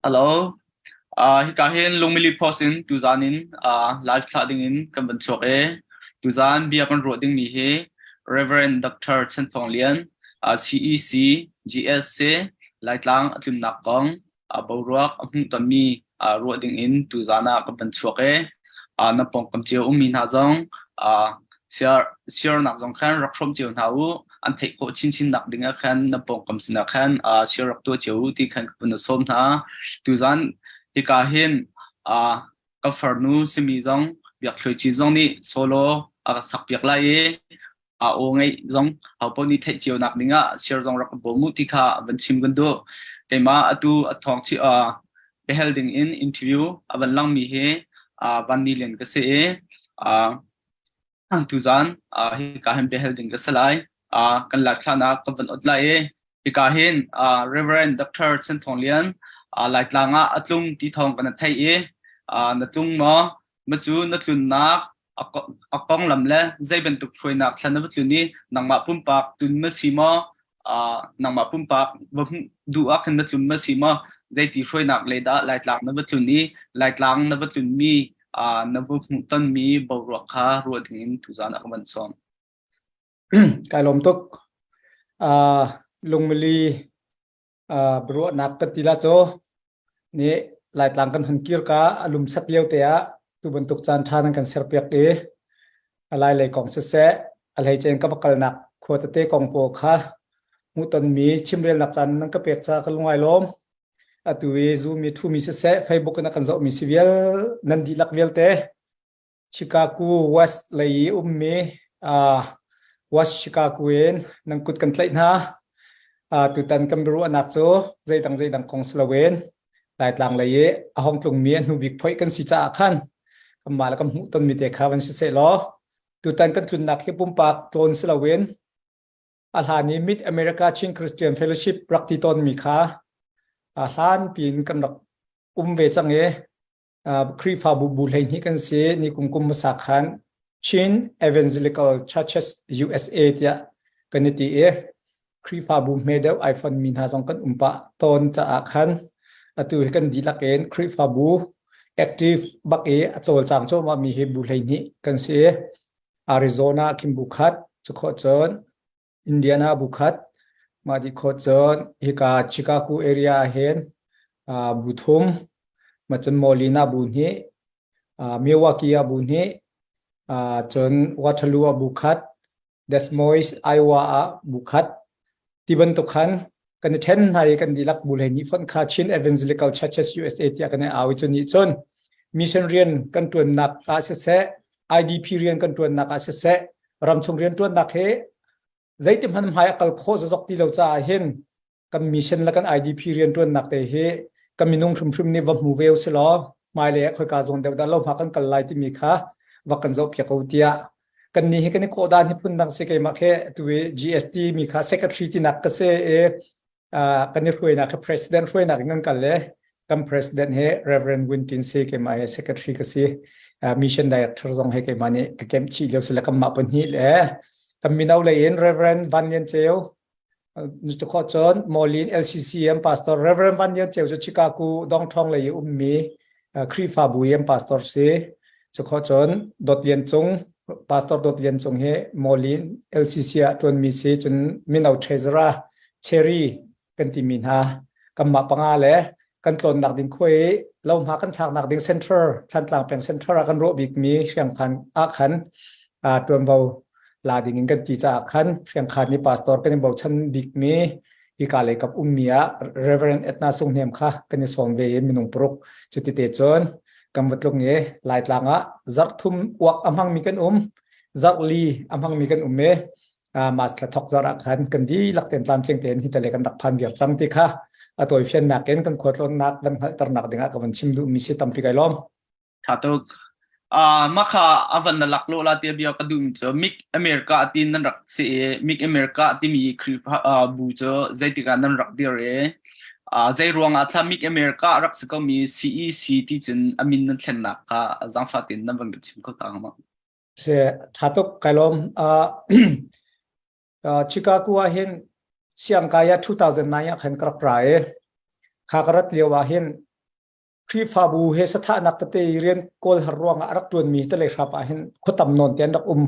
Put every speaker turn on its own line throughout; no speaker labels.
Hello. Hika hin Lungmili Post in tuzaan in live thlah dingin kan van chuak i tuzaan bia kan ruah dingmi hi Reverend Dr. Chan Thawng Lian, CEC GSC Laitlang a tlunnak kong boruak a hmuh tonmi ruah dingin tuzaan ah kan van chuak i na pawngkam cio ummi hna zong share nak zong khan rak hrawm cio hna u. An theih khawh chinchin nak ding ah khan na pawngkam sinah khan share rak tuah cio u ti khan ka vun sawm hna. Tuzaan hika hin ka farnu simi zong Biak Thluai Ci zong nih solo a ka sak piak lai i a aw ngeih zong hopaoh nih theih cio nak ding ah share zong rak ka bawm u ti kha van chim kan duh. Keimah atu a thawng chi biahal ding in interview a van langmi hi Van Ni Lian ka si i tuzaan hika hin biahal ding ka si lai. Kan lak thlanak ka van ot lai i hika hin Reverend Dr. Chan Thawng Lian Laitlang ah a tlung ti thawng kan theih i na tlung maw? Ma cu na tlunnak a konglam le zei bantuk hruainak thlan na va tlun i nangmah pumpak tlun ma si maw? Nangmah pumpak va hmuh duh ah khan na tlun ma si maw? Zeiti hruainak le dah Laitlang na va tlun i Laitlang na va tlunmi na va hmuh tonmi boruak kha ruah dingin tuzaan ah ka van sawm.
Kai lawm tuk. Lungmili ruahnak kan ti la cu nih Laitlang kan hun kir ka a lum sat lio te ah tu bantuk caan ṭha nan kan serpiak i a lai lei kong siseh a hleice in ka va kalnak khua tete kong pawl kha hmuhtonmi chimrelnak caan nan ka pek caah ka lungai lawm. Atu i Zoom i ṭhumi siseh Facebook in a kan zohmi si vial nan dihlak vialte Chicago West lei i ummi uh, West Chicago in nan kut kan tlaih hna. Tutan kan biaruahnak cu zeidang zeidang kong si loin Laitlang lei i a hong tlungmi a hnu bik phoih kan si caah khan kanmah le kan hmuh tonmi te kha van si seh law tutan kan tlunnak hi pumpak tlawn si loin a hlan i Mid America Chin Christian Fellowship rak ti tawnmi kha a hlan piin kan rak um ve cang i Khrihfabu bu 12 kan si. Ni kum kum hmasa khan Chin Evangelical Churches USA tiah kan i ti i Khrihfabu hme deuh ai fonmi hna zong kan um pah tawn caah khan atu hi kan dihlak in Khrihfabu active bak i a cawlcang cuahmah mi hi bu 12 kan si. Arizona khin bu khat, cukhawh cun Indiana bu khat, mah dih khawh cun hika Chicago area ah hin bu thum, mah cun Molina bu hnih, Milwaukee ah bu hnih, cun Waterloo ah bu khat, Des Moines, Iowa ah bu khat. Ti bantuk khan kan i ṭhen hna i kan dihlak bu hlei nih fonh kha Chin Evangelical Churches USA tiah kan i au i cu nih cun mission rian kan ṭuannak ah siseh, IDP rian kan ṭuannak ah siseh, ramchung rian ṭuannak he zeiti hmanh hmai a kal khawh zozok ti lo caah hin kan mission le kan IDP rian ṭuannak te hi kan minung hrimhrim nih va hmu ve u si law hmailei ah khoika zawn deuh dah lo hma kan kal lai timi kha va kan zoh piak ko tiah kan nih hi kan i kawh dan hi phun dang si. Keimah khi tu i GST mi kha secretary tinak ka si i kan i hruainak hi president hruainak in kan kal le kan president he Reverend Wintin si, keimah he secretary ka si, mission director zong he keimah nih ka kemh chih lio si le kanmah pahnih le kan mino lei in Reverend Van Lian Ceu cu cun Moline LCCM pastor Reverend Van Lian Ceu cu Chicago Dongthong lei i ummi Khrihfabu i an pastor si. Cu cun Dawt Lian Cung, Pastor Dawt Lian Cung hi Moline LCC ah ṭuanmi si. Cun mino treasurer Cherry kan timi hna kanmah panga le kan tlawnnak ding khua i lohma kan thlaknak ding center Thantlang peng center ah kan ruah bikmi Hriangkhan ah khan ṭuanvo la ding in kan ti caah khan Hriangkhan i pastor kan i bochan bikmi hika lei kap ummi ah Reverend Edna Sung Hnem kha kan i sawm ve i minung paruk cuti te cun kan va tlung i Laitlang ah zarh thum uak a hmangmi kan um, zarh li a hmangmi kan um i mas thla thok zarh ah khan kan dihlak ten tlamtling tein hi tale kan rak phan viar cang ti kha a tawifiannak in kan khualtlawnnak van hngalhternak dingah ka van chim duhmi si. Tampi kai lawm.
Tha tuk. Mah kha a van na lak lo la tia bia ka duh mi cu Mik America ti nan rak si i Mik America timi Khrihfa bu cu zeitik ah nan rak dir i zei ruangah thla Mik America rak si ko mi CEC ti cun a min nan thlennak kha zaangfah tein nan van kan chim kho ta hnga?
Si, tha tuk, kai lawm. Chicago ah hin siangkai ah 2009 ah khan ka rak ra i kha ka rat lio ah hin. Khrihfabu he sathahnak tete rian kawl har ruangah a rak ṭuanmi talei hrap ah hin khuatam nawn te an rak um.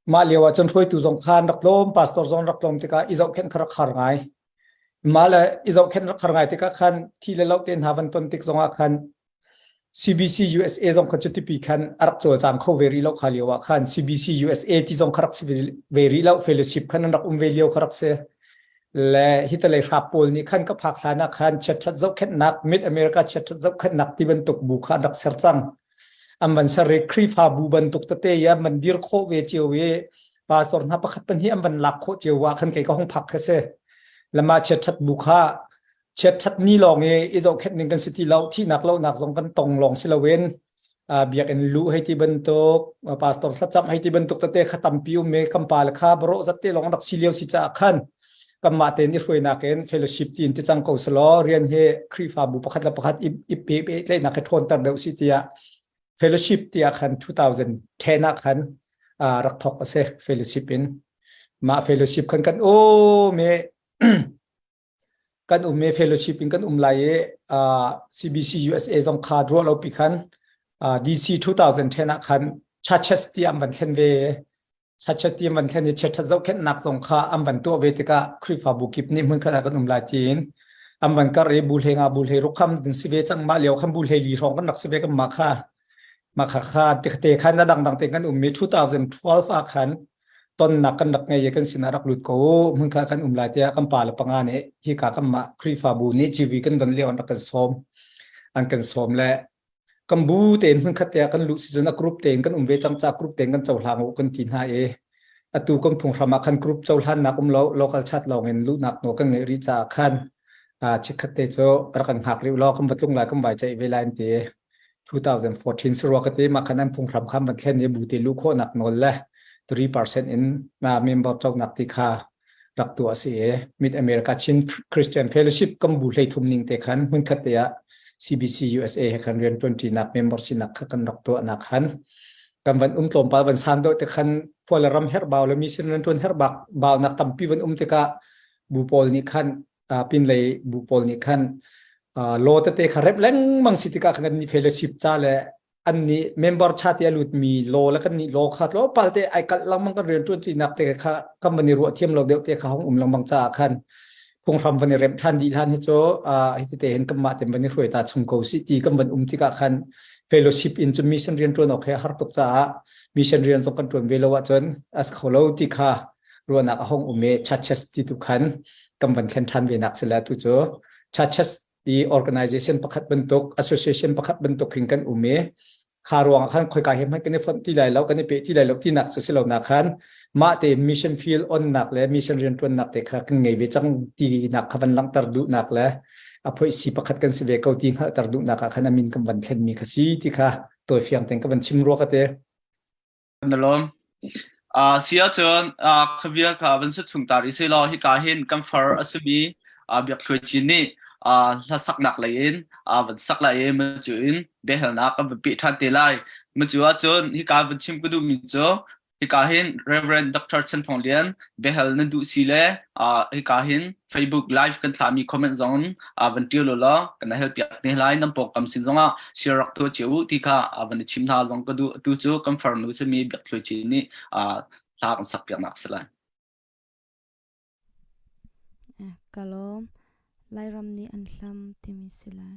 Mah lio ah cun hruaitu zong kha an rak tlawm, pastor zong rak tlawm tikah i zohkhenh kha rak har ngai. Mah le i zohkhenh rak har ngai tikah khan thi le lo te hna van ton tik zongah khan CBC USA zong kha cutipi khan a rak cawlcang kho ve rih lo kha lio ah khan CBC USA ti zong kha rak si ve rih lo fellowship khan an rak um ve lio kha rak si. Le hi talei hrap pawl nih khan ka phak hlan ah khan chiatṭhat zohkhenhnak Mid America chiatṭhat zohkhenhnak ti bantuk bu kha an rak ser cang. An van ser i Khrihfabu bantuk tete i an van dir khawh ve cio i pastor hna pakhat pahnih an van lak khawh cio ah khan kei ka hung phak kha si. Lama chiatṭhat bu kha chiatṭhat ni lawng i i zohkhenh ning kan si ti lo thihnak lohnak zong kan tong lawng si loin biakinn luh hei ti bantuk pastor thlacam hei ti bantuk tete kha tampi um i kan pa le kha barawh zat te lawng rak si lio si caah khan kanmah tein i hruainak in fellowship tiin ti cang ko selaw rian hi Khrihfabu pakhat le pakhat i pe pehtlaihnak hi ṭhawnter deuh si tiah fellowship tiah khan 2010 ah khan rak thawk a si fellowship in mah fellowship khan kan um i kan um i fellowship in kan um lai i CBC USA zong kha ruah lo pi khan DC 2010 ah khan churches ti an van thlen ve churches ti an van thlen i chiathat zohkhenhnak zong kha an van tuah ve tikah Khrihfabu kip nih hmun khat ah kan um lai tiin an van kar i bu hlei nga bu hlei ruk kham kan si ve cang mah lio khan bu hlei li hrawng kan rak si ve kan mah kha mah kha kha te khan a dangdang te kan um mi 2012 ah khan tonnak kan rak ngei i kan sinah rak lut ko hmunkhat kan um lai tiah kan pa le panga nih hika kanmah Khrihfabu nih GV kan don lio an rak kan sawm an kan sawm le kan bu tein hmunkhat te ah kan luh si cun a group tein kan um ve cang ca group tein kan cohlang u kan ti hna i atu kan phunghram ah khan group cohlannak um lo local chat lawng in luhnak nawl kan ngeih rih caah khan chikkhat te cu rak kan hngak rih law kan va tlung lai kan vai ceih ve lai an ti. 2014 sarua ka te ma khan an phunghram khan van thlen i bu te lu khawhnak nawl le 3% in member cawknak ti kha rak tuah a si i Mid America Chin Christian Fellowship kan bu hlei thum ning te khan hmunkhat te ah CBC USA he khan rian ṭuanṭinak member sinak kha kan rak tuahnak khan kan van um tlawmpal van san deuh te khan khual ram herhbau le mission rian ṭuan herhbak baunak tampi van um tikah bu pawl nih khan pinlei bu pawl nih khan law tete kha rep lengmang si tikah kan nih fellowship ca le an nih member cha te a lutmi law le kan nih law kha tlawmpal te ai kalh lengmang kan rian ṭuan tinak te kha kan van i ruah thiam lo deuh te kha hong um lengmang caah khan phunghram van i remh ṭhan dih hlan hi cu hi tete hin kanmah te van i hruai ta chung ko si ti kan van um tikah khan fellowship in cu mission rian ṭuan awk he har tuk caah mission rian zong kan ṭuan ve lo ahcun as kho lo ti kha ruahnak a hong um i churches ti tu khan kan van thlen ṭhan ve nak si le tu cu churches i organization pakhat bantuk association pakhat bantuk hin kan um i kha ruang khan khoika he hmanh kan i fonh ti lai lo kan i pe ti lai lo tinak cu si lo nak khan mah te mission field on nak le mission rianṭuannak te kha kan ngei ve cang ti nak kha van langhter duhnak le a phoi si pakhat kan si ve ko ti hngalhter duhnak ah khan a min kan van thlen mi kha si ti kha tawi fiang ten ka van chim rua ka te.
Kan i lawm. Si ahcun kha vial kha van si chung ta rih seh law hika hin kan far a simi Biak Thluai Cin nih hlasaknak lei in van sak lai i macu in biahalnak kan van peh ṭhan te lai. Macu ahcun hika van chim ka duhmi cu hika hin Reverend Dr. Chan Thawng Lian biahal nan duh si le hika hin Facebook live kan thlahmi comment zong van ṭial u law kan hal piak te lai. Nan pawngkam sin zongah share rak tuah cio u ti kha van i chim hna zong ka duh. Atu cu kan farnu simi Biak Thluai Cin nih hla kan sak piaknak si lai.
Ka lawm. Lairam nih an hlam timi si lai.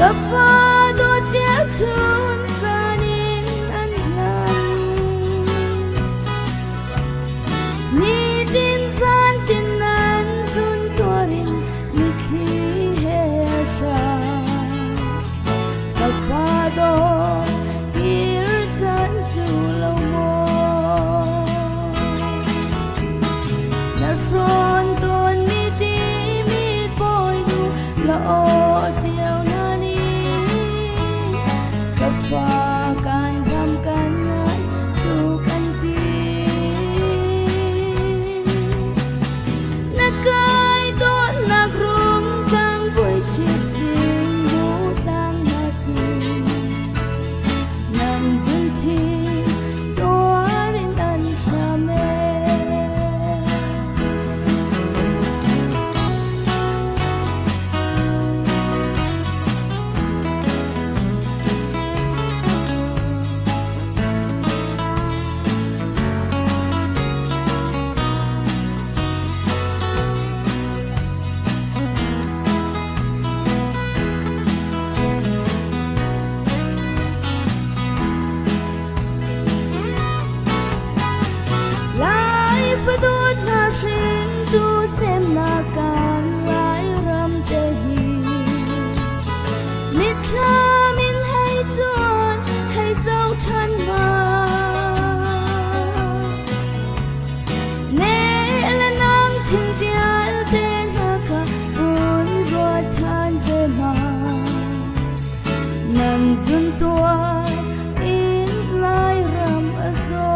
Ka fa dawt tia chun zan in an hlam. Nitin zan tin nan zun tuarin mitthli he hram. Ka fa dawt kir caan cu lo maw? Na hrawn tawn mi timit bawinu la aw ṭio na ni. Ka fa kan hlam kan ngai tu kan ti. Na kai dawtnak rung tlang vui chip zing bu tlang na cu. Nan zun thi tuar in an hram e. Lai fadawt hna hringtu semnak kan Lairam te hi Mitthlam in hei cuan hei zoh ṭhan ma Ne le nang thing vialte hna kha vun ruat ṭhan ve ma Nan zun tuar in Lairam a zaw.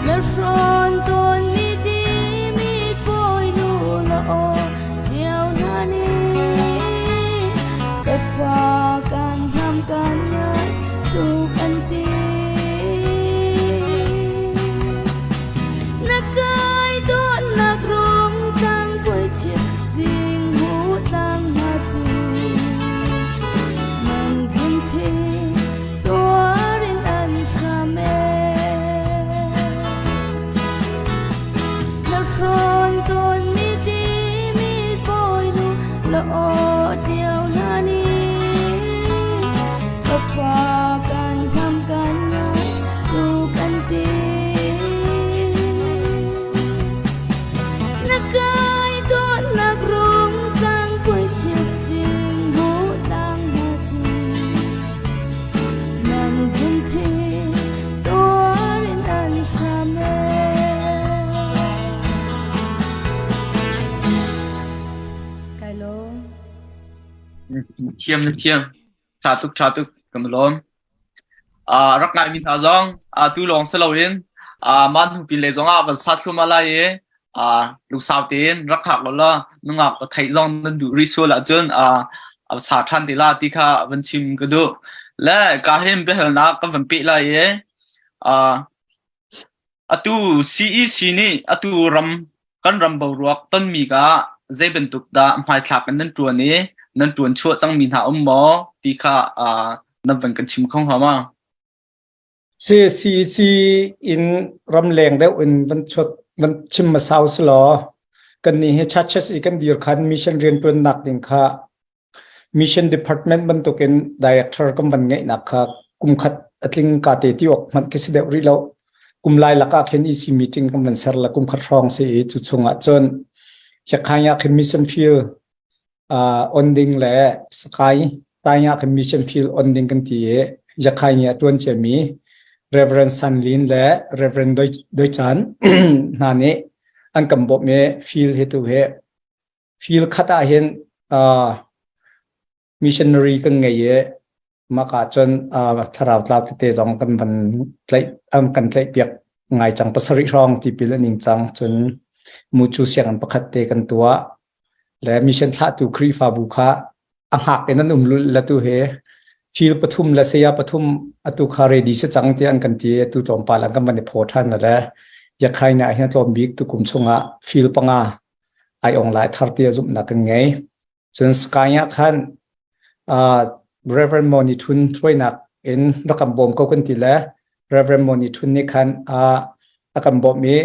Na hrawn tawn mi timit bawinu la aw ṭio hna nih ka fa kan hlam kan ngai tu kan ti. Na kai dawtnak rung tlang vui chip zing hu tlang hna cu nan zun thi tuar in an hram e. Na hrawn tawn mi timit bawinu la aw ṭio hna nih ka fa kan hlam kan ngai tu kan ti. Na kai dawtnak rung tlang vui chip zing hu tlang hna cu nan zun thi tuar in an hram e. Kai lawm.
Thiam na thiam. Tha tuk tha tuk kan lawm. Rak ngaimi hna zong tu lawng si loin mah hnupi le zongah van sat thluahmah lai i lungsau tein rak hngak law law nungak theih zong nan duh rih sual ahcun a sa ṭhan te la ti kha van chim ka duh. Le ka hin biahalnak kan van peh lai i Atu CEC nih atu ram kan ram boruak tonmi ka zei bantuk dah hmaithlak in nan ṭuan i nan ṭuan chuah cangmi hna um maw ti kha nan van kan chim kho hnga ma?
CEC in ramleng deuh in van chuat van chim hmasa usih law kannih hi churches i kan dir khan mission rianṭuannak ding kha Mission Department bantukin director kan van ngeihnak kha kum khat a tling ka te ti awk hmanh khi si deuh rih lo. Kum lai lakah khin EC meeting kan van ser la kum khat hrawng si i cu chungah cun Chiakhai ah khin mission field uh, on ding le Sakai tai ah khin mission field on ding kan ti i Yakhai nih a tuan ciami Reverend San Lin le Reverend Doi, Doi Chan hna nih an kan bawmh i field hi tu hi Field khat ah hin uh, missionary kan ngei i maka cun uh, thlarau tlau tete zong kan van tlaih um, kan tlaih piak ngai cang pasarih hrawng tipil an ing cang cun mucu sianginn pakhat te kan tuah le mission thlahtu Khrihfabu kha a hngak in an um lul la tu he field pathum le saya pathum atu kha ready si cang ti an kan ti atu tlawmpal an kan van i phaw than le yakhai na hin tlawm bik tu kum chungah field panga ai ong lai thar tia zumhnak kan ngei. Cun Sky ah khan uh, Reverend Moni Thun hruainak in rak kan bawm ko kan ti le Reverend Moni Thun nih khan uh, a kan bawmh i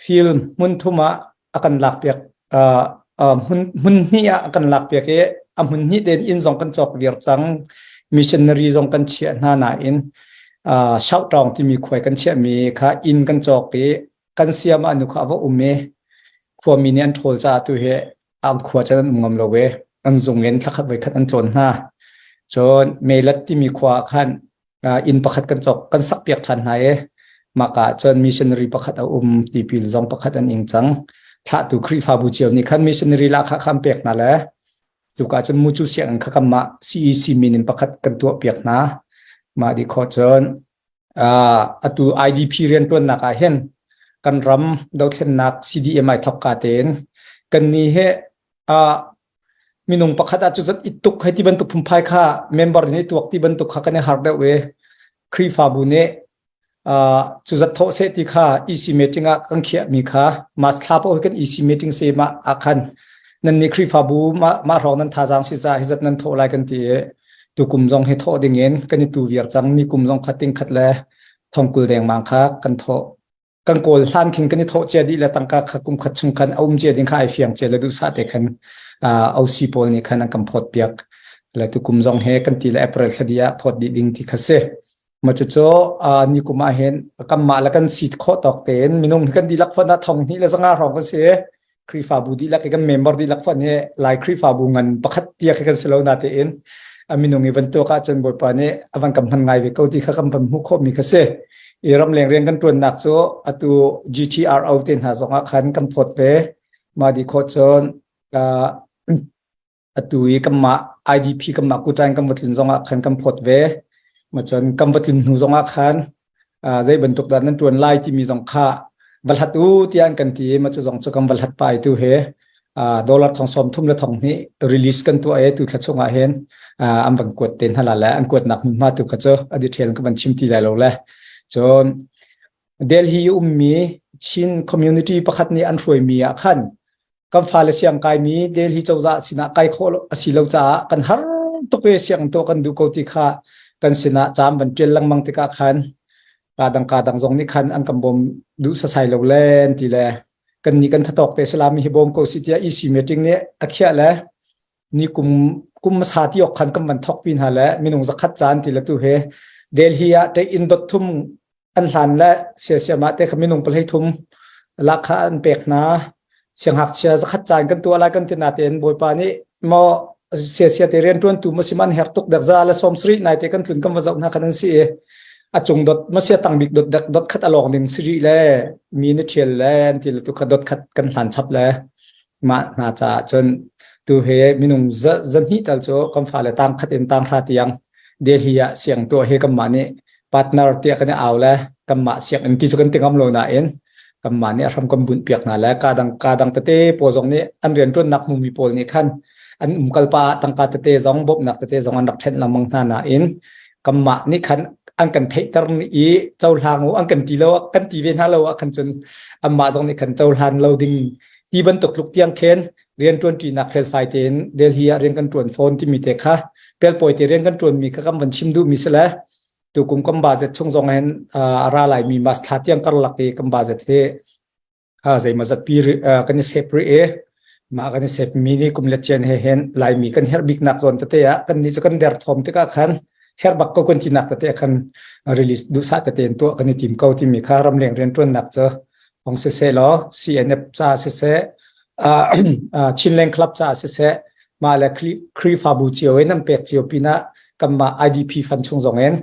field hmun thum ah a kan lakpiak uh, Hmun hmun hnih ah kan lak piak i a hmun hnih tein inn zong kan cawk viar cang. Missionary zong kan chiah hna nain Shoutawng timi khuai kan chiahmi kha inn kan cawk i kan siam ah nu kha a va um i khuami nih an ṭhawl caah tu hi an khua cun an um ngam lo i an zung in thlakhat voikhat an tlawn hna. Cun Melat timi khua ah khan inn pakhat kan cawk kan sak piak ṭhan hna i maka ah cun missionary pakhat a um tipil zong pakhat an ing cang. Thlahtu Khrihfabu cio nih khan missionary lahkhah kha an pek hna le cuka cun mucu sianginn kha kanmah CEC min in pakhat kan tuah piak hna. Mah dih khawh cun atu IDP rianṭuannak ah hin kan ram dothlennak CDM ai thawk ka tein kan ni he minung pakhat ah cuzat i tuk hei ti bantuk phungphai kha member nih tuak ti bantuk kha kan i har deuh i Khrihfabu nih cuzat thawh seh ti kha EC meeting ah kan khiah mi kha mas thla paoh kan EC meeting se ma ah khan nan nih Khrihfabu ma ma hrawng nan thazaang si ca hi zat nan thawh lai kan ti i tukum zong hi thawh ding in kan i tu viar cang ni kum zong khat ting khat le thongkul dengmang kha kan thawh kan kawl hlan khin kan i thawh cia dih le tangka kha kum khat chung khan a um cia ding kha ai fiang cia le duhsah te khan OC pawl nih khan an kan phawt piak le tukum zong he kan ti le April thla dih ah phawt dih ding ti kha si ma cu cu ni kum ah hin kanmah le kan si khawh tawk tein minung kan dihlak fon ah thong hnih le zanga hrawng kan si Khrihfabu dihlak i kan member dihlak fonh hi Lai Khrihfabu ngan pakhat tia khi kan si lo na tein a minung i van tuak ahcun Bawipa nih a van kan hman ngai ve ko ti kha kan van hmuh khawhmi kha si. I ramleng rian kan ṭuannak cu atu GTRO te hna zong ah khan kan phawt ve. Mah di khawh cun atu i kanmah IDP kanmah kuṭain kan va tlun zongah khan kan phawt ve. Ma cun kan va tlun hnu zongah khan zei bantuk dah nan ṭuan lai timi zong kha va hlat u tiah an kan ti i ma cu zong cu kan va hlat pai tu he dollar thong sawm thum le thong hnih release kan tuah i tu thla chungah hin an van kuat te hna la le an kuatnak hmunhma tu kha cu a detail ka van chim ti lai lo le cun Delhi ummi Chin community pakhat nih an hruaimi ah khan kan fale siang kaimi Delhi cozah sinah kai khawh a si lo caah kan har tuk i siang tuah kan duh ko ti kha kan sinah caam van ṭial lengmang tikah khan ka dang ka dang zong nih khan an kan bawm duh sasai lo le an ti le kan nih kan thatawk te salami hi bawm ko si tiah EC meeting nih a khiah le ni kum kum hmasa ti awk khan kan van thok pi hna le minung zakhat caan ti le tu he Delhi ah te in dot thum an hlan le siasiam ah te kha minung palhei thum lakha an pek hna. Sianghakchia zakhat caan kan tuah lai kan ti natein Bawipa nih maw siasia te rian tuan tu maw siman her tuk dek za le som sri nai te kan tlun kan va zoh hna khan an si i a cung dot ma sia tang bik dot dek dot khat along ding siri le mi ni thial le an ti le tu kha dot khat kan hlan chap le mah hna caah cun tu he minung zahnih tal cu kan fale tang khat in tang hra tiang Delhi ah siang tuah he kanmah nih partner tiah kan i au le kanmah sianginn ti cu kan ti ngam lo nain kanmah nih a hram kan bunh piak hna le ka dang ka dang tete pawl zong nih an rianṭuannak hmumi pawl nih khan an umkal pa tangka tete zong bawmhnak tete zong an rak ṭhenh lengmang hna nain kanmah nih khan an kan theihter i cohlang u an kan ti lo kan ti ve hna lo ah khan cun anmah zong nih khan cohlan lo ding ti bantuk tluk tiang khin rian ṭuanṭinak felfai tein Delhi ah rian kan ṭuan fawn timi te kha pelpawi te rian kan ṭuanmi kha kan van chim duhmi si le tukum kan budget chung zong hin a ra laimi mas thla tiang karlak i kan budget hi zeimaw zat pi kan i sep rih i mah kan i sep mi nih kum le cian he hin laimi kan herh biknak zawn tete ah kan nih cu kan der thawm tikah khan herh bak ko kan tinak tete khan release duhsah tete in tuah kan i tim ko timi kha ramleng rianṭuannak cu hong siseh law CNF ca siseh Chinland Club ca siseh mah le Khrihfabu cio in an pek cio pinah kanmah IDP fund chung zong in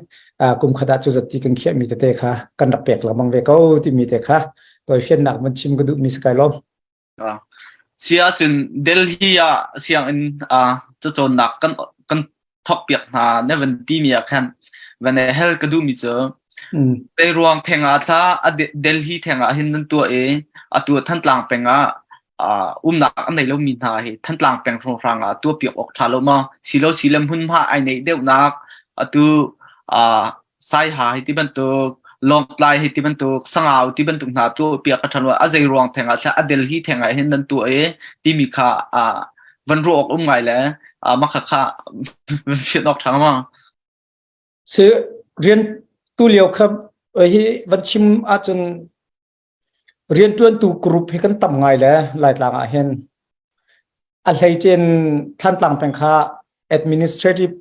kum khat ah cu zat ti kan khiahmi tete kha kan rak pek lengmang ve ko timi te kha tawifiannak van chim ka duhmi si kai lawm.
Si ahcun Delhi ah sianginn cacawnnak kan kan thawk piak hna na van timi ah khan van hel ka duhmi cu Teiruang theng ah thla Delhi theng ah hin nan tuah i atu Thantlang peng ah umnak an nei lomi hna hi Thantlang peng hrawnghrang ah tuah piak awk ṭha lo maw? Silo silem hmunhma ai neih deuhnak atu Saiha hi ti bantuk Lawngtlai hi ti bantuk Sangau ti bantuk hna tuah piak a ṭha lo a zei ruang theng ah a Delhi theng ah hin nan tuah i timi kha van ruah awk um ngai le mah kha kha van fian awk ṭha ma?
Si rian tu lio kha hi van chim ahcun rianṭuantu group hi kan tam ngai le Laitlang ah hin. A hleicin Thantlang peng kha administrative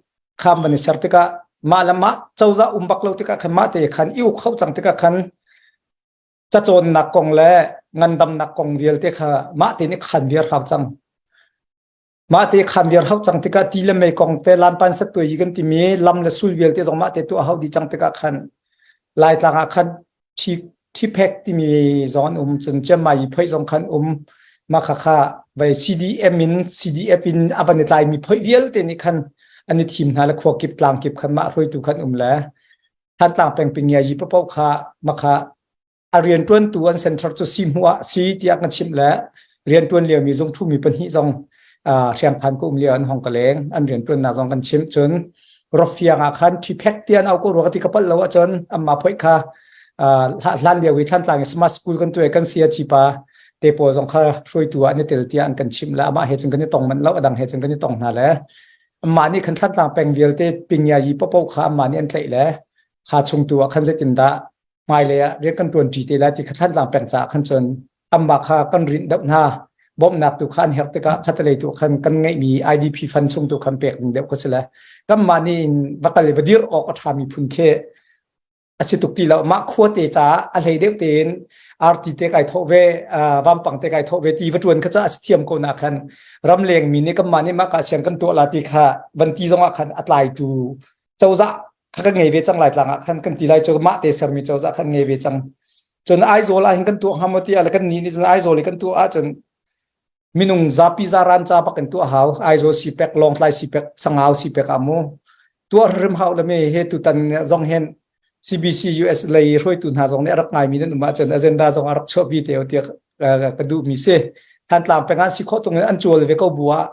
kham van i ser tikah mah le mah cozah um bak lo tikah khan mah te khan i uk kho cang tikah khan cacawnnak kong le ngandamnak kong vialte kha mah te nih khan viar hau cang. Mah te khan viar hau cang tikah ti le mei kong te lampan sat tuai kan timi lam le sul vialte zong mah te tuah hau dih cang tikah khan Laitlang ah khan thi Ṭhiphek timi zong an um, cun Chiangmai i phoih zong khan um. Mah khakha vai CDM in CDF in a van i tlaimi phoih vialte nih khan an i thim hna le khua kip tlang kip khan mah hruaitu khan um le Thantlang peng pingia yi paoh kha makha a rianṭuantu an center cu si hmuh ah si tiah kan chimh le rianṭuan liomi zung ṭhumi pahnih zong hriangkhan ka um lio an hong ka leng an rianṭuannak zong kan chimh cun Rofiang ah khan ṭhiphek ti an au ko rua ka ti ka palh lo ahcun amma phoih kha hlan lio i Thantlang i smart school kan tuai kan sia chipa te pawl zong kha hruaitu ah an i tel tiah an kan chimh le amah he cun kan i tong manh lo adang he cun kan i tong hna le amah nih khan Thantlang peng vialte pingya yi popo kha amah nih an tlaih le kha chung tu ah khan zeitindah hmailei ah rian kan ṭuanṭi te lai ti kha Thantlang peng caah khan cun anmah kha kan rinh deuh hna. Bawmhnak tu kha an herh tikah khatalei tu khan kan ngeihmi IDP fund chung tu khan pek ding deuh kha si le kanmah nih in va kal i va dir awk a ṭhami phun khi a si tuk ti lo. Mah khua te caah a hlei deuh tein arti te kai thawh ve, vampang te kai thawh ve ti va ṭuan kha ca a si thiam ko na khan ramleng mi nih kanmah nih mah ka siang kan tuah la ti kha van ti zong ah khan a tlaitu cozah kha kan ngei ve cang lai tlang ah khan kan ti lai cu mah te sermi cozah khan ngei ve cang cun Aizawl ah hin kan tuah hnga maw ti ah kan ni nih cun Aizawl i kan tuah ahcun minung zapi zaran ca bak in tuah hau Aizawl sipek Lawngtlai sipek Sangau sipek ah mu tuah rim hau le me he tutan zong hen CBC US lei hruaitu hna zong nih a rak ngaimi nan um ahcun agenda zong a rak chuahpi te tiah ka duhmi si. Thantlang peng ah si khawh tung in an cual ve ko bu ah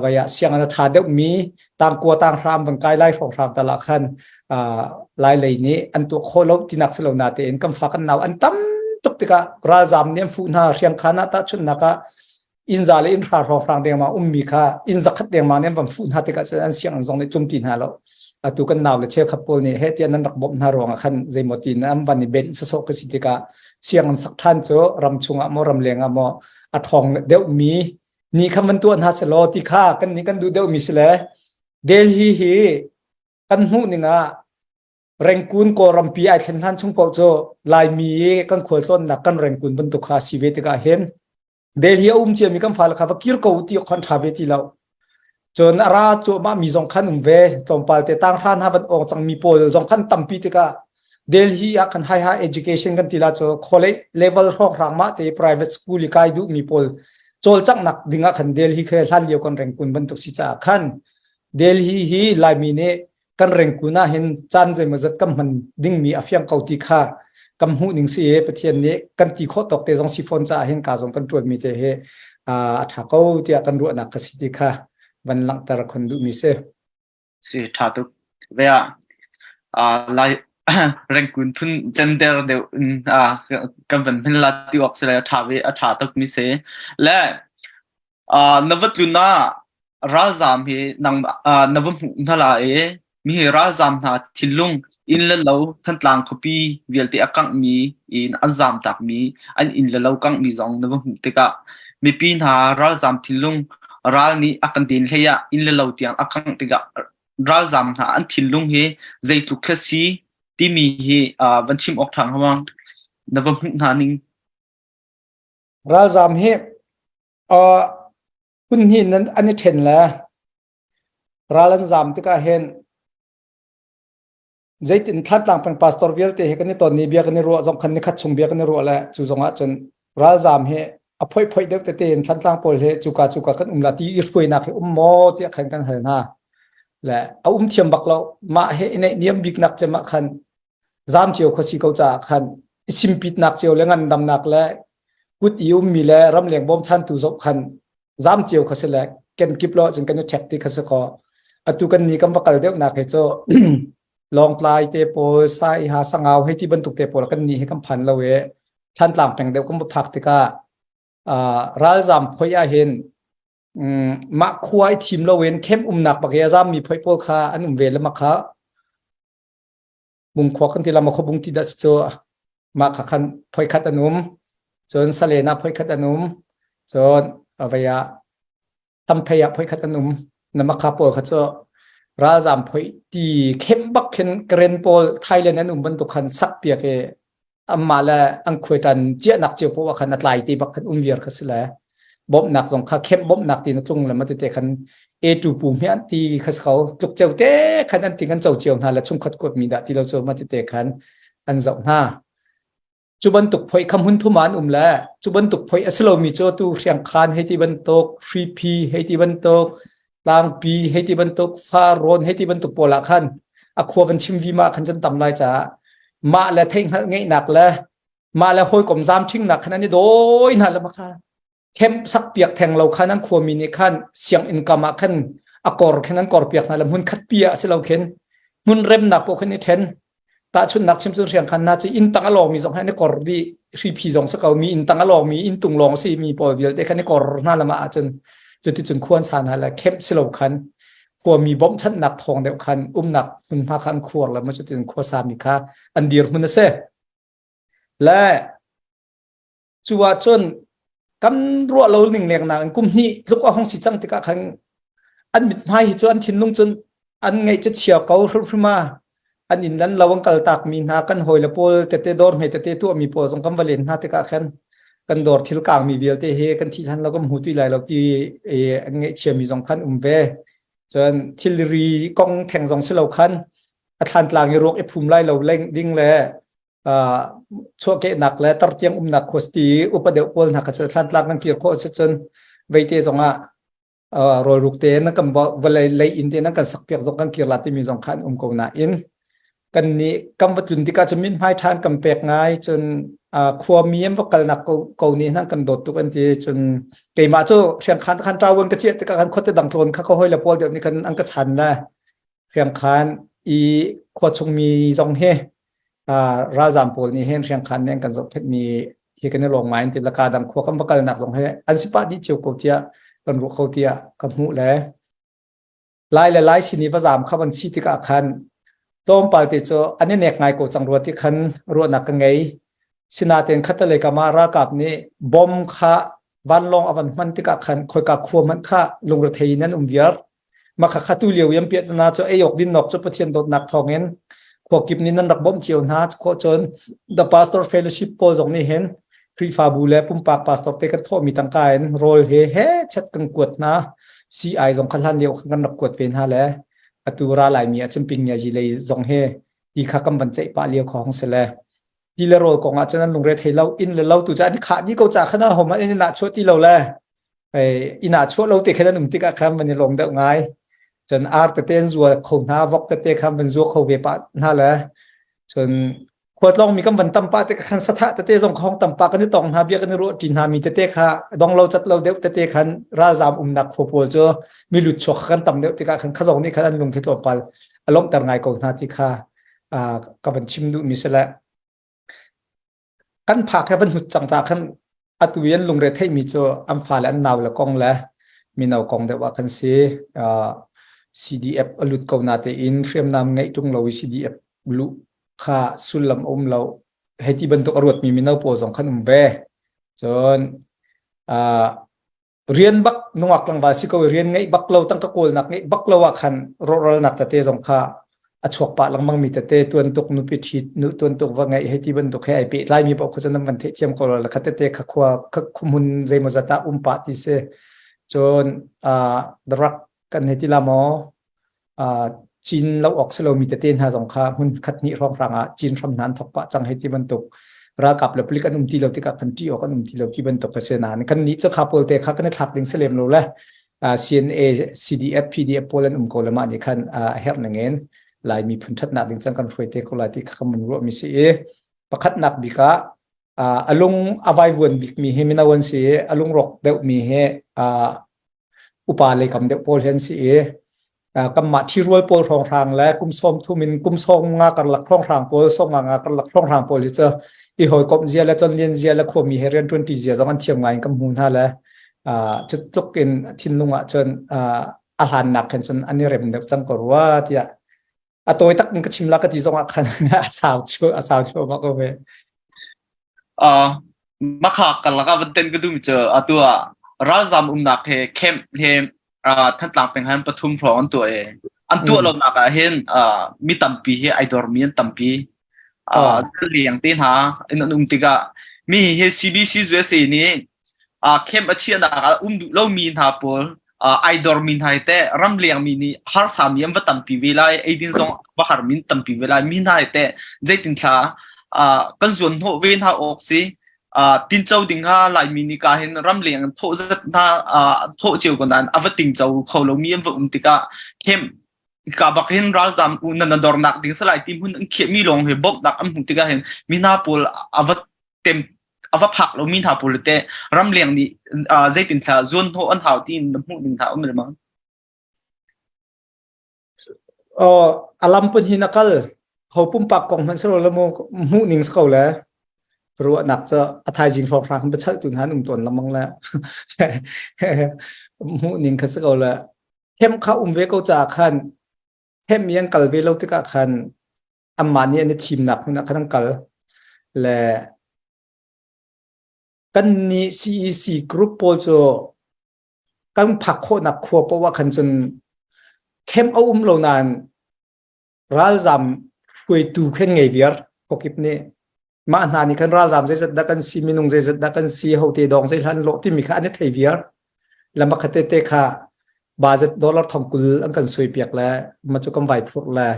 vai ah siang an a tha deuhmi tangkua tanghram van kai lai hrawnghrang tal ah khan lai lei nih an tuah khawh lo tinak si lo na tein kan fa kan nau an tam tuk tikah ralzam nih an fuh hna hriangkhan ah tahchunhnak ah inn za le inn hra hrawnghrang dengmang ummi kha inn zakhat dengmang nih an van fuh hna tikah cun an sianginn zong nih tlum ti hna lo atu kan nau le cheukhat pawl nih he tiah nan rak bawmh hna ruangah khan zeimaw tiin an van i benh sawsawh ka si tikah sianginn sak ṭhan cu ram chungah maw ram leng ah maw a ṭhawng deuhmi ni khan van tuah hna selaw ti kha kan nih kan duh deuhmi si le Delhi hi kan hmuh ning ah Rengkun Kawlrampi ai thlen hlan chung paoh cu Laimi i kan khualtlawnnak kan Rengkun bantuk kha si ve tikah hin Delhi a um ciami kan fale kha va kir ko ti khan ṭha ve ti lo. Cun a ra cuahmah mi zong khan um ve. Tlawmpal te tanghra hna van awng cangmi pawl zong khan tampi tikah Delhi ah khan high high education kan ti la cu college level hrawnghrang mah te private school i kai duhmi pawl cawlcanghnak ding ah khan Delhi khe hlan lio kan rengkun bantuk si caah khan Delhi hi Laimi nih kan rengkun ah hin caan zeimawzat kan hman dingmi a fiang ko ti kha kan hmuh ning si i Pathian nih kan ti khawh tawk te zong si fawn caah hin ka zong kan ṭuanmi te hi a ṭha ko tiah kan ruahnak ka si ti kha van langhter khon duhmi si.
Si ṭha tuk. Ve ah lai rengkun phun gender deuh in kan van hman la ti awk si lai a ṭha ve a ṭha tuk mi si. Le Na va tlun ah ralzaam hi nang na va hmuh hna lai i mi hi ralzaam hna thinlung inn le lo Thantlang khuapi vialte a kanghmi in an zaamtakmi an inn le lo kanghmi zong na va hmuh tikah mipi hna ralzaam thinlung ral nih a kan den hlei ah inn le lo tiang a kangh tikah ralzaam hna an thinlung hi zeitluk thla si timi hi van chim awk ṭha hnga na va hmuh hna ning.
Ralzaam hi Phun hnih in an i ṭhen le ral an zaam tikah hin zeitin Thlantlang peng pastor vialte he kan i ton i bia kan i ruah zong khan nikhat chung bia kan i ruah le cu zong ah cun ralzaam hi a phoihphoih deuh tete in Thlantlang pawl he cuka cuka kan um la ti i hruainak hi um maw tiah khan kan hal hna le a um thiam bak lo mah he i neihniam biknak cem ah khan zaam cio khuasi ko caah khan i simpitnak cio le ngandamnak le kut i ummi le ramleng bawmchantu zoh khan zaam cio kha si le kenkip lo cun kan i ṭhek ti kha si kaw atu kan ni kan va kal deuhnak hi cu Lawngtlai te pawl Sai ha Sangau hei ti bantuk te pawl kan ni hi kan phan lo i Thantlang peng deuh kan va phak tikah ralzaam phoi ah hin mah khua i thim loin camp umnak bak i a zaammi phoi pawl kha an um ve le mak kha Bungkhua kan ti la ma khuabung ti dah si cu mah kha khan phoikhat an um cun salen ah phoikhat an um cun vei ah. Tamphei ah phoi khat an um. Na makha pawl kha cu ralzam phoi ti khem bak khin Karen pawl Thailand an um bantuk khan sak piak i anmah le an khuaitan ciahnak cio poah khan a tlai te bak khan um viar kha si le bawmhnak zong kha khem bawmhnak ti na tlung le ma tete khan A2 pu hmian ti kha si ko tluk ceu te khan an ting an co cio hna le chungkhat kuat mi dah ti lo cu ma tete khan an zoh hna. Cu bantuk phoi kha hmun thum ah an um le cu bantuk phoi a si lomi cu atu hriangkhan hei ti bantuk, hriphi hei ti bantuk, tlangpi hei ti bantuk, farrawn hei ti bantuk pawl ah khan a khua van chim vima ah khan cun tam lai caah mah le theihhngalh ngeihnak le mah le hawikom zaam ṭhingnak khan an i dawi hna le makha Camp sak piak theng lo khan an khuami nih khan sianginn kam ah khan a kor khin an kor piak hna le hmun khat pi ah si lo khin hmun remnak paoh khin i then tahchunhnak chim cun hriang khan na cu inn tang a lawngmi zong han i kor dih hriphi zong si ko mi inn tang a lawngmi inn tung lawng si mi pawl vialte khan i kor hna lama ahcun cuticun khuan sa hna le camp si lo khan khuami bawmhchanhnak thawng deuh khan umnak hmunhma kha an khuar le ma cuticun khua sami kha an dir hmun a si le Cu ahcun kan ruah lo ning lengnak in kum hnih tluk a hung si cang tikah khan an mithmai hi cu an thinlung cun an ngaih cu chia ko hrimhrim a an inn lan lo an kal tak mi hna kan hawile pawl tete dawr hme tete tuah mi pawl zong kan va len hna tikah khan kan dawr thil kaang mi vialte hi kan thih hlan lo kan hmu ti lai lo ti an ngaihchia mi zong khan um ve cun thilri kong theng zong si lo khan a thlan tlang i ruak i phum lai lo leng ding le chuahkehnak le tartiang umnak khuasti upa deuh pawl hna kha cu thlantlang kan kir khawh cun veite zongah rawlruk te na kan vawlei lei inn te nan kan sakpiak zong kan kir la timi zong kha an um ko nain kan nih kan va tlun tikah cun mithmai ṭhan kan pek ngai cun khuami an va kalnak ko ko nih nan kan dawt tuk an ti cun keimah cu hriangkhan khan ṭawan ka chiah tikah kan khuate dang tlawn kha ka hawile pawl deuh nih khan an ka chan le Hriangkhan i khua chungmi zong hi ralzaam pawl nih hin Hriangkhan nih an kan zohkhenhmi hi kan i lawm ngai ti laka dang khua kan va kalnak zong hi an si pah dih cio ko tiah kan ruah ko tiah ka hmuh le Lai le Lai sin i va zaam kha van si tikah khan tlawmpal te cu an i nek ngai ko cang rua ti khan ruahnak ka ngei. Sinain khatalei kam ah ralkap nih bom kha vanlawng a van hman tikah khan khoika khua hmanh kha lungrethei in an um viar. Makhakha tu lio i piat na cu ei awk din nok cu Pathian dawtnak thawngin khuakip nih nan rak bawmh cio hna khawh cun the pastor fellowship pawl zong nih hin Khrihfabu le pumpak pastor te kan thawhmi tangka in rawl he he chet kan kuat hna CI zong kha hlan lio kan rak kuat ve hna le atu ra laimi a chimping nya ji lei zong he ti kha kan van ceih pah lio kho hong se le ti le rawl kong ah cun an lungre thei lo inn le lo tu cu an khah dih ko ca khan hom an inn ah chuah ti lo le inn ah chuah lo te khan an um tikah khan van i lawm deuh ngai cun ar tete an zual kho hna vok tete khan van zua kho ve pah hna le cun khuatlawng mi kan van tam pah te khan sathah tete zong khong tam pa kan i tong hna bia kan i ruah ṭi hna mi tete kha dong lo cat lo deuh tete khan ralzam umnak khua pawl cu mi lut chuak kan tam deuh tikah khan khazong nih khan an lung khi tlawmpal a lawmhter ngai ko hna ti kha ka van chim duh mi si le kan phak he van hut cang ta khan atu i an lungre theihmi cu an fale an nau le kong le mino kong deuh ah kan si. CDF a lut ko na tein hriamnam ngeih ṭung lo i CDF luh kha sullam a um lo. Hei ti bantuk a ruatmi mino pawl zong khan um ve. Cun rian bak nungak tlangval si ko i rian ngeih bak lo tangka kawlnak ngeih bak lo ah khan rawhralnak tete zong kha a chuak pah lengmang mi tete tuan tuk nupi ṭhit nu tuan tuk va ngeih hei ti bantuk he ai pehtlai mi paoh kha cu nan van theihthiam ko lo le kha tete kha khua kha khuhmun zeimawzat ah um pah ti si cun drug kan hei ti la maw cin lo awk si lomi tete hna zong kha hmun khat hnih hrawnghrang ah cin hram hna an thok pah cang hei ti bantuk ralkap le palik an um ti lo tikah kan ṭih awk an um ti lo ti bantuk a si nain kan nih cu kha pawl te kha kan i thlak ding si lem lo le CNA CDF PDF pawl an um ko le mah nih khan a herh ning in Lai miphun ṭhatnak ding cang kan hruai te ko lai ti kha kan mun ruahmi si i pakhatnak bik ah a lung a vaivuan bikmi hi mino an si i a lungrawk deuhmi hi upa lei kam deuh pawl hi an si i kanmah ṭhirual pawl hrawnghrang le kum sawm thum in kum sawm nga karlak hrawnghrang pawl sawm nga nga karlak hrawnghrang pawl hi cu i hawikomh zia le tlonlian zia le khuami he rian ṭuanṭi zia zong an thiam ngai in kan hmu hna le cu tluk in thinlung ah cun a hlannak khan cun an i rem deuh cang ko rua tiah a tawi tak in ka chim la ka ti zong ah khan a sau chu a sau chu ma ko ve.
Makha karlak ah van ten ka duh mi cu atu ah. Ralzam umnak he camp he Thantlang peng han pathum hrawng an tuah i an tuah lonak ah hin mi tampi hi ai dormi an tampi. Liang te hna in an um tikah mi hi CBC USA nih camp a chiahnak ah um duh lomi hna pawl ai dormi hna hi teh ramleng mi nih harsa mi an va tampi ve lai, eidin zong va har mi tampi ve lai mi hna hi teh zeitin thla kan zuan hnawh ve hna awk si tinco ding ha Laimi nih ka hin ramleng an thawh zat hna thawh cio ko nain a va tingco kho lomi an va um tikah camp ka bak hin ralzam nan dornak ding salai ti hmun an khiahmi lawng hi bawmhnak an hmuh tikah hin mi hna pawl a va tem a va phak lomi hna pawl te ramleng nih zeitin thla zuan hnawh an hau ti na hmuh ning hna um le ma?
Alam pun hin a kal ho pumpak kong hmanh sero le mu hmuh ning ko le ruahnak cu a thaizing hrawnghrang biachalh tu hna an um tawn lengmang le hmuh ning kha si ko le hem kha um ve ko caah khan hem mi an kal ve lo tikah khan anmah nih an i thimnak hmun ah khan an kal le kan nih CEC group pawl cu kan phak khawhnak khua paoh ah khan cun camp a um lo nain ralzam hruaitu khen ngei viar khuakip nih mah hna nih khan ralzam zeizat dah kan si minung zeizat dah kan si hote dong zei hlan lawh timi kha an i thei viar lama khate te kha budget dollar thong kul an kan sui piak le ma cu kan vai phurh le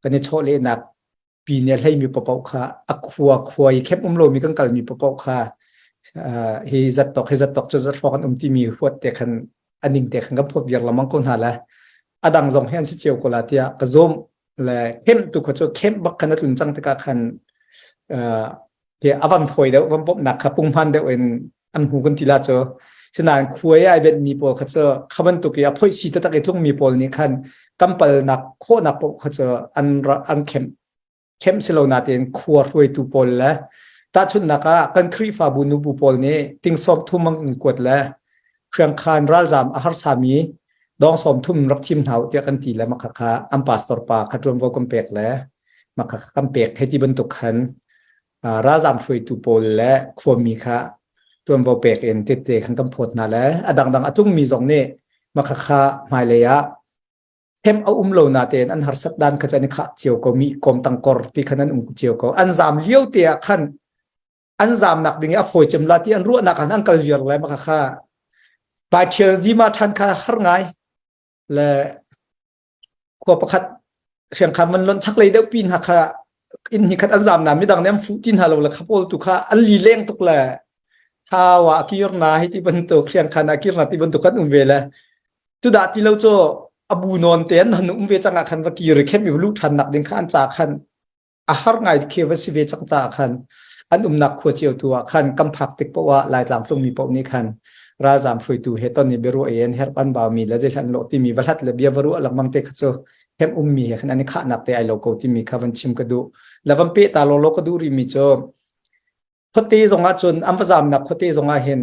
kan i chawh lehnak pi ne hlei mi papoh kha a khua khua i khep um lomi kan kal mi papoh kha hi zat tok hi zat tok cu zat hrawk an um timi huat te khan aning te khan kan phot viar lamang ko hna le adang zong hi an si cio ko la tiah ka zum le khem tu kha cu khem bak khan a tlun cang tikah khan ke avan foi deuh van bawmhnak kha punghman deuh in an hmu kan ti la cu. Sinain khuai ai bet mi pawl kha cu kha bantuk i a phoih si taktak i tlung mi pawl nih khan kampalnak khawhnak paoh kha cu an an khem khem si lo natein khua hruaitu pawl le tahchunhnak ah kan Khrihfabu nubu pawl nih ting sawm thum an kuat le hriangkhan ralzam a harsa mi dong sawm thum rak thim hna tiah kan ti le makha kha an pastor pa kha ṭuanvo kan pek le makha kha kan pek hei ti bantuk khan ralzam hruaitu pawl le khuami kha ṭuanvo pek in tette khan kan phawt hna le a dangdang a tlungmi zong nih makha kha hmailei ah hem a um lo na tein an harsat dan kha chan i khah cio ko mi kom tangkor ti khan an um cio ko. An zam lio te ah khan an zamnak ding i a fawi cem la ti an ruahnak khan an kal viar le maka kha Baithial vima than kha har ngai le khua pakhat hriangkhan man lon chaklei deuh pi hna kha inn hi khat an zam na midang nih an fuh ti hna lo le kha pawl tu kha an li leng tuk le thau ah kir na hi ti bantuk hriangkhan ah kir na ti bantuk kan um ve le cudah ti lo cu abu non te an han um ve changah khan va kir khem i lu than nak ding kha an cha khan a har ngai khi va si ve cang caah khan an umnak khua cio tu ah khan kan phak tik poah ah Laitlang tlungmi paoh nih khan ralzaam hruaitu he ton i biaruah i an herh an baumi le zeihlan lawh timi va hlat le bia va ruah lengmang te kha cu hem ummi he khan an i khahnak te ai lo ko timi kha van chim ka duh. Le van peh ta lawlaw ka duh rihmi cu khuate zong ah cun an va zaamnak khuate zong ah hin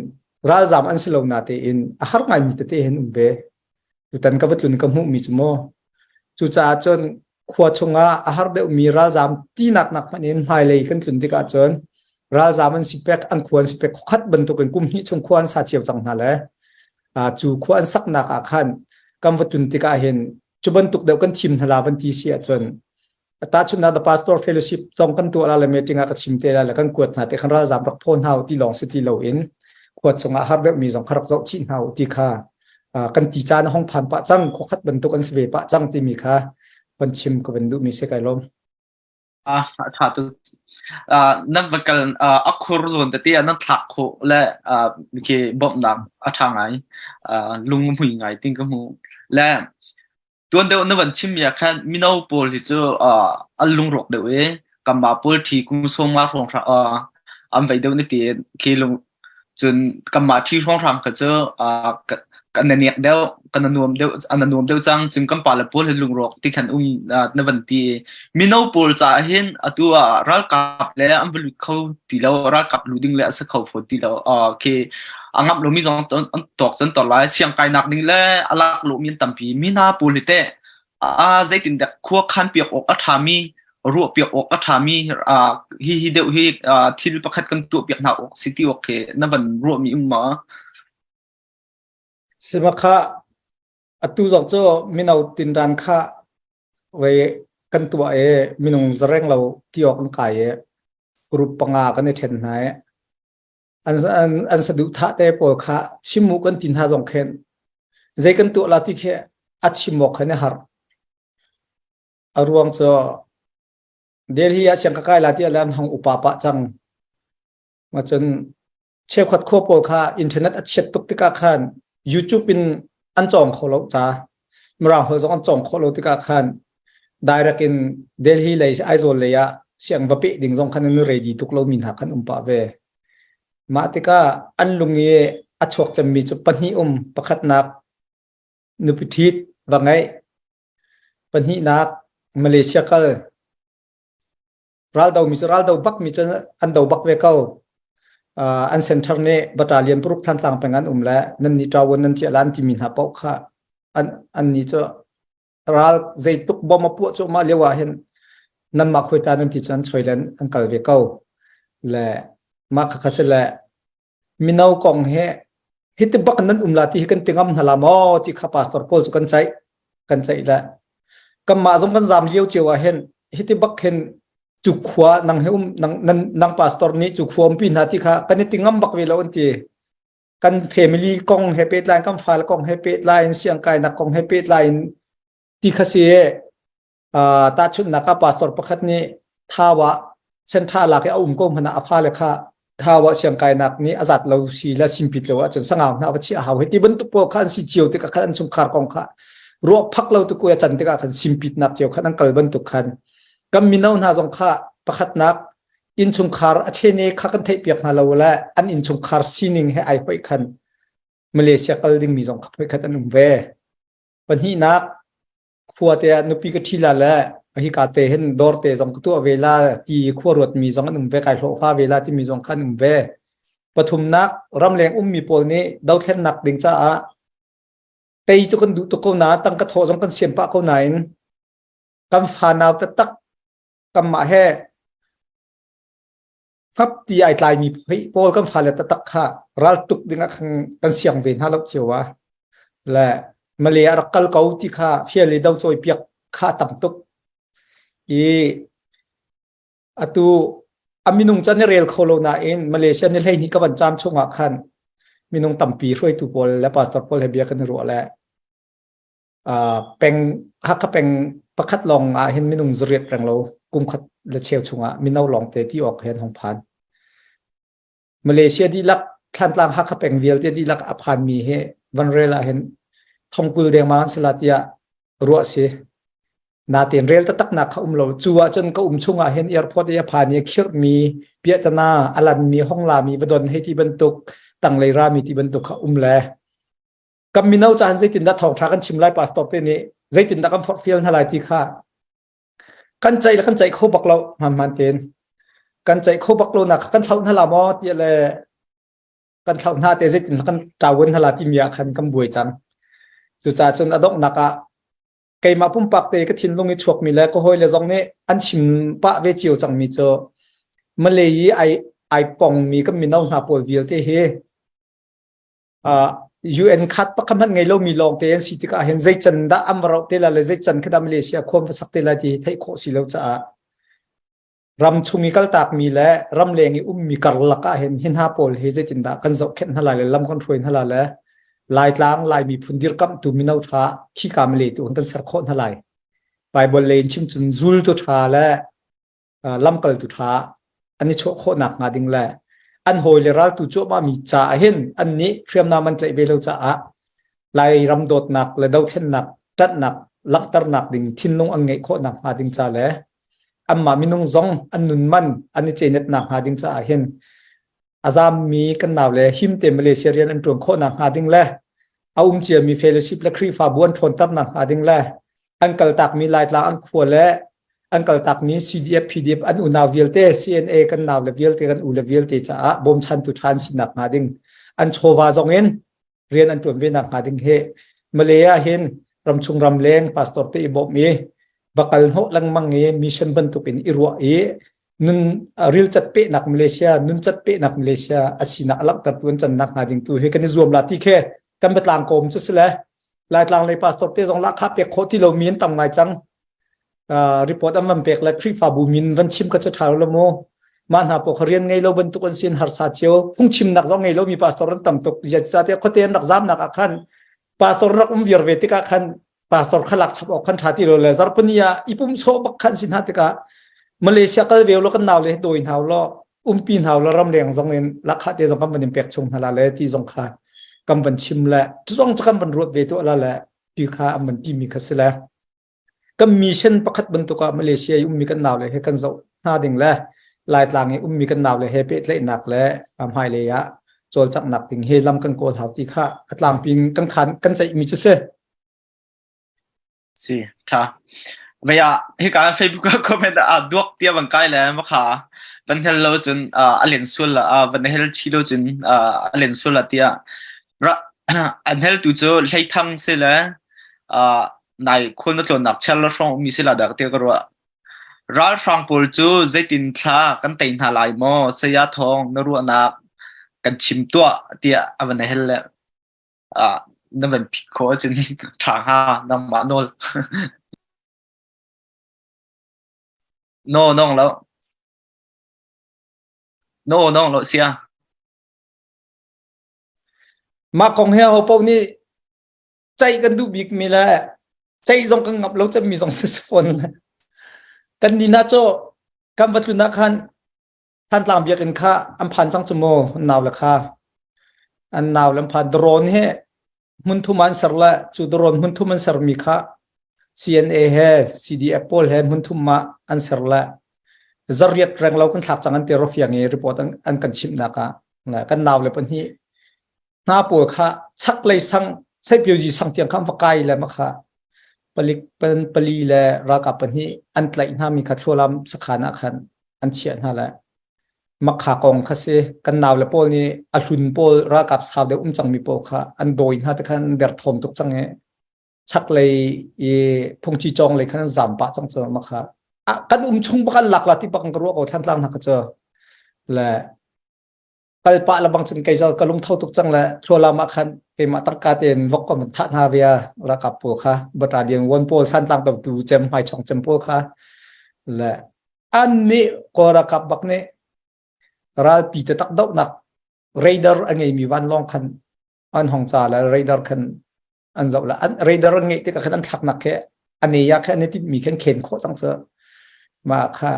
ralzaam an si lo na tein a har ngaimi tete hin um ve. Tutan ka va tlun ka hmuhmi cu mu. Cucaah cun khua chungah a har deuhmi ralzaam tinak nak hmanh in hmailei kan tlun tikah cun ralzaam an si pek an khua an si pek khuakhat bantukin kum hnih chung khua an sa cio cang hna le cu khua an saknak ah khan kan va tlun tikah hin cu bantuk deuh kan thim hna la van ti si ahcun Tahchunhnak the pastor fellowship zong kan tuah la le meeting ah ka chim te la le kan kuat hna te khan ralzaam rak phaw hna ti lawng si ti loin khua chungah har deuhmi zong kha rak zoh chih hna ti kha kan ti caan a hong phan pah cang khuakhat bantuk an si ve pah cang timi kha van chim ka van duhmi si kai lawm.
Ah, a ṭha tuk. Nan va kal a khur zawn tete ah nan thlak khawh le khi bawmhnak a ṭha ngai. Lung a hmui ngai ting ka hmu. Le Tuan deuh na van chimmi ah khan mino pawl hi cu an lungrawk deuh i kanmah pawl ṭhi kum sawmnga hrawng an vei deuh na ti khi lung cun kanmah ṭhi hrawnghrang kha cu kan na nek deuh kan na nuam deuh an na nuam deuh cang. Cun kan pale pawl hi lungrawk ti khan um na van ti. Mino pawl caah hin atu ah ralkap le an va lut kho ti lo, ralkap lu ding le a si kho fawn ti lo. Khi a ngamh lomi zong an tawk cun tor lai. Siang kainak ding le a lak lomi an tampi. Mi hna pawl hi teh a zeitin dek khua khan piak awk a ṭhami ruah piak awk a ṭhami hi hi deuh hi thil pakhat kan tuah piak hna awk si ti awk khi na van ruahmi um ma?
Simakha atu zong cu mino tinran kha vei kan tuah i minung zareng lo ti awk an kai i group panga kan i ṭhen hna i an an an saduhthah te pawl kha chim u kan ti hna zong khin zei kan tuah la ti khi a chim awk khan i har. A ruang cu Delhi ah siang ka kai la ti ah le an hong upa pah cang. Ma cun cheukhat khua pawl kha internet a chiat tuk tikah khan YouTube in an cawng kho lo ca Mirang holh zong an cawng khawh lo tikah khan direct in Delhi lei Aizawl lei ah siang va peh ding zong khan an ready tuk lo mi hna khan um pah ve. Mah tikah an lung i a chuak cemmi cu pahnih um pakhatnak nupi ṭhit va ngeih pahnihnak Malaysia kal Raldo mi cu raldo bak mi cu an do bak ve ko. Uh, an center nih battalion paruk Thantlang peng an um le nan nih ṭawon nan chiah lan timi hna paoh kha an an nih cu ral zeituk bom a puah cu mah lio ah hin nanmah khuai ta nan ti cu an choi len an kal ve ko le mah kha kha si le mino kong he hiti bak nan um la ti hi kan ti ngam hna la maw ti kha pastor pawl cu kan ceih kan ceih le kanmah zong kan zam lio cio ah hin hiti bak hin cu khua nang he um nang nan nang pastor nih cu khua umpi hna ti kha kan i ti ngam bak ve lo an ti kan family kong he pehtlai kan fale kong he pehtlai in siangkainak kong he pehtlai in ti kha si Tahchunhnak ah pastor pakhat nih Thau ah Central lak i a um ko hmanh ah a fale kha Thau ah siangkainak nih a zat lo si le simpit lo ahcun sangau hna va chiah hau. Hi ti bantuk pawl kha an si cio tikah khan an chungkhar kong kha ruah phak lo tu a can tikah khan simpitnak cio khan an kal bantuk khan kan mino hna zong kha pakhatnak innchungkhar a chene kha kan theihpiak hna lo le an innchungkhar sining he ai hoih khan Malaysia kal dingmi zong kha khat an um ve. Pahnihnak khua te ah nupi ka ṭhi la le hika te hin dawr te zong ka tuah ve la ti khua ruatmi zong an um ve kai hlawhfa ve la timi zong kha an um ve. Pathumnak ramleng ummi pawl nih dothlennak ding caah tei cu kan duh tuk ko na tangka thawh zong kan siam pah ko nain kan fanau taktak kanmah he Hngap ti ai tlaimi pawl kan fale taktak kha raltuk dingah khan kan siang ve hna lo cio ah. Le Malay ah rak kal ko ti kha fial i do cawi piak kha tam tuk. I atu a minung can i rel kho lo nain Malaysia ni 12 ka van caam chungah khan minung tampi hruaitu pawl le pastor pawl he bia kan i ruah le peng Hakha peng pakhat lawng ah hin minung zariat reng lo kum khat le cheu chungah mino lawng te ti awk hin hong phan. Malaysia dihlak Thlantlang Hakha peng vialte dihlak a phan mi hi van rel ah hin thongkul dengmang an si la tiah ruah si. Natein rel taktak nak kha um lo. Cu ah cun ka um chungah hin airport i a phan i khirh mi piahtana a lan mi hong la mi va don hei ti bantuk tanglei ra mi ti bantuk kha um le kan mino caan zeitindah thawngṭha kan chim lai pastor te nih zeitindah kan forhfial hna lai ti kha kan ceih le kan ceih kho bak lo hmanhman tein kan ceih kho bak lo nak kan thlauh hna la maw ti le kan thlauh hna te zeitin kan ṭawun hna la timi ah khan kan buai cang cucaah cun a donghnak ah keimah pumpak te ka thinlung i chuakmi le ka hawile zong nih an chim pah ve cio cangmi cu Malay i ai ai pongmi kan mino hna pawl vialte hi UN khat pakhat hmanh ngei lomi lawng te an si tikah hin zei can dah an va rauh te lai le zei can khi dah Malaysia khuam va sak te lai ti theih khawh si lo caah ram chung i kaltakmi le ram leng i ummi karlak ah hin hi hna pawl hi zeitindah kan zohkhenh hna lai le lam kan hruai hna lai le Laitlang Lai miphun dirkamhtu mino ṭha khika Malay tu kan ser khawh hna lai. Bible lei in chim cun zultu ṭha le lamkaltu ṭha an i chuah khawh nakhnga ding le an hawile raltu cuahmahmi caah hin an nih hriamnam an tlaih ve lo caah Lairam dawtnak le dothlennak ṭanhnak langhternak ding thinlung an ngeih khawh nakhnga ding ca le anmah minung zong an nun man an i cenet nakhnga ding caah hin a zammi kan nau le him te Malaysia rian an ṭuan khawh nakhnga ding le a um ciami fellowship le Khrihfabu an ṭhawnter nakhnga ding le an kaltakmi Laitlang an khua le an kaltakmi CDF PDF an unau vialte CNA kan nau le vialte kan u le vialte caah bawmchantu ṭha an si nakhnga ding an chawva zong in rian an ṭuan ve nakhnga ding hi Malay ah hin ramchung ramleng pastor te i bawmh i va kal hnawh lengmang i mission bantuk in i ruah i nun ril cat pehnak Malaysia nun cat pehnak Malaysia a sinak a langhtertu an can nakhnga ding tu hi kan i zuam la ti khe. Kan biatlang kawm cu si le Laitlang lei pastor te zong lahkhah pek khawh ti lomi an tam ngai cang. Report an van pek le Khrihfabu min van chim kha cu ṭha lo mu. Mah hna pawl kha rian ngei lo bantuk an sin harsa cio. Phungchimnak zong ngei lomi pastor an tam tuk. Zeicahtiah khuate an rak zamnak ah khan pastor rak um viar ve tikah khan pastor kha lak chap awk khan ṭha ti lo le zarhpini ah i pum sawh bak khan si hna tikah Malaysia kal ve lo kan nau le dawi hna law umpi hna lo ramleng zong in lakha te zong kan van in pek chung hna la le ti zong kha kan van chim le cu zong cu kan van ruat ve tu ala le ti kha an van ti mi kha si le kan mission pakhat bantuk ah Malaysia i ummi kan nau le he kan zoh hna ding le Laitlang i ummi kan nau le he pehtlaihnak le hmailei ah cawlcanghnak ding he lam kan kawl hau ti kha a tlangping kan khan kan ceih mi cu si.
Si, tha. Vaya hika Facebook ah comment ah duak tia van kai le ma kha van hel lo cun a len sual la van hel chi lo cun a len sual la tia ra an hel tu cu hlei thang si le nai khul na tlawnnak chel la hrawng ummi si la dak te ka ruah. Ralhrang pawl cu zeitin thla kan tei hna lai maw? Saya Thawng na ruahnak kan chim tuah tiah a van hel le ah na van phit khawh ahcun ṭha hnga nangmah nawl. No nong lo. No nong lo sia.
Mah kong hi ho paoh nih ceih kan duh bik mi le ceih zong kan ngap lo cemmi zong si fawn le kan ni na cu kan va tlun ah khan Thantlang biakinn kha an phan cang cu mu an nau le kha an nau le an phan drone he hmun thum an ser le cu drone hmun thum an ser mi kha CNA he CDF pawl he hmun thum ma an ser le zariat reng lo kan thlak cang an ti rofiang i report an, an kan chimh nak ah kan nau le pahnih hna pawl kha chaklei sang Saipiozi sang tiang kha an va kai le ma kha palik pan pali le ralkap pahnih an tlaih hna mi kha thlualam sakhan ah khan an chiah hna le makha kong kha si kan nau le pawl nih a hlun pawl ralkap sau deuh um cang mi pawl kha an dawi hna te khan an derthawm tuk cang i chaklei i phungchi cawng lei khan an zam pah cang cu makha kan um chung bak an lak la ti bak ka ruah ko thantlang hna kha cu le kal pah lebang cun kei zal ka lungtho tuk cang le thlualam ah khan keimah tangka tein vok ka van thah hna via ralkap pawl kha battalion one pawl santlang dotu cem hmaichong cem pawl kha le an nih kawl ralkap bak nih ralpi te tak dohnak radar a ngeimi vanlawng khan an hong ca le radar khan an zoh la an radar an ngeih tikah khan an thlaknak khi ane ya khe an i timhmi khan khen khawh cang cu mah kha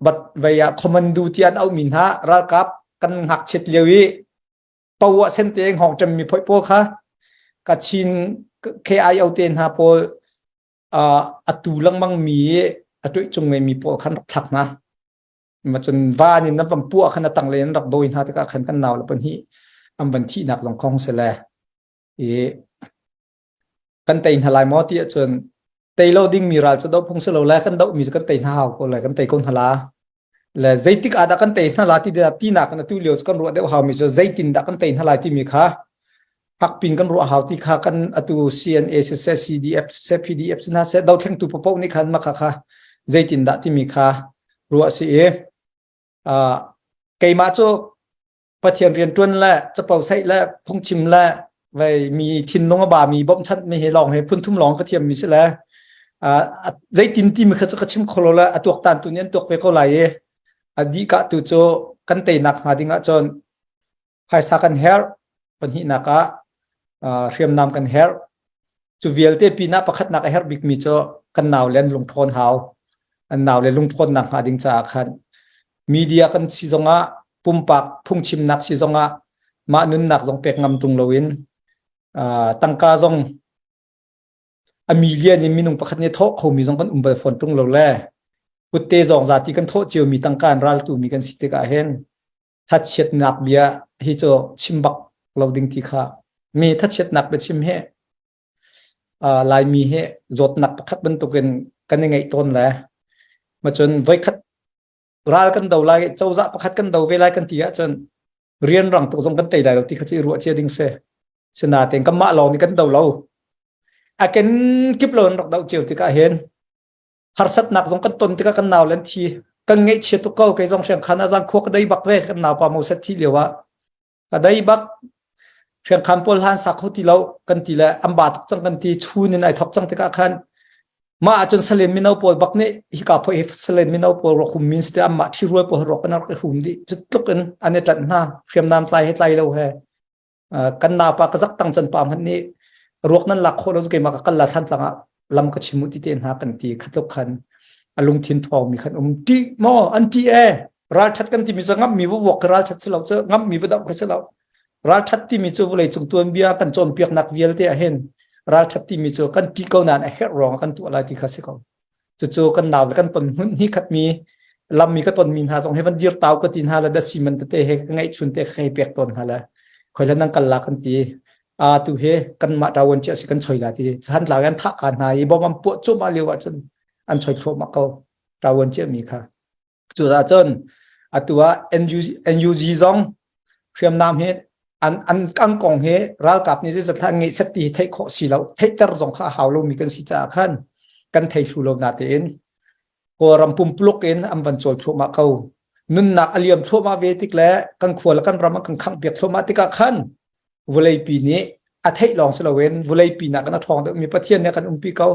Bat vei ah commando ti an auhmi hna ralkap kan ngakchiat lio i poah sente hngawng ṭemmi phoih pawl kha Kachin KIO te hna pawl a tu lengmang mi i a tuih cung mi pawl khan rak thlak hna. Macun van in nan van puah khan a tang le an rak dawi hna tikah khan kan nau le pahnih an van thihnak zong khong si le i kan tei hna lai maw ti ahcun tei lo ding mi ral cu doh phung si lo le kan doh mi cu kan tei hna hau ko le kan tei ko hna la le zeitik ah dah kan tei hna la ti ti nak kan atu lio cu kan ruah deuh hau mi cu zeitin dah kan tei hna lai timi kha fakpin kan ruah hau ti kha kan atu CNA siseh CDF siseh PDF sina seh dothlengtu papoh nih khan makha kha zeitin dah timi kha ruah si i keimah cu Pathian rianṭuan le capo saih le phungchim le vei mi thinlung a ba mi bawmhchanh mi hi lawng hi phunthum lawng ka thiam mi si le zeitin ti mi kha cu ka chim kho lo le a tuaktan tu nih an tuak ve ko lai i a dih ka tu cu kan teinak hnga ding ah cun phaisa kan herh pahnihnak ah hriamnam kan herh Cu vialte pinah pakhatnak a herh bikmi cu kan naule an lungṭhawn hau. An naule lungṭhawnnak hnga ding caah khan media kan si zongah pumpak phungchimnak si zongah mah nunnak zong pek ngam ṭung loin tangka zong a million in minung pakhat nih thawh khomi zong kan um bal fawn ṭung lo le kutte zong zati kan thawh ciomi tangka in raltu mi kan si tikah hin thachiatnak bia hi cu chim bak lo ding ti kha mi thachiatnak bia chim hi Laimi hi zawtnak pakhat bantukin kan i ngeih tawn le macun voikhat ral kan do lai cozah pakhat kan do ve lai kan ti ahcun rian rang tuk zong kan tei lai lo ti kha cu i ruah cia ding si sinain kanmah lawng nih kan do lo a ken kip lo in rak do cio tikah hin harsatnak zong kan ton tikah kan nau le an thi kan ngaihchia tuk ko kei zong hriang khan azang khua ka dei bak ve kan nau pa Moses thi lio ah ka dei bak. Hriangkhan pawl hlan sa kho ti lo kan ti le an ba tuk cang kan ti chun in ai thok cang tikah khan mah ahcun salen mino pawl bak nih hika phoi hi salen mino pawl rak hum min si anmah ṭhirual pawl rak an rak i hum dih cu tluk in an i ṭanh hna hriamnam tlai he tlai lo he kan napa ka zak tang can pa hmanh nih ruak nan lak khawh lo keimah ka kal la thlan tlang ah lam ka chim ti te hna kan ti khatluk khan a lungthin thawng mi khan um ti maw an ti e ralṭhat kan timi cu ngamh mi va vuak ralṭhat si lo cu ngamh mi va doh kha si lo Ralṭhat timi cu vawleicung tuanbia kan cawnpiaknak vialte ah hin ralṭhat timi cu kan ṭih ko nain a herh ruangah kan tuah lai ti kha si ko. Cucu kan nau le kan ton hmun hnih khatmi lammi ka tonmi hna zong he van dir tau ka ti hna le dasi man tete he ka ngeihchun te ka hei pek tawn hna le khoi le nan kal la kan ti a tu he kan mah ṭawan cia si kan choi la ti han tlang an thah ka hna i bom an puah cuahmah lio ah cun an choi thluahmah ko ṭawan cia mi kha Cucaah cun atu ah NUG, NUG zong hriamnam hi an an an kong hi ralkap nih zeizat an ngeih set ti hi theih khawh si lo theihter zong kha a hau lomi kan si caah khan kan thei thlu lo natein Kawlram pumpuluk in an van cawl thluahmah ko nunnak a liam thluahmah ve tik le kan khua le kan ram an kan khangh piak thluahmah tikah khan vawleipi nih a theih lawng si loin vawleipi nak in a ṭhawng deuhmi Pathian nih a kan umpi ko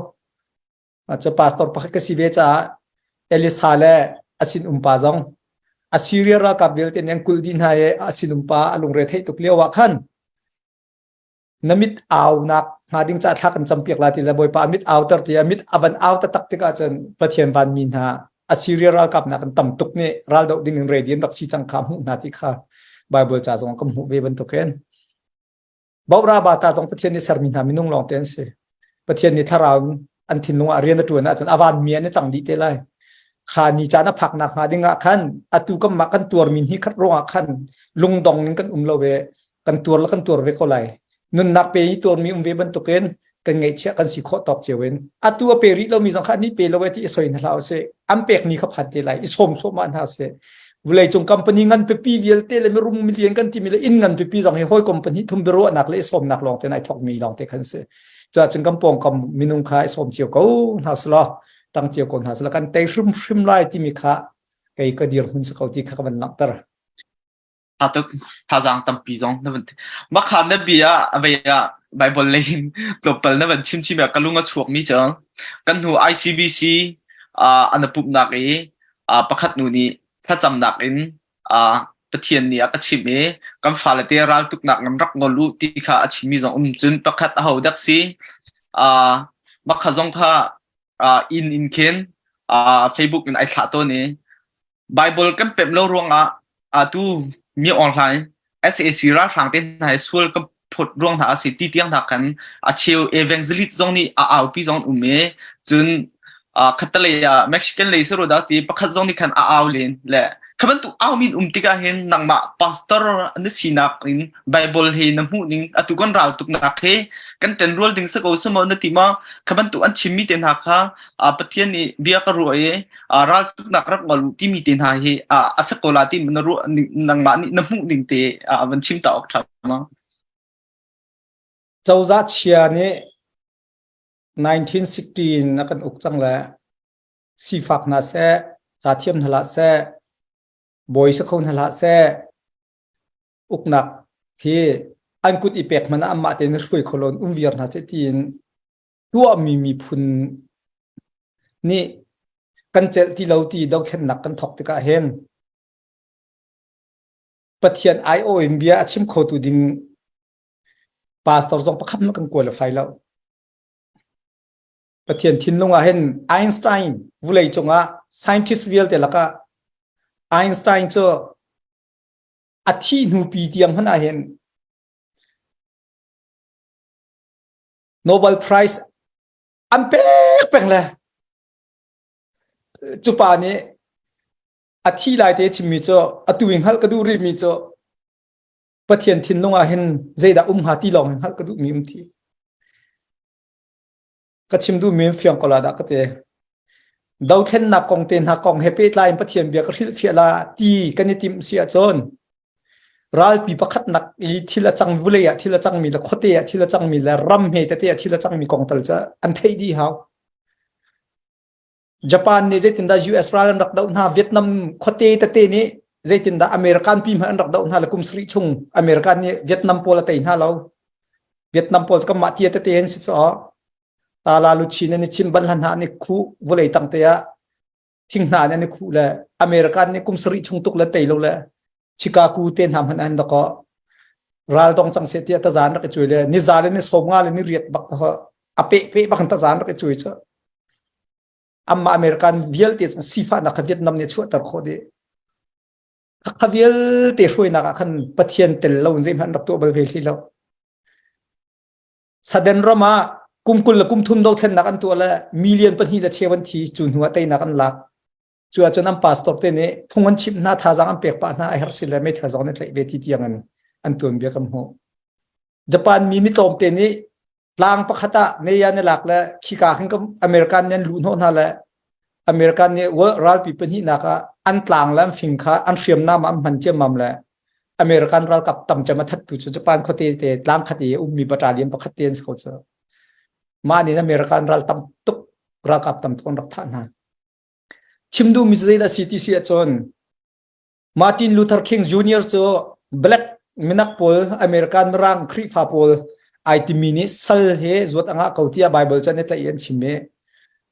Cu pastor pakhat ka si ve caah Elisa le a sinum pa zong Assyria ralkap vialte nih an kulh dih hna i a sinum pa a lungre theih tuk lio ah khan na mit aunak hnga ding caah thla kan campiak lai ti le Bawipa a mit auter ti a mit a van au taktak tikah cun Pathian vanmi hna Assyria ralkap nak an tam tuk nih raldoh ding in ready an rak si cang kha hmuh hna ti kha Bible ca zong kan hmuh ve bantukin Bora bata zong Pathian nih sermi hna minung lawng te an si. Pathian nih thlarau an thinlung ah rian a ṭuan ahcun a vanmi an i cang dih te lai. Kha ni caan a phak nak hnga ding ah khan atu kan mah kan tuarmi hni khat ruangah khan lungdong in kan um lo ve kan tuar le kan tuar ve ko lai. Nunnak pe i tuarmi um ve bantukin kan ngaihchiah kan si khawh tawk cio in atu a pe rih lomi zong kha nih pe lo ti i soi hna hlah usih an pek ni kha phan te lai i sawm thluahmah hna usih vawleicung company ngan pipi vialte le mirum milian kan timi le inn ngan pipi zong hi hawi company thum biaruahnak le i sawmnak lawng te nai thokmi lawng te khan si cuahcun kan pawngkam minung kha i sawm cio ko hna selaw tang cio ko hna selaw kan tei hrimhrim lai timi kha kei ka dir hmun si ko ti kha ka van langhter
Tha tuk thazaang tampi zong na van makha na bia a vei ah Bible lei in tlawmpal na van chim chim ah ka lung a chuak mi cu kan hnu ICBC an pumhnak i pakhat nu nih thlacamnak in Pathian nih a ka chimh i kan fale te raltuknak ngam rak ngol u ti kha a chimmi zong um cun pakhat a ho dak si makha zong kha inn in khin Facebook in ai thlah tawn i Bible kan pemh lo ruangah atu mi online SAC ralhrang te hna hi sual kan phawt ruang hna a si ti tiang hna khan a cheu evangelist zong nih a aupi zong um i cun khattalei ah Mexican lei si ro ti pakhat zong nih khan a au len le kha bantuk au min um tikah hin nangmah pastor na sinak in Bible hi na hmuh ning atu kan ral tuknak he kan ṭan rual ding si ko si maw na ti ma kha bantuk an chimmi te hna kha Pathian nih bia ka ruah i raltuknak rak ngol u timi te hna hi a si ko la ti na ruah nangmah nih na hmuh ning te van chim ta awk ṭha ma?
Cozah chia nih 1916 a kan uk cang le sifak hna seh, ca thiam hna hlah seh, bawi si kho hna hlah seh, uknak hi an kut i pek hmanh ah anmah tein hruai kho loin um viar hna seh tiin tuahmi miphun nih kan celh ti lo ti dothlennak kan thawk tikah hin Pathian aiawh in bia a chim khotu ding pastor zong pakhat hmanh kan qualify lo. Pathian thinlung ah hin Einstein vulei cungah scientist vialte lakah Einstein cu a thih hnu pi tiang hmanh ah hin Nobel Prize an pek peng le cu pa nih a thi lai te chimmi cu atu i hngalh ka duh rihmi cu Pathian thinlung ah hin zeidah um hnga ti lawng hin hngalh ka duhmi um ti ka chim duhmi fiang ko la dah ka ti dothlennak kong te hna kong he pehtlai in Pathian bia ka hrilhfiah la ti kan i timh si ahcun Ralpi pakhatnak i thil a cang vulei ah thil a cangmi le khuate ah thil a cangmi le ram hme tete ah thil a cangmi kong tal cu an theih dih hau. Japan nih zeitindah US ral an rak doh hna, Vietnam khuate tete nih. Zeitindah American pi hmanh an rak doh hna le kum sarih chung American nih Vietnam pawl a tei hna lo. Vietnam pawl cu kanmah tia tete an si cu tala luchin an i chim ban hlan hna an i khuh vawlei tang te ah thing hna an i khuh le American nih kum sarih chung tuk le tei lo le Chicago te hna hmanh an dako ral dong cang se tiah tazan rak i cui le ni za le ni sawm nga le ni riat bak a pe pe bak tazan rak i cui cu amma American vialte zong sifahnak kha Vietnam nih chuahter khawh dih. Kha vialte hruainak ah khan Pathian tel lo in zeihmanh rak tuah bal ve hlei lo. Sudden ram ah kum 20 le kum thum dothlennak an tuah le million pahnih le cheu an thi cu hnu ah teinak an lak. Cu ahcun an pastor te nih phung an chimh hna thazaang an pek pah hna a herh si le meithal zong an tlaih ve ti tiang in an tuan bia kan hmuh. Japan mi mi tlawmte nih tlang pakhat ah neya ne lak le khika khin kam American nih an luh hnawh hna le American nih World ralpi pahnihnak ah an tlang le an fing kha an hriamnam ah an hman ciammam le American ralkap tam cem a thattu cu Japan khuate te tlang khat i ummi battalion pakhat te an si ko cu. Mah nih American ral tam tuk ralkap tam tuk an rak thah hna. Chim duhmi cu zeidah si ti si ahcun Martin Luther King Jr. cu black minak pawl American mirang Khrihfa pawl ai timi nih sal he zuat a ngah ko tiah Bible cu an i tlaih i an chim i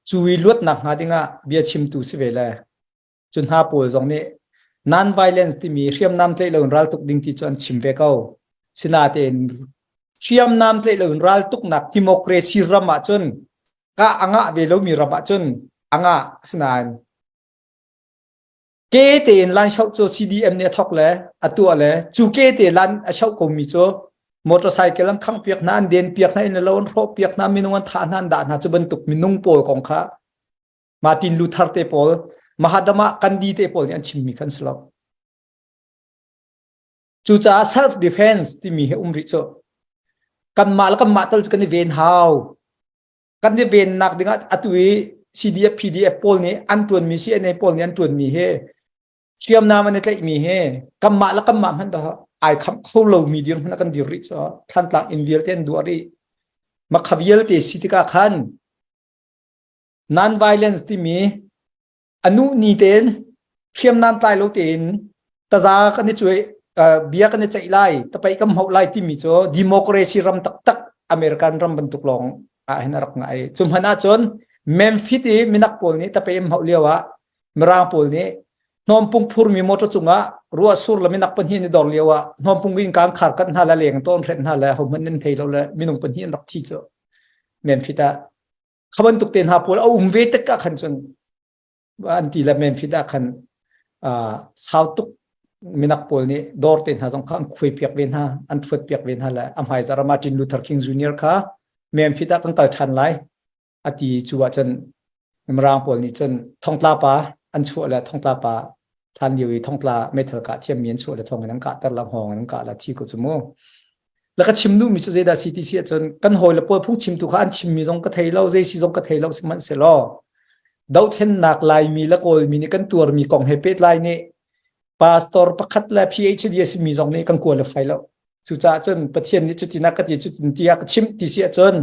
cu i luatnak hnga dingah bia chimtu si ve le cu hna pawl zong nih non-violence timi hriamnam tlaih loin raltuk ding ti cu an chim ve ko. Sinain hriamnam tlaih loin raltuknak democracy ram ahcun kah a ngah ve lomi ram ahcun a ngah sinain Ke tein lan shoh cu CDM nih a thawk le a tuah le cu ke te lan a shoh komi cu motorcycle an khangh piak hna, an den piak hna, inn le lo an hrawh piak hna, minung an thah hna, an dah hna cu bantuk minung pawl kong kha Martin Luther te pawl, Mahatma Gandhi te pawl nih an chimmi khan si lo. Cucaah self defense timi hi um rih cu. Kanmah le kanmah tal cu kan i ven hau. Kan i vennak dingah atu i CDF PDF pawl nih an ṭuanmi CNA pawl nih an ṭuanmi hi hriamnam an i tlaihmi hi kanmah le kanmah hmanh dah ai khamh kho lomi dirhmun ah kan dir rih cu Thantlang inn vialte an duah rih makha vialte si tikah khan non violence timi anu ni tein hriamnam tlai lo tein taza kan i cuai bia kan i ceih lai tapai kan hmoh lai timi cu democracy ram taktak American ram bantuk lawng ah hin a rak ngai cu hmanh ahcun Memphis i minak pawl nih tapai an hmoh lio ah mirang pawl nih hnawmpung phurmi motor cungah ruah sur le minak pahnih an i dor lio ah hnawmpung in kaan khar kat hna le leng tawn hret hna le hohmanh nan thei lo le minung pahnih an rak thi cu Memphis ah kha bantuk te hna pawl a um ve tik ah khan cun an ti le Memphis ah khan sau tuk minak pawl nih dawr te hna zong kha an khuai piak ve hna an thuat piak ve hna le a hmaizarh ah Martin Luther King Jr. kha Memphis ah kan kal ṭhan lai a ti cu ahcun Mirang pawl nih cun thongtla pa an chuah le thongtla pa hlan lio i thongtla meithal kah thiammi an chuah le thong in an kahter la hngawng in an kah la thi ko cu mu la ka chim duhmi cu zeidah si ti si ahcun kan hawi le pawl phung chimtu kha an chimmi zong ka thei lo zei si zong ka thei lo sihmanhsehlaw dothlennak Laimi le Kawlmi nih kan tuarmi kong he pehtlai nih pastor pakhat le PhD a simi zong nih kan qualify lo cucaah cun Pathian nih cutin a ka ti cutin tiah ka chimh ti si ahcun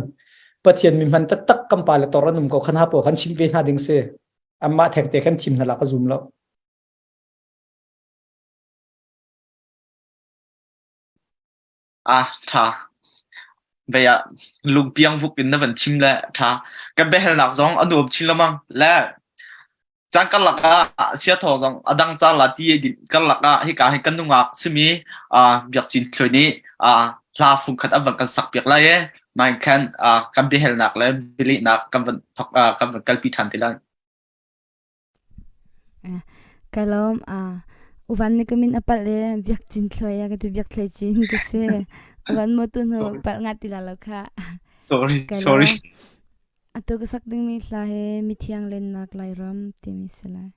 Pathian mi hman taktak kan pa le tor an um ko khan ha pawl khan chimh ve hna ding si amah thengte khan thim hna la ka zum lo
Ah, ṭha. Bei ah lungpiang vuk in na van chim le ṭha. Kan biahalnak zong a nuam chin lengmang. Le caan karlak ah siathawng zong a dang caan la ti din karlak ah hika hin kan nungak simi Biak Cin Thluai nih hla fungkhat an van kan sak piak lai e. Mah hin khan kan biahalnak le bialehnak kan van thok kan van kalpi ṭhan te lai.
Ka lawm. Uvan nih ka min a palh i Biak Cin Thluai a ka ti Biak Thluai Cin ka si. Uvan maw tu hnu palh nga ti la lo khah.
Sorry,
Ka
sorry.
lawm. Atu ka sak dingmi hla hi Mithiang Lennak Lairam timi si lai.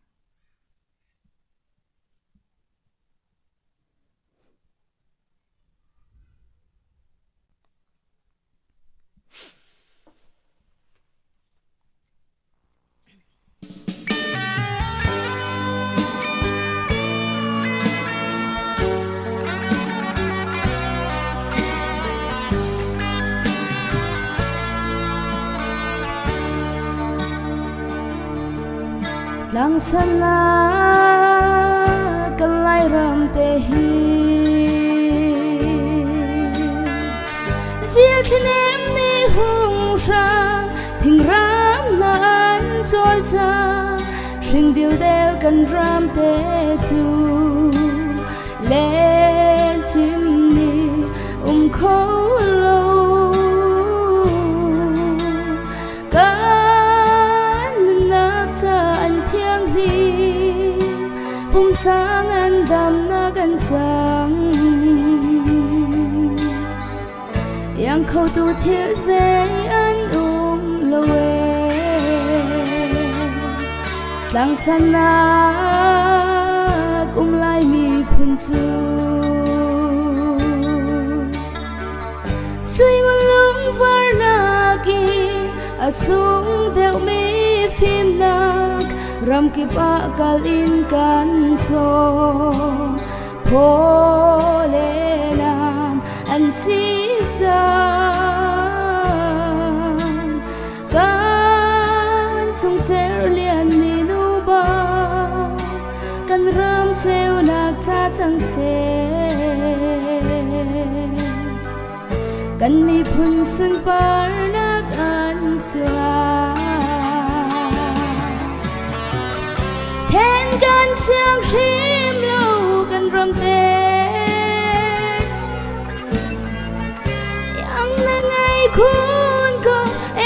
Tlang sana ka Lairam. Zil thlinem nih hung hrang thingram hna an cawlcang hring dildel kan ram te cu len chim nih um kho lo kan nunnak ca an thianghlim pumsa ngandamnak an cang Iang khotu thil zei an um lo ee. Tlangsannak um lai miphun cu Suingun lungvarnak i a sung deuhmi fimnak ramkip ah kal in kan caw. Phaw le lam an si cang. Kan chungcher lian ni nu bang kan ram ceunak ca cang seh. Kan miphun sunparnak an sual. Then kan siang hrim lo kan ram te. Yang na ngai khun ko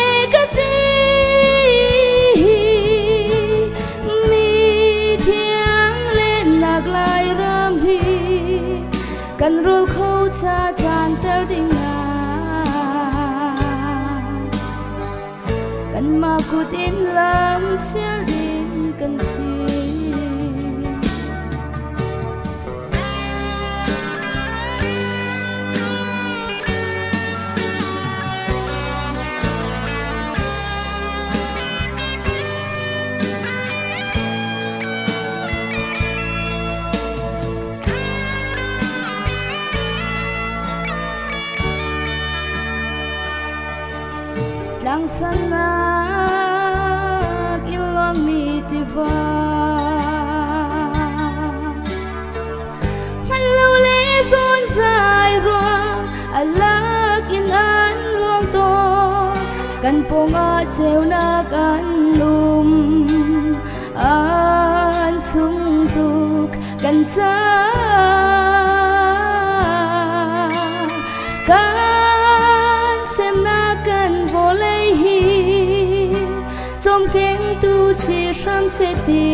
e ka ti. Mi thiang len nak lai ram hi kan rul kho cha chan ter ding ah kanmah kut in lam sial ding kan si. Tlangsannak in luangmi tiva Hngal lo le zawn zai ruang a lak in an luang tawn kan pawngah ceunak an um an sung tuk kan caah kan semnak kan vawlei hi cawmkengtu si hram seh ti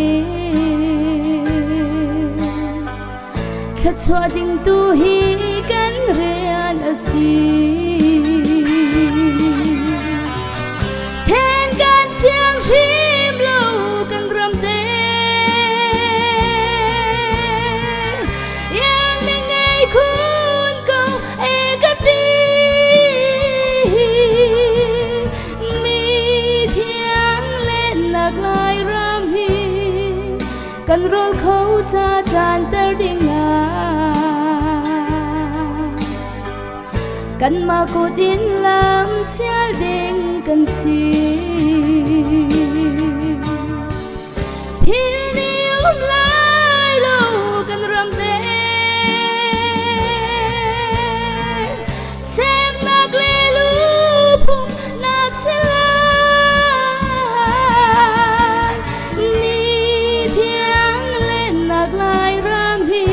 thluachuah ding tu hi kan rian a si then kan siang hrim lo kan ram te yang na ngei khun ko e ka ti mi thiang len nak lai ram hi kan rawl kho ca caan ter ding ah kanmah kut in lam sial ding kan si. Thil ni um lai lo kan ram te semnak le lupum nak si lai ni thiang lennak lai ram hi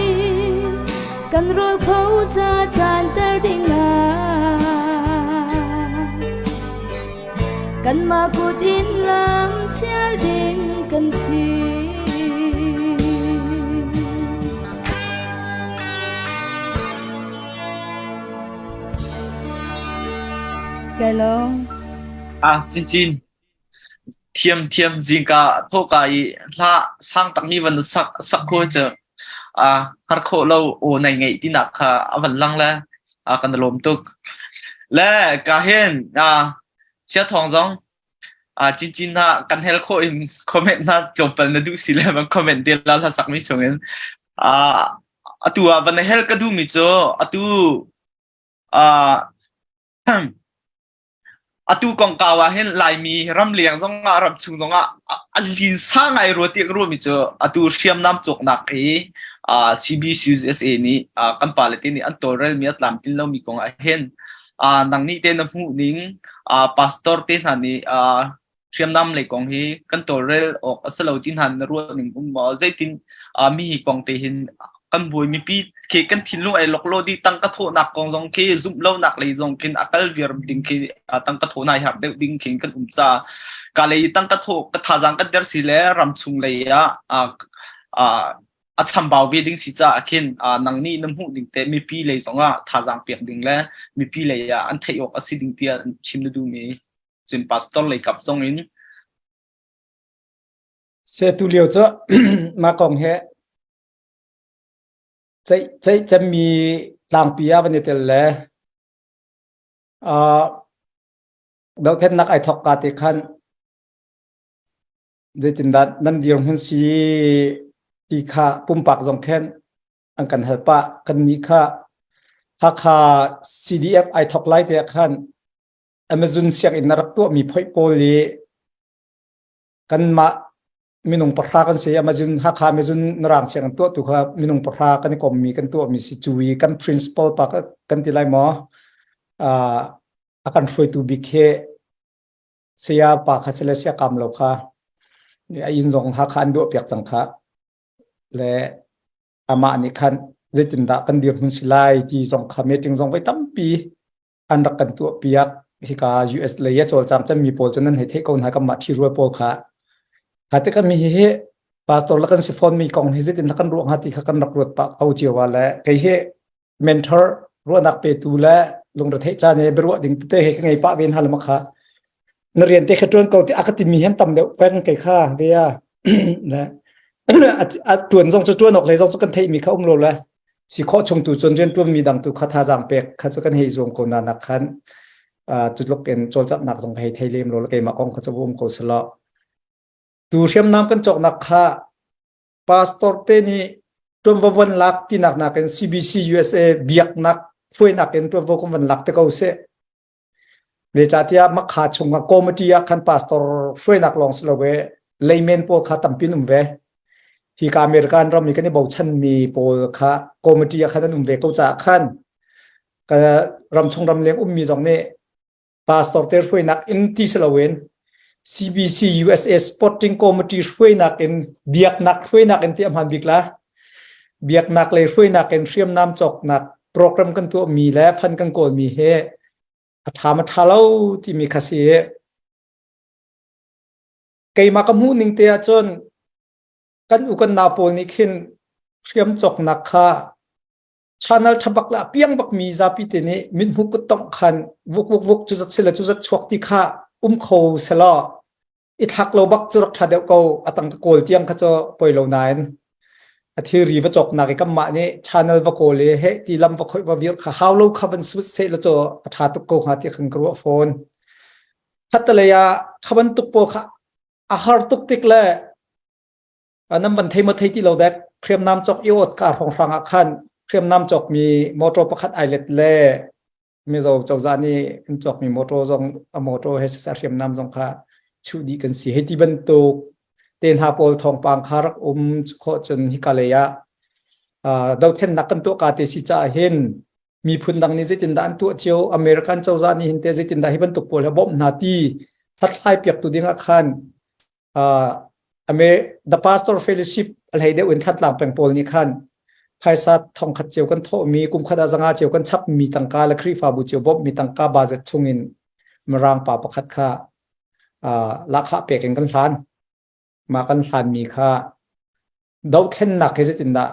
kan rawl kho ca caan ter ding ah kanmah kut in lam sial ding kan si. Kai lawm.
Ah, cin cin. Thiam thiam zingka thawka i hla sang takmi van sak sak kho cu a har khawh lo aw nai ngeih tinak kha a van lang le a kan lawm tuk. Le ka hin a chia thawng zong a cincin na kan hel khawh in comment na tlawmpal na duh si le van comment te la hla sakmi chungin a atu ah van hel ka duhmi cu atu a Atu kongkau ah hin Laimi ramleng zongah ramchung zongah a linsa ngai rua ti ka ruahmi cu atu hriamnam cawknak hi CBCUSA nih kan pale te nih an tawlrelmi a tlamtlin lomi kong ah hin. Nang nih te na hmuh ning pastor te hna nih hriamnam lei kong hi kan tawlrel awk a si lo ti hna na ruah ning um maw? Zeitin mi hi kong te hin kan buai mipi khi kan thinlung ai loklo di tangka thawhnak kong zong khi zumh lonak lei zong khin a kal viar ding khi tangka thawh nai har deuh ding khin kan um ca ka lei tangka thawh ka thazang kan der si le ram chung lei ah a chambau ve ding si caah khin nang nih na hmuh ding te mipi lei zong ah thazang pek ding le mipi lei ah an theih awk a si ding tiah chim na duhmi cun pastor lei kap zong in
Se tu lio cu mah kong he ceih ceih cemmi tlangpi ah van i tel le dohthlennak ai thawk ka te khan zeitindah nan dirhmun si ti kha pumpak zong khen an kan hal pah. Kan nih kha Hakha CDF ai thawk lai te ah khan Amazon sianginn na rak tuahmi phoih pawl i kanmah minung pahra kan si. Amazon Hakha Amazon Mirang sianginn tuahtu kha minung pahra kan i kommi kan tuahmi si. Cu i kan principal pa kan ti lai maw, a kan hruaitu bik hi saya pa kha sile sia kam lo kha a inn zong Hakha an duah piak cang kha le amah nih khan zeitindah kan dirhmun si lai ti zong kha meeting zong voi tampi an rak kan tuah piak. Hika US lei a cawlcang cemmi pawl cu nan hei theih ko hna, kanmah ṭhirual pawl kha. Ha te kan mi hi hi pastor la kan si fawn mi kong hi zeitin kan ruah hnga ti kha kan rak ruat pah ko cio wa le kei hi mentor ruahnak petu le lungretheih caan he biaruah ding tete he ka ngei pah ve hna le kha na rian te kha ṭuan ko ti a ka timi hian tam deuh peng kei kha ve a le a ṭuan zong cu ṭuan awk lei zong cu kan theihmi kha um lo le si khawh chung tu cun rian ṭuanmi dang tu kha thazaang pek kha cu kan hei zuam ko na nak khan cu tluk in cawlcanghnak zong ka hei thei lem lo le keimah kong kha cu um ko selaw tu hriamnam kan cawknak kha pastor te nih ṭuanvo von lak tinak nakin CBC USA biaknak hruainak in ṭuanvo kan von lak te ko seh. Zeicahtiah Makha chungah committee ah khan pastor hruainak lawng si lo ve layman pawl kha tampin um ve. Hi ka American ram i kan i bochanmi pawl kha committee ah khan an um ve ko caah khan ka ramchung ramleng ummi zong nih pastor te hruainak in ti si loin CBC USA Sporting Committee hruainak in biaknak hruainak in ti a hman bik la. Biaknak lei hruainak in hriamnam cawknak program kan tuahmi le fund kan kawlmi hi a ṭha ma ṭha lo timi kha si. Keimah ka hmuh ning te ahcun kan u kan nau pawl nih khin hriam cawknak kha channel ṭha bak le a piang bak mi zapi te nih mithmuh kuttongh khan vuk vuk vuk cu zat sile cu zat chuak ti kha um kho selaw i thlak lo bak cu rak ṭha deuh ko. A tang ka kawl tiang kha cu poi lo nain a thilri va cawknak i kanmah nih channel va kawl i heh ti lam va khoih va vir kha hau lo kha van sut seh la cu a ṭha tuk ko hnga ti khan ka ruah fawn. Khattelei ah kha bantuk pawl kha a har tuk tik le nan van thei ma thei ti lo dek, hriamnam cawk i awt ka hrawng hrang ah khan hriamnam cawk mi motor pakhat ai let le Mizo cozah nih an cawk mi motor zong a motor he siseh hriamnam zong kha chuh dih kan si. Hei ti bantuk te hna pawl thawngpang kha rak um khawh cun hika lei ah dothlennak kan tuah ka te si caah hin miphun dang nih zeitindah an tuah cio, American cozah nih hin te zeitindah hi bantuk pawl he bawmh hna ti hlathlai piak tu ding ah khan The Pastor Fellowship a hlei deuh in Thantlang peng pawl nih khan phaisa thongkhat cio kan thawhmi, kum khat ah zanga cio kan chapmi tangka le Khrihfabu cio bawmhmi tangka budget chungin Mirang pa pakhat kha lahkhah pek in kan hlan. Mah kan hlanmi kha dohthlennak he zeitindah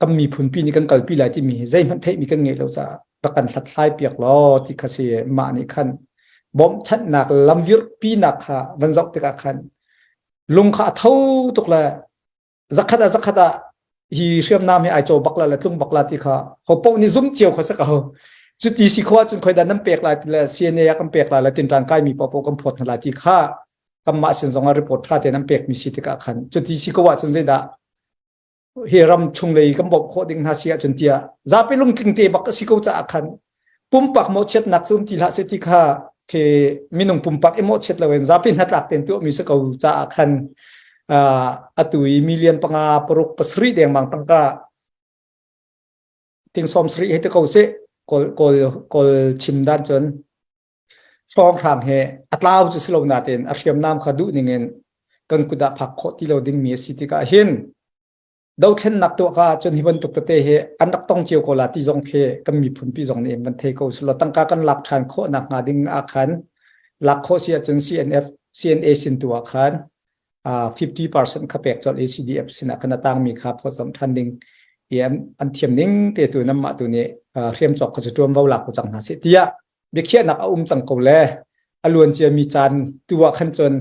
kan miphunpi nih kan kalpi lai timi hi zeihmanh theihmi kan ngeih lo caah rak kan hlathlai piak law ti kha si. Mah nih khan bawmhchanhnak lamvirhpinak kha van zoh tikah khan lung kha a tho tuk le zakhat ah zakhat ah hi hriamnam hi ai caw bak la le tlung bak la ti kha ho poh nih zum cio kha sa ko. Cu ti si khua cun khoi dah nan pek lai ti le CNA ah kan pek lai le tinṭan kaimi paoh kan phawt hna lai ti kha kanmah sin zong ah report ṭha tein an pekmi si tikah khan cu ti si ko ahcun zeidah hi ram chung lei kan bawmh khawh ding hna si ahcun tiah zapi lungtling te bak a si ko caah khan pumpak mawhchiatnak cu um ti hlah seh ti kha khi minung pumpak i mawhchiat loin zapi hnatlak tein tuahmi si ko caah khan atu i million 5, 6, 7 dengmang tangka ting 70 hei ti ko sih. Kawl kawl kawl chim dan cun hrawnghrang he a tlau cu si lo nain a hriamnam kha duh ning in kan kut ah phak khawh ti lo dingmi a si tikah hin dothlennak tuah ka ahcun hi bantuk tete hi an rak tong cio ko la ti zong khi kan miphun pi zong nih van thei ko sulaw tangka kan lak ṭhan khawh nak hnga ding ah khan lak khawh si ahcun CNF CNA sin tu ah khan 50% kha pek colh i CDF sinah khan a tangmi kha phawtzamh ṭhan ding i an thiam ning te tu nan mah tu nih hriam cawk kha cu ṭuanvo lak ko cang hna seh tiah biakhiahnak a um cang ko le a luan ciami caan tu ah khan cun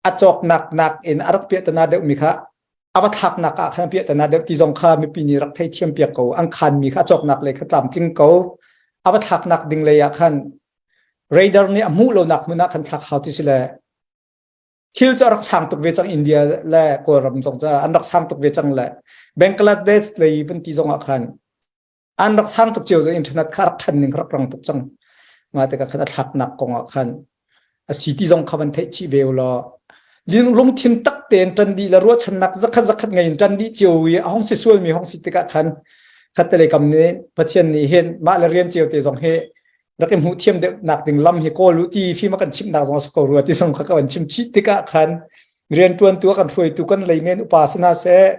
a cawknak nak in a rak piahtana deuhmi kha a va thlaknak ah khan piahtana deuh ti zong kha mipi nih rak theithiam piak ko. An khanmi kha a cawknak lei kha tlamtling ko. A va thlaknak ding lei ah khan radar nih a hmuh lonak hmun ah khan thlak hau ti si le thil cu a rak sang tuk ve cang. India le Kawlram zong cu an rak sang tuk ve cang le Bangladesh lei van ti zong ah khan an rak sang tuk cio. Internet kha rak ṭhan ning rak rang tuk cang. Mah tikah khan a thlaknak kong ah khan a si ti zong kha van theih chih ve law lungthin tak tein ṭan dih le ruahchannak zakhat zakhat ngei in ṭan dih cio i a hong si sual mi hong si tikah khan khatte kam nih Pathian nih hin mah le rian cio te zong hi rak i hmuh thiam deuh nak ding lam hi kawl u ti fim a kan chimh nak zong a si ko rua ti zong kha ka van chim chih tikah khan rian ṭuantu a kan hruaitu kan leimen upa si hna seh,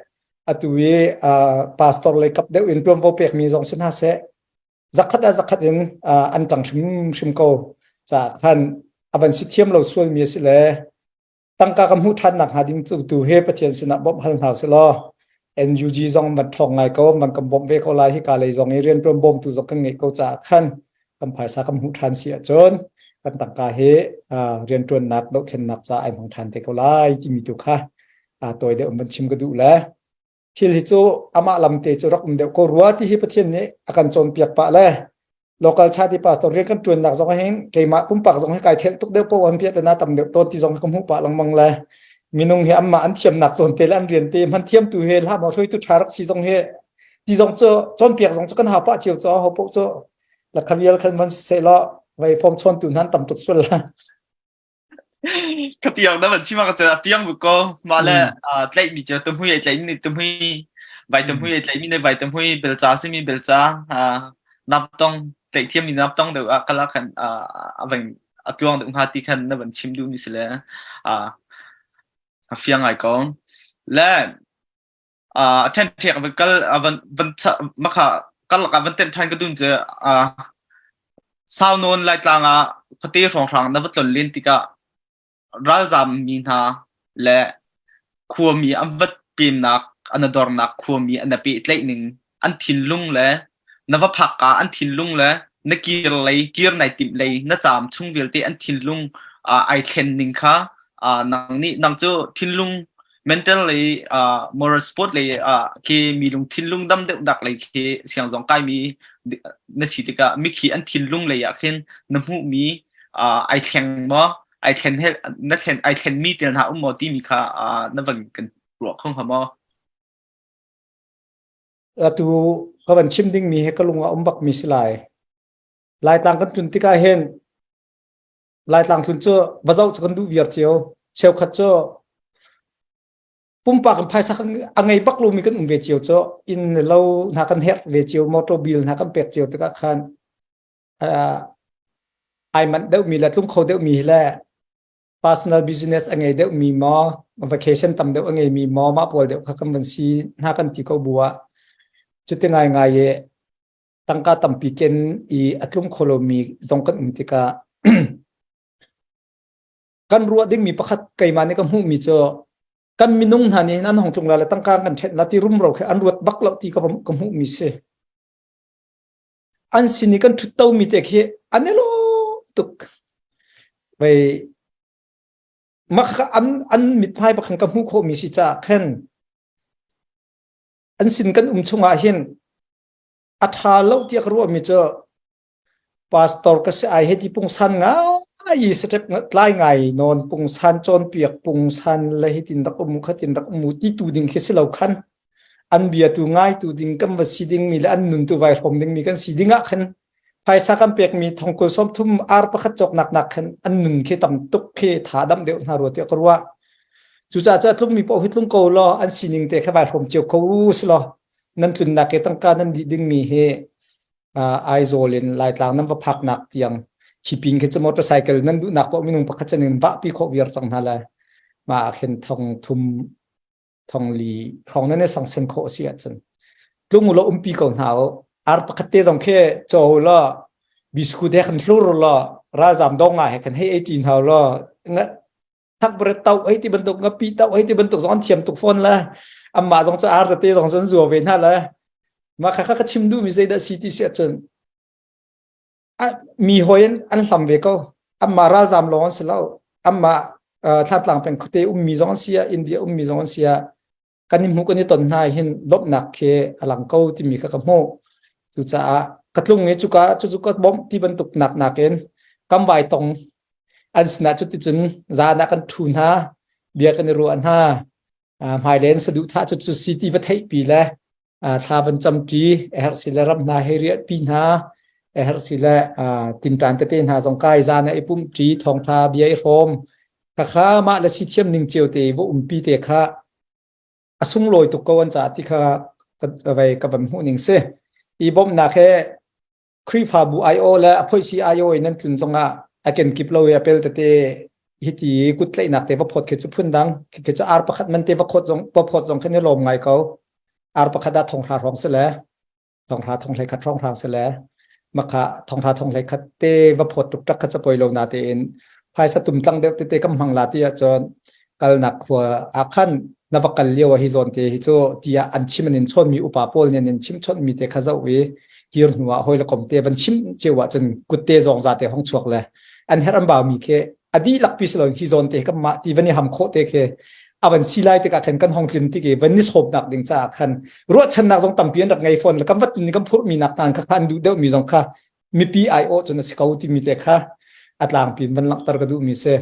atu i pastor lei kap deuh in ṭuanvo pekmi zong si hna seh, zakhat ah zakhat in an ṭang hrimhrim ko caah khan a van si thiam lo sualmi a si le tangka ka hmuh ṭhan nak hnga ding cu tu he Pathian sinah bawmh hal hna sih law NUG zong van ṭhawng ngai ko, van kan bawmh ve ko lai. Hika lei zong i rianṭuan bawmtu zong kan ngeih ko caah khan kan phaisa kan hmuh ṭhan si ahcun kan tangka hi rianṭuannak dohthlennak caah ai hmang ṭhan te ko lai timi tu kha tawi deuh van chim ka duh le thil hi cu amah lam te cu rak um deuh ko rua ti hi Pathian nih a kan cawnpiak pah le local chati pastor rian kan ṭuannak zong hin keimah pumpak zong hi kai thelh tuk deuh ko an piah tana tam deuh tawn ti zong ka hmuh pah lengmang le minung hi anmah an thiamnak zawn te le an rian te hman thiam tu he hlah maw hruaitu ṭha rak si zong hi ti zong cu cawnpiak zong cu kan hau pah cio cu ho poh cu la khavial khan man se law vai form chawn tu nan tam tuk sul la.
Ka tiang na van chim ka a piang bu ko ma le tlaih mi cu tumhui ai tlaih mi tumhui vai tumhui ai tlaih mi ne vai tumhui belcha si mi belcha nap tong tlaih thiam mi nap tong deuh a kala khan a van a tluang deuh hnga ti khan na van chim duh mi si le a fiang ai ko le a ṭhenṭhek van kal van van makha karlak ah van tenh ṭhan ka dun cu sau nawn Laitlang ah khuate hrawnghrang na va tlon len tikah ralzaam mi hna le khuami an va pemnak an dornak khuami an pehtlaih ning an thinlung le na va phak ka an thinlung le na kir lei kir nai timh lei na caam chung vialte an thinlung ai thlen ning kha nang nih nang cu thinlung mental lei moral support lei khi mi lung thinlung dam deuh dak lei khi siang zong kai mi na si tikah mikhi an thinlung lei ah khin na hmuh mi ai thleng maw, ai thlen he na thlen ai thlen mi tel hna um maw timi kha na van kan ruah kho hnga maw?
Atu ka van chim ding mi he ka lung ah um bak mi si lai. Laitlang kan tlun tikah hin Laitlang tlun cu va zoh cu kan duh viar cio. Cheukhat cu pumpak in phaisa a ngei bak lomi kan um ve cio cu inn le lo hna kan herh ve cio, motor bill hna kan pek cio tikah khan ai manh deuhmi le tlung kho deuhmi le personal business a ngei deuhmi maw, vacation tam deuh a ngeimi maw, mah pawl deuh kha kan van si hna kan ti ko bu ah cuti ngaingai i tangka tampi ken i a tlung kho lomi zong kan um tikah kan ruah dingmi pakhat keimah nih ka hmuhmi cu kan minung hna nih an hong tlung la le tangka kan ṭhenh la ti rumro khi an ruat bak lo ti ka ka hmuhmi si. An sin i kan ṭhutto mi te khi an i lawm tuk. Vei mak an an mithmai bakhan ka hmuh khawhmi si caah khan an sin kan um chungah hin a ṭha lo tiah ka ruahmi cu pastor ka si ai heti pungsan ngai i step tlai ngai nawn pungsan cawnpiak pungsan le hitin rak um khatin rak um ti tu ding khi si lo khan an bia tu ngai tu ding kan va si ding mi le an nun tu vai hrom ding mi kan si ding ah khan phaisa kan pek mi thongkul 30 ar pakhat cawk nak nak khan an nun khi tam tuk khi tha dam deuh hna rua tiah ka ruah. Cucaah cu tlung mi paoh hi tlung ko law an sining te kha vai hrom cio ko si law nan tlunnak ke tangka nan dih ding mi hi. Aizawl in Laitlang nan va phaknak tiang khi pin khi cu motorcycle nan duhnak paoh minung pakhat chan in vahpi khawh viar cang hna lai. Mah ah khin thong thum thong li hrawng nan i sangsen khawh si ahcun tlung u law umpi ko hna u. Ar pakhat te zong khi caw u law biscuit he khan hlur u law ralzam dong nga he khan hei ei ṭi hna u law thakbret tauh hei ti bantuk ngapi tauh hei ti bantuk zong an thiam tuk fawn le amah zong cu ar tete zong cun zua ve hna le mah kha kha chim duhmi zeidah si ti si ahcun mi hawi in an hlam ve ko amah ralzam lawng an si lo amah thlatlang peng khuate ummi zong an si ah India ummi zong an si ah kan i hmuh kan i ton hna hin lawmhnak khi a lang ko timi kha ka hmuh. Cucaah ka tlung i cuka cucu ka bawmh ti bantuk nak nakin kam vai tong an sinah cuticun zan ah kan ṭhu hna bia kan i ruah hna hmailen saduhthah cucu si ti va theihpi le thla van camṭi a herh si le ram hna hei riahpi hna a herh si le tinṭan tete hna zong kai zan ah i pumhṭi thawngṭha bia i hrawm khakha mah le si thiam ning cio te va umpi te kha a sunglawi tuk ko an caah ti kha ka vai ka van hmuh ning si i bawmhnak he Khrihfabu IO le a phoihsi IO in nan tlun zongah a kenkip lo i a pel tete hiti kut tlaihnak te va phawt khi cu phun dang khi cu ar pakhat man te va khawt zong va phawt zong khi ni lawm ngai ko ar pakhat ah thonghra hrawng si le thonghra thonghlei khat hrawng hrang si le makha thonghra thonghlei khat te va phawt tuk tak kha cha poi lo na te in phaisa tum tlang deuh tete kam hmang la ti ahcun kalnak khua ah khan na va kal lio ah hi zawn te hi cu tiah an chim an in chawnmi upa pawl nih an in chim chawnhmi te kha zoh i kir hnu ah hawi le kom te van chim cio ahcun kutte zawng za te hong chuak le an herh an baumi khi a dihlak pi si lo hi zawn te kan mah ti van i ham khawh te khi a van si lai tikah khan kan hong tlin tik i van ni sawmnak ding caah khan ruahchannak zong tampi an rak ngei fawn le kan vat ni kan phurhmi nak hna kha an duh deuhmi zong kha mipi aiawh cun a si ko timi te kha a tlangpi in van langhter ka duhmi si.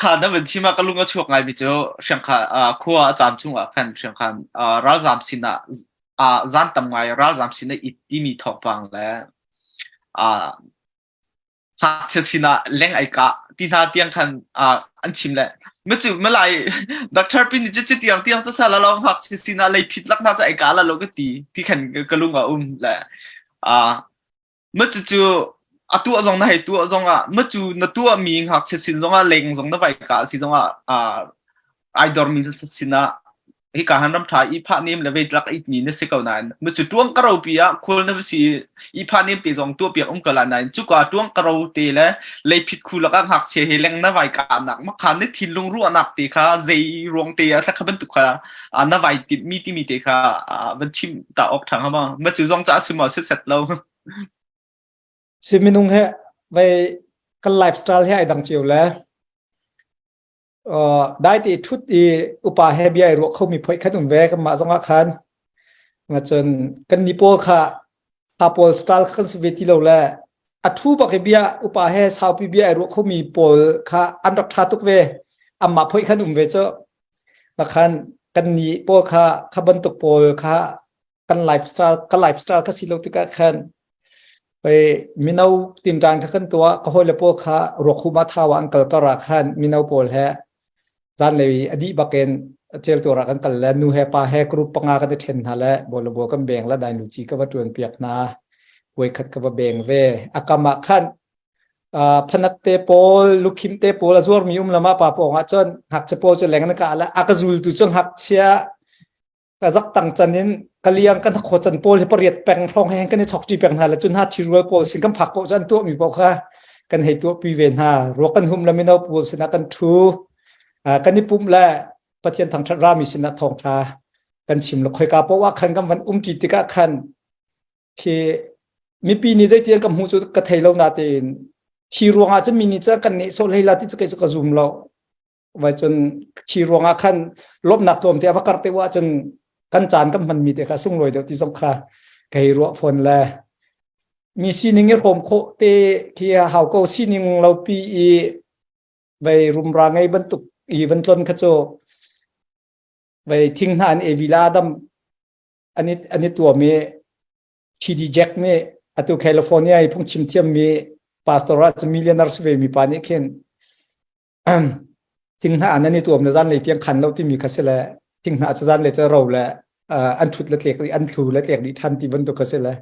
Kha na van chim ah ka lung a chuak ngaimi cu Hriangkha khua a caam chungah khan Hriangkhan ralzaam sinah zan tam ngai ralzaam sinah it timi thawngpang le ngakchia sinah leng ai kah ti hna tiang khan an chim le macu malai doctor pin nih cu tiang tiang cu sala lo ngakchia sinah lei phit lak hna cu ai ka la lo ka ti ti khan ka lung a um le Macucu a tuah zong na hei tuah zongah macu na tuahmi ngakchia sin zongah leng zong na vai ka si zongah ai dormi sinah hika han ram ṭha i phah nem le veitlak it mi na si ko nain macu tuang karo pi ah khual na va si i phah nem te zong tuah piak um ko la nain cuka tuang karo te le leiphit khu lakah ngakchia he leng na vai ka nak makhan na thinlung ruahnak te kha zei ruang te ah kha bantuk kha na vai timh mi timi te kha van chim ta awk ṭha hnga ma macu zong ca si maw si set lo
Si minung he vai kan lifestyle he ai dang cio le dai te thut i upa he bia i ruah khomi phoi khat um ve kan mah zongah khan nga cun kan ni pawl kha ha pawl style kha kan si ve ti lo le a thu bak i bia upa he saupi bia i ruah khomi pawl kha an rak tha tuk ve amma phoi khan um ve cu Nakhan kan nih pawl kha kha bantuk pawl kha kan lifestyle ka lifestyle kha si lo tikah khan pei mino tinṭan kha kan tuah ka hawile pawl kha ruakhuma thau ah an kal kar ah khan mino pawl he zanlei a dih bakin cel tuar ah kan kal le nu he pa he group panga kan i ṭhen hna le bol le bol kan beng le dai nu ci ka va ṭuan piak hna voikhat ka va beng ve a kam ah khan phanat te pawl lukhim te pawl a zuarmi um lama pa pawng ah cun ngakchia pawl cu leng na ka la a ka zultu cu ngakchia ka zak tang chan in ka liang kan kho chan pawl hi pariat peng hrawng he kan i chok ṭi peng hna le cun ha thirual pawl sin kan phak pawl cu an tuah mi pawl kha kan hei tuah pi ve hna ruak kan hum le mino pawl sinah kan ṭhu kan i pumh le Pathian thangṭhat rami sinah thawngṭha kan chim le khoika paoh ah khan kan van um ṭi tikah khan khi mipi nih zeiti an ka hmuh cu ka thei lo natein khi ruangah cun mi nih cun kan nehsawh hlei la ti cu kei cu ka zum lo vai cun khi ruangah khan lawmhnak tlawmte a va karh te ah cun kan caan kan hmanmi te kha sunglawi deuh ti zong kha ka hei ruah fawn le mi sining i hrawm khawh te khi hau ko sining lo pi i vei rumra ngei bantuk i van tlon kha cu vei thing hna an evi la adam an i an i tuam i TD Jack nih atu California i phungchim thiammi pastor ah cu millionaire si ve mi pa nih khin thing hna an i tuam na zan lei tiang khan lo timi kha si le thing hna cu zan lei cu ro le. An thut le tlek an thlu le tlek dih than ti bantuk ka si le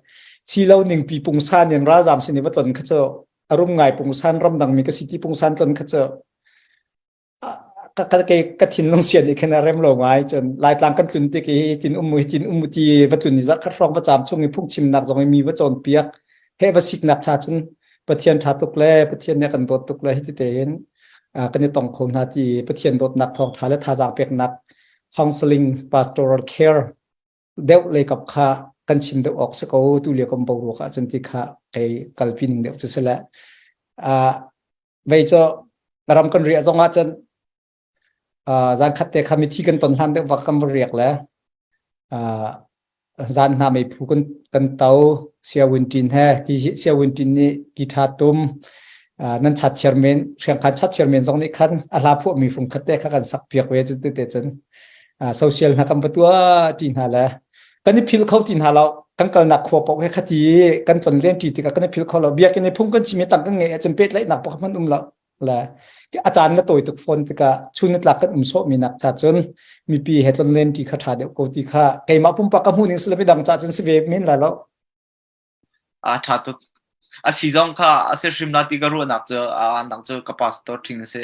si lo ning pi pungsan in ralzam sin i va tlon kha cu arum ngai pungsan ramdang mi ka si ti pungsan tlon kha cu ka ka ke ka thinlung sian nih khin a rem lo ngai. Cun Laitlang kan tlun tik i tin um tin um ti va tlun i zarh khat hrawng va caam chung i phungchimnak zong i mi va cawn piak he va siknak cha cun Pathian tha tuk le Pathian nih kan dawt tuk le hiti tein kan i tong kho hna ti Pathian dawtnak thawngtha le thazaang peknak counseling pastoral care deuh lei kap kha kan chim deuh awk si ko tu lio kan boruak ah cun ti kha kei kalpi ning deuh cu si le vei cu ram kan riah zong ah cun zan khat te kha mithi kan ton hlan deuh vak kan va riak le zan hna meiphu kan kan to siawin tin he siawin tin nih guitar tum nan chat chairman hriangkhan chat chairman zong nih khan a hla phuah mi fung khat te kha kan sak piak ve cu te te cun social hna kan va tua ti hna le kan i phil kho ti hna lo. Kan kalnak khua paoh he khati kan tlon len ti tikah kan i phil kho lo. Biakinn i phung kan chim i tang kan ngeih ahcun pehtlaihnak pakhat hmanh um lo le a caan na tawi tuk fawn tikah chun ni tlak kan um sawh mi nak cha cun mipi he tlon len ti kha tha deuh ko ti kha keimah pumpak ka hmuh ning si lo, midang ca cun si ve men lai lo.
A ṭha tuk. A si zong kha a si hrim la ti ka ruahnak cu nang cu ka pastor ṭhing a si.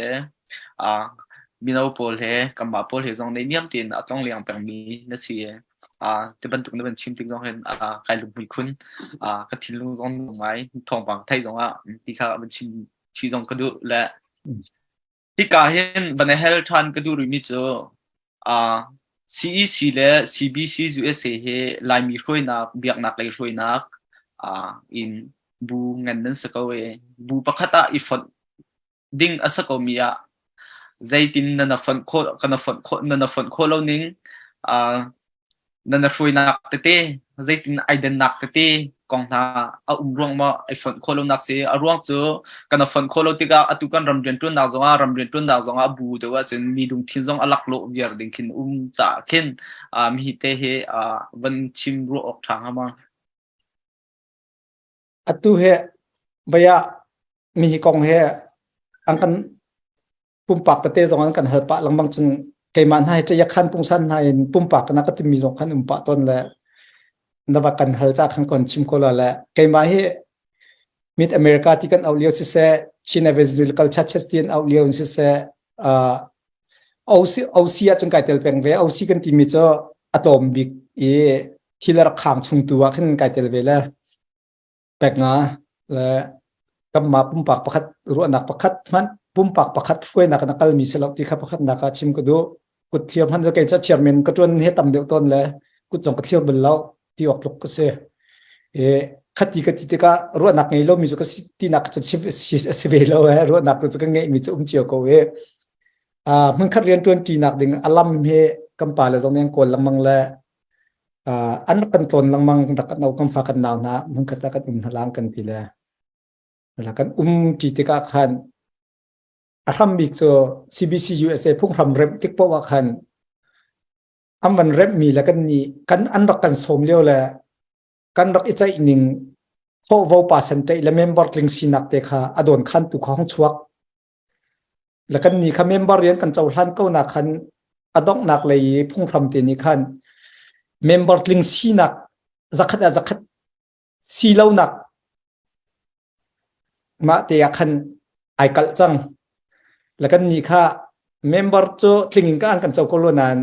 Mino pawl he kanmah pawl he zong neihniam tein a tlongleng pengmi na si. Ti bantuk na van chim tik zong hin kai lunghmui khun. Ka thinlung zong ngai thawngpang theih zong ah ti kha van chim chih zong ka duh le hika hin van hel ṭhan ka duh rihmi cu CEC le CBC USA hi Laimi hruainak, biaknak lei hruainak in bu ngan nan si ko i bu pakhat ah i fonh ding a si komi ah zeitin nan fonh khawh, kan fonh khawh, nan fonh khawh lo ning, Nan hruainak tete, zeitin ai dennak tete kong hna a um ruang maw ai fonh khawh lonak si? A ruang cu kan i fonh khawh lo tikah atu kan ram rianṭuannak zongah ram rianṭuannak zongah bu deuh ahcun mi lungthin zong a laklawh viar ding khin um caah khin mihi te hi van chim ruah awk ṭha hnga ma?
Atu he vaya mihi kong he an kan pumpak tete zong an kan hal pah lengmang. Cun keimah hna hi caya khan pungsan hna in pumpak na ka timi zong khan um pah ton le na va kan hal cha khan kon chim ko la le keimah hi Mid America ti kan au lio siseh, Chin Evangelical Churches ti an au lio in siseh, OC OC ah cun kai tel peng ve. OC kan timi cu a tlawm bik i thil a rak khang chung tu ah khan kai tel ve le pek nga le kanmah pumpak pakhat ruahnak pakhat hmanh pumpak pakhat hruainak na kalmi si lo ti kha pakhat nak ah chim ka duh. Kut thliar hmanh kei ca chairman ka tuan he tam deuh tawn le kut zong ka thliar bal lo ti awk tluk ka si. E khati ka ti tikah ruahnak ngei lomi cu ka si tinak cu chim a si ve lo e. Ruahnak tu cu ka ngeihmi cu um cio ko e. Hmunkhat rian tuan ṭinak ding alam he kan pa le zong nih an kawl lengmang le an rak kan tlawn lengmang, rak kan kan fa kan nau hna hmunkhat ah kan um hna lang kan ti le la kan um ṭi tikah khan a hram bik cu CBC USA phunghram remh tik poah ah khan an van remh mi le kan nih kan an rak kan sawm lio le kan rak i ceih ning vo percentage le member tling sinak te kha a dawn khan tu kha hong chuak le kan nih kha member rian kan cohlan ko nak khan a donghnak lei i phunghram te nih khan member tling sinak zakhat ah zakhat si lonak mah te ah khan ai kalh cang le kan nih kha member cu tling in ka an kan co ko lo nain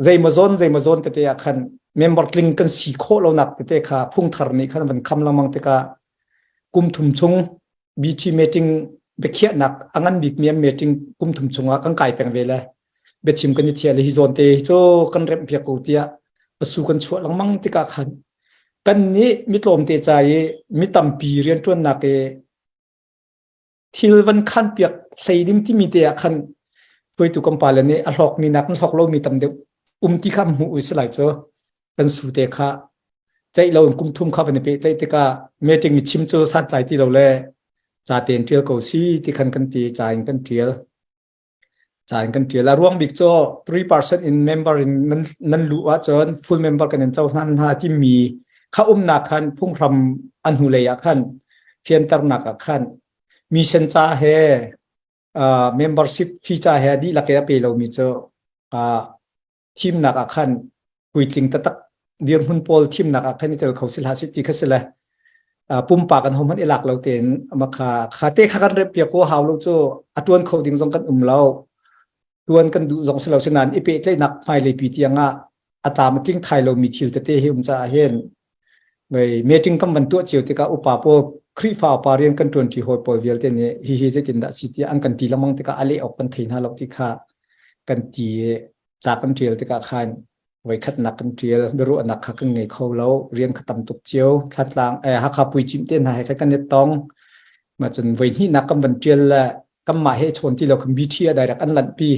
zeimaw zawn zeimaw zawn tete ah khan member tling kan si khawh lonak tete kha phungthar nih khan van kham lengmang tikah kum thum chung BT meeting biakhiahnak a ngan bikmi an meeting kum thum chungah kan kai peng ve le biachim kan i thiah le hi zawn te hi cu kan remh piak ko tiah pasu kan chuah lengmang tikah khan kan nih mi tlawmte ca i mi tampi rianṭuannak i thil van khan piak hlei ding timi te ah khan hruaitu kan pale nih a hlawkmi nak an hlawk lomi tam deuh um ti kha hmuh ui si lai cu kan su te kha ceih lo in kum thum kha van i pehtlaih tikah meeting i chim cu santlai ti lo le ca tein ṭial ko si ti khan kan ti. Ca in kan ṭial, ca in kan ṭial. A ruang bik cu 3% in member in nan, nan luh ahcun full member kan in cohlan hna timi kha umnak khan phunghram an hnulei ah khan fianternak ah khan mission ca he uh, membership fee ca he dihlak i a pe lomi cu uh, thimnak ah khan puitling taktak. Dirhmun pawl thimnak ah khan i tel kho si hlah seh ti kha si le pumpak an hohmanh i lak lo tein ama kha kha te kha kan rep piak ko hau lo cu a tuan kho ding zong kan um lo. Tuan kan duh zong si lo sinain i pehtlaihnak hmailei pi tiang ah a tlam a tling thai lomi thil tete hi um caah hin vei meeting kan van tuah cio tikah upa pawl Khrihfa upa rian kan ṭuanṭi hawi pawl vialte nih hihi zeitindah si tiah an kan ti lengmang tikah a leh awk kan thei hna lo ti kha kan ti i ca kan ṭial tikah khan voikhatnak kan ṭial biaruahnak kha kan ngei kho lo rian kha tam tuk cio Thantlang eh Hakha Puicimh te hna he khan kan i tong ma cun voi hnihnak kan van ṭial le kanmah he chawn ti lo khan BT ah direct an lanhpi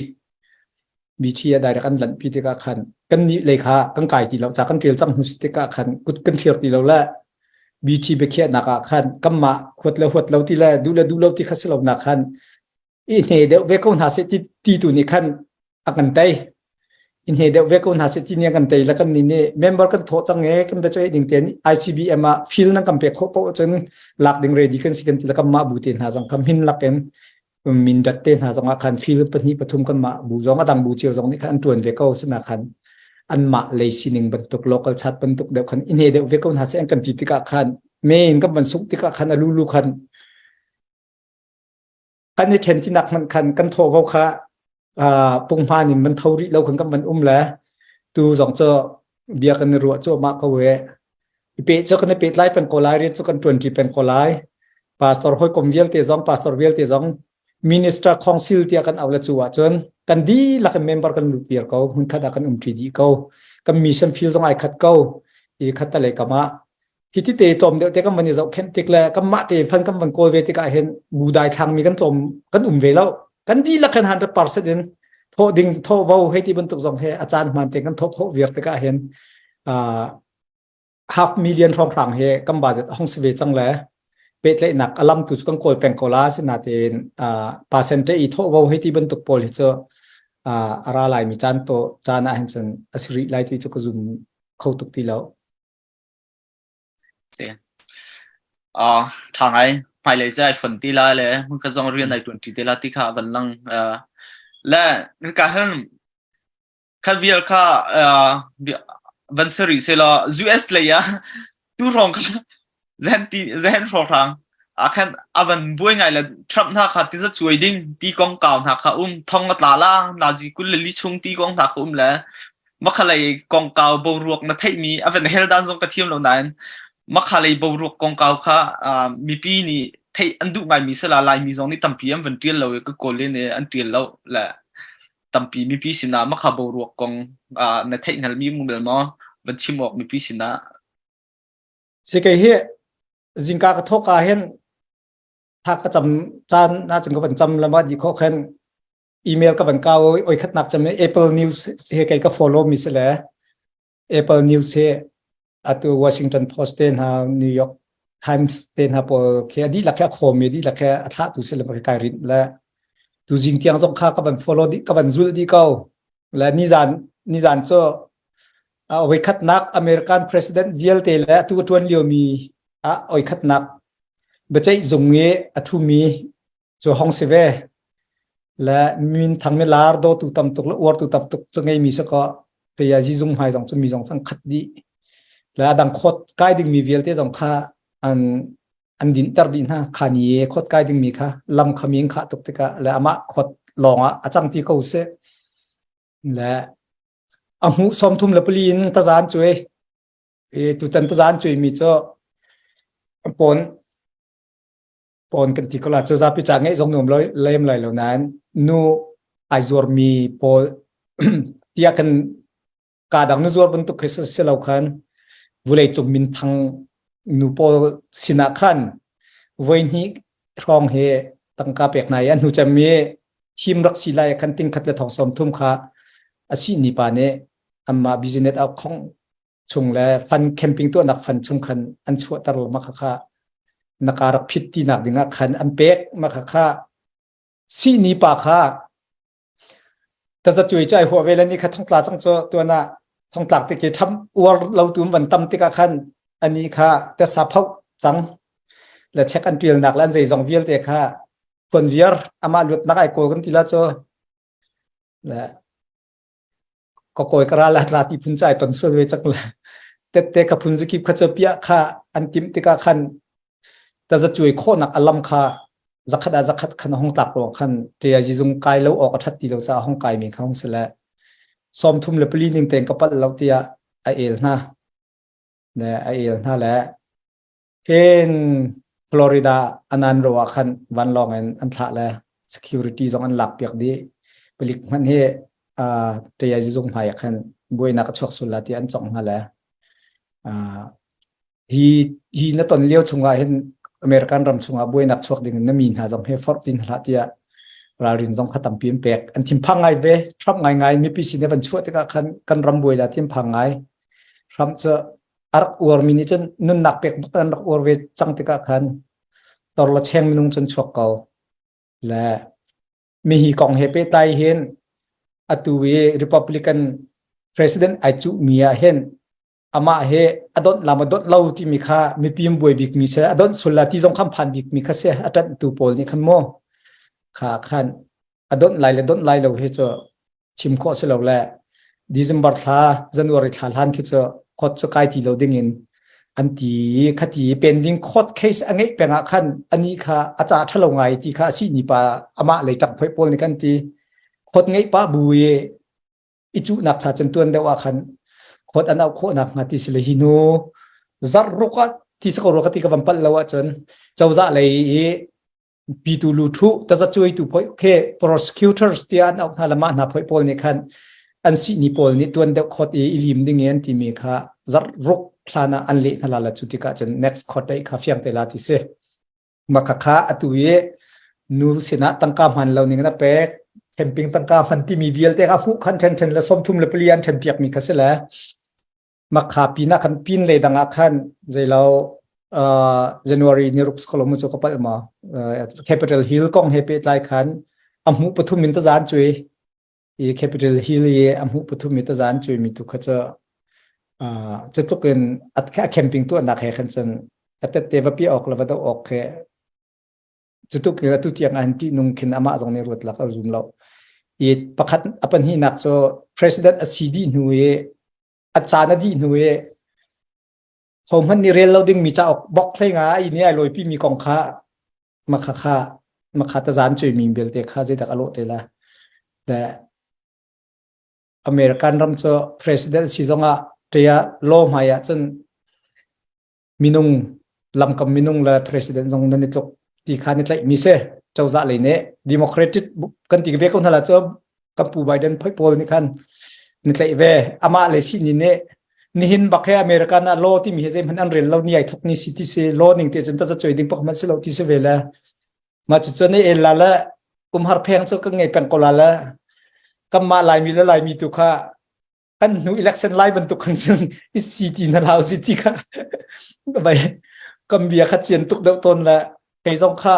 BT ah direct an lanhpi tikah khan kan nih lei kha kan kai ti lo ca kan ṭial cang hnu si tikah khan kut kan thlir ti lo le BT biakhiahnak ah khan kanmah huat le huat lo ti le duh le duh lo ti kha si lo nak khan i hne deuh ve ko hna seh ti, ti tu nih khan a kan tei i hne deuh ve ko hna seh ti nih a kan tei la kan nih nih member kan thawh cang e kan biaceih ding tein ICBM ah fil nan kan pek khawh paoh cun lak ding ready kan si kan ti la kan mah bu te hna zong kha min lak in min dat te hna zong ah khan fil pahnih pathum kan mah bu zong a dang bu cio zong nih khan an tuan ve ko sina khan an mah lei sining bantuk local chat bantuk deuh khan i hne deuh ve ko hna seh an kan ti tikah khan men kan van suk tikah khan a lulu khan Kan i ṭhen tinak hmanh khan kan thawhvo kha punghman in man tho rih lo khan kan van um le tu zong cu bia kan i ruah cuahmah ko e. I peh cu kan i pehtlai peng ko lai, rian cu kan ṭuanṭi peng ko lai. Pastor hawikom vialte zong, pastor vialte zong minister council tiah kan auh le cu ahcun kan dihlak in member kan lut viar ko, hmunkhat ah kan umṭi dih ko. Kan mission field zong ai khat ko. I khat te lei kam ah hi ti te tlawm deuh te kan van i zohkhenh tik le kanmah te fan kan van kawl ve tikah hin bu dai thlangmi kan tlawm kan um ve lo kan dihlak hin 100% in thawh ding thawh vo hei ti bantuk zong he a caan hmaan te kan thawh khawh viar tikah hin half million hrawnghrang he kan budget a hong si ve cang le pehtlaihnak a lam tu cu kan kawl peng ko la sinatein percentage i thawh vo hei ti bantuk pawl hi cu a ra lai mi caan to caan ah hin cun a si rih lai ti cu ka zum kho tuk ti lo.
Si. Ṭha ngai. Hmailei cu ai fon ti lai le hmunkhat zong rian ai ṭuanṭi te lai ti kha a van lang. Le hika hin khat vial kha van si rih sehlaw US lei ah tu hrawng kha zehen ti zehen hrawnghrang ah khan a van buai ngai le Trump hna kha tiza cuai ding ti kongkau hna kha um thong a tla la nazi 24 chung ti kong hna kha um le Makhalei kongkau boruak na theihmi a van hel dan zong ka thiam lo nain makhalei boruak kongkau kha mipi nih theih an duh ngaimi sala Laimi zong nih tampi an van ṭial lo i ka kawl in an ṭial lo le tampi mipi sinah makha boruak kong na theih hngalmi um bel maw van chim awk mipi sinah
Si kei hi zingka ka thawk ah hin tha ka cam caan na cun ka van cam lama di kho khan email ka van kau oi khatnak cam Apple News he kei ka follow mi si le Apple News he atu Washington Post te hna New York Times te hna pawl khi a dihlak khi a khawm mi dihlak khi a thlah tu si le kai rin le tu zing tiang zong kha ka van follow di ka van zul di ko le nizan nizan cu oi khatnak American president vialte le atu tuan lio mi a oi khatnak biaceih zung i a thu mi cu hong si ve le min thang mi lar dawtu tam tuk le uartu tam tuk cu ngei mi si ko kaya zi zung hmai zong cu mi zong cang khat dih le adang khot kai ding mi vialte zong kha an an din ter dih hna kha ni khot kai ding mi kha lam kha mi kha tuk tikah le amah khot lawng ah a cang ti ko se le a hmu 34 in tazan cui e tutan tazan cui mi cu pon pawn kan ti ko la cu zapi ca ngeih zong nuam lo lem lai lo nain nu ai zuarmi pawl tiah kan ka dang nu zuar bantuk khi si lo khan vulei cung minthang nu pawl sinah khan voi hnih hrawng hi tangka pek na i an hnu cem mi thim rak si lai khan ting khat le thong som thum kha asi ni pa nih amma business au khong chung le fun camping tuahnak fund chung khan an chuahter lo ma kha kha na ka rak phit ti nak ding ah khan an pek ma kha kha sihni pa kha taza cuai cu ai huah ve le ni kha thongtla cang cu tuan ah thongtlak te ke tham uar lo tu van tam tikah khan ani kha tasa phau cang le check an tial nak le an zeizong vialte kha tuan viar amah luat nak ai kawl kan ti la cu le ka kawi ka ral a tla ti phun cai ton sual ve cak le. Tette kha phun zakip kha cu piah kha an timh tikah khan tazacuai khawhnak a lam kha zakhat ah zakhat khan a hung tlak ruang khan ṭia zizung kai lo awk a ṭhat ti lo caah hung kai mi kha hung si le 34 ning tein ka palh lo tiah a el hna le a el hna le hin Florida anan ro ah khan vanlawng in an thlah le security zong an lak piak dih palik hmanh hi ṭia zizung hmai ah khan buainak a chuak sul la tiah an congh hna le Hi hi na ton lio chungah hin American ram chungah buainak chuak ding in na mi hna zong he forh tin hlah tiah ralrin zong kha tampi an pek. An thinphang ngai ve. Trump ngaingai mipi sin i van chuah tikah khan kan ram buai la thinphang ngai. Trump cu a rak uarmi nih cun nunnak pek bak an rak uar ve cang tikah khan tor la cheng minung cun chuak ko. Le mihi kong he pehtlai hin atu i Republican president ai cuhmi ah hin amah he a donh lam a donh lo timi kha mipi an buai bikmi si a donh sul la ti zong khan phan bikmi kha si a ṭanhtu pawl nih khan maw kha khan a donh lai le donh lai lo hi cu chim khawh si lo le December thla January thla hlan khi cu court cu kai ti lo ding in an ti khati pending court case a ngeih peng ah khan ani kha a ca ṭhalo ngai ti kha a si ni pa amah lei ṭang phoi pawl nih kan ti court ngeih pa bu i i cuhnak cha cun tuan deuh ah khan khawt an auh khawhnak hnga ti si le hi hnu zarh ruk ah ti si ko rua ka ti ka van palh lo ahcun cozah lei i pitu lu thu tazacuai tu phoi khe prosecutors tiah an auh hna le mah hna phoi pawl nih khan an sihni pawl nih tuan deuh khawt i i lim ding in timi kha zarh ruk hlan ah an leh hna la la cu tikah cun next court dei kha fiang te la ti si. Makhakha atu i nu sinah tangka hman lo ning na pek camping tangka hman timi vialte kha hmuh khan ṭhen ṭhen le 34 an ṭhen piak mi kha si le makha pin ah khan pin le dang ah khan zeilo January ni ruk skolo mu chu ka pal ma Capitol Hill kong he pehtlai khan a hmuh pathum in ta zan cui i Capitol Hill i a hmuh pathum i ta zan cui mi tu kha cu cu tluk in a camping tuahnak he khan cun a tette va pi awk le va do awk he cu tuk in atu tiang an ṭih nung khin amah zong nih ruat lak a zum lo i pakhat a pahnihnak cu president a si dih hnu i a caan a dih hnu i hohmanh nih rel lo ding mi cauk bok hlei nga i ni ai lawipi mi kong kha makha kha makha tazan cui mi belte kha zeidak a lawh te la le American ram cu president si zongah ṭia law hmai ah cun minung lamkam minung le president zong nan i tluk ti kha ni tlaih mi si cozah lei nih democratic kan ti ve ko hna la cu kan pu Biden phoi pawl nih khan ni tlaih ve amah le si ni nih nihin bak he American ah law timi hi zeihmanh an rel lo ni ai thok ni si ti si law ning te cun ta choi ding pak man si lo ti si ve le ma cu cun el la le umhar pheng cu kan ngei peng ko la le kan mah laimi le laimi tu kha kan hnu election lai bantuk khan cun i si ti na lau si ti kha bai kan bia kha cian tuk deuh tawn le kei zong kha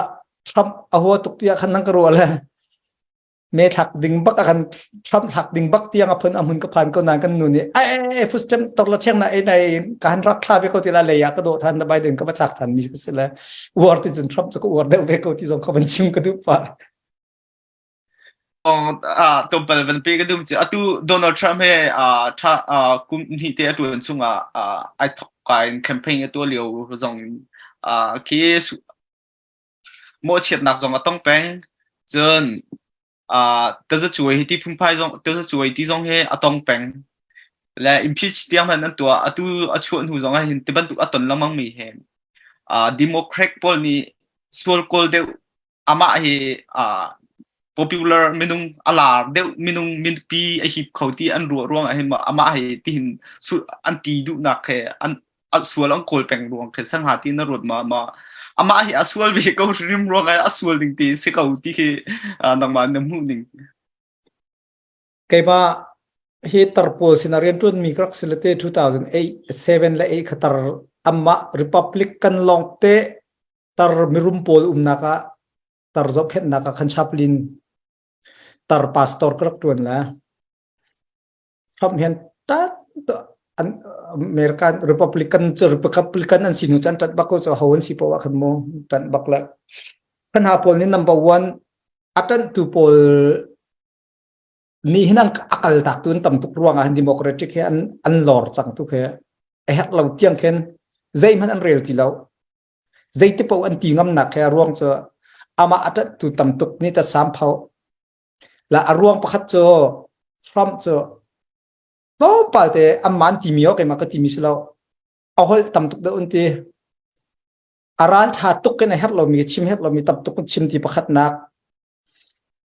Trump a hua tuk tiah khan nang ka ruah le me thlak ding bak a kan Trump thlak ding bak tiang a phun a hmun ka phan ko nan kan nu nih ai food stamp tor la cheng na ei nai ka han rak thla ve ko ti la lei ah ka do than na Biden ka va thlak than mi ka si le uar ti cun Trump cu ka uar deuh ve ko ti zong kha van chim ka duh pa
Tlawmpal van pe ka dum cu atu Donald Trump he tha kum hnih te a tuan chungah ai thok ka in campaign a tuah lio zong in khi mawhchiatnak zong a tong peng. Cun tazacuai hi ti phunphai zong tazacuai ti zong hi a tong peng. Le impeach tiang hmanh an tuah. Atu a chuah hnu zong ah hin ti bantuk a ton lengmang mi hi Democrat pawl nih sual kawl deuh amah hi popular minung a lar deuh minung minpi a hip kho ti an ruah ruang ah hin amah hi tihin an ti duhnak he an sual an kawl peng ruang khi sangha ti na ruat ma ma amah hi a sual ve ko hrim ruang ah a sual ding ti si ko ti khi nangmah na hmuh ning
Keimah hi tar pawl sinah rianṭuan mi ka rak si le te 2008 7 le 8 kha tar amah Republican lawng te tar mirum pawl umnak ah tar zohkhenhnak ah khan chaplain tar pastor ka rak ṭuan le Trump hian tan an American Republican cu Republican an si hnu cun ṭanh bak ko cu ho an si poah khan mu ṭanh bak le kan ha pawl nih number one a ṭanhtu pawl nih hin an a kal tak tu an tam tuk ruangah hin Democratic hi an an lor cang tuk he. A herh lo tiang khin zeihmanh an rel ti lo. Zeiti paoh an ti ngamnak he a ruang cu amah a ṭanhtu tam tuk nih ta samphau. La a ruang pakhat cu Trump cu tlawmpal te amah an timi aw keimah ka timi si lo. A holh tam tuk deuh an ti. A ral ṭha tuk in a herh lomi chim herh lomi tam tuk in chim ti pakhatnak.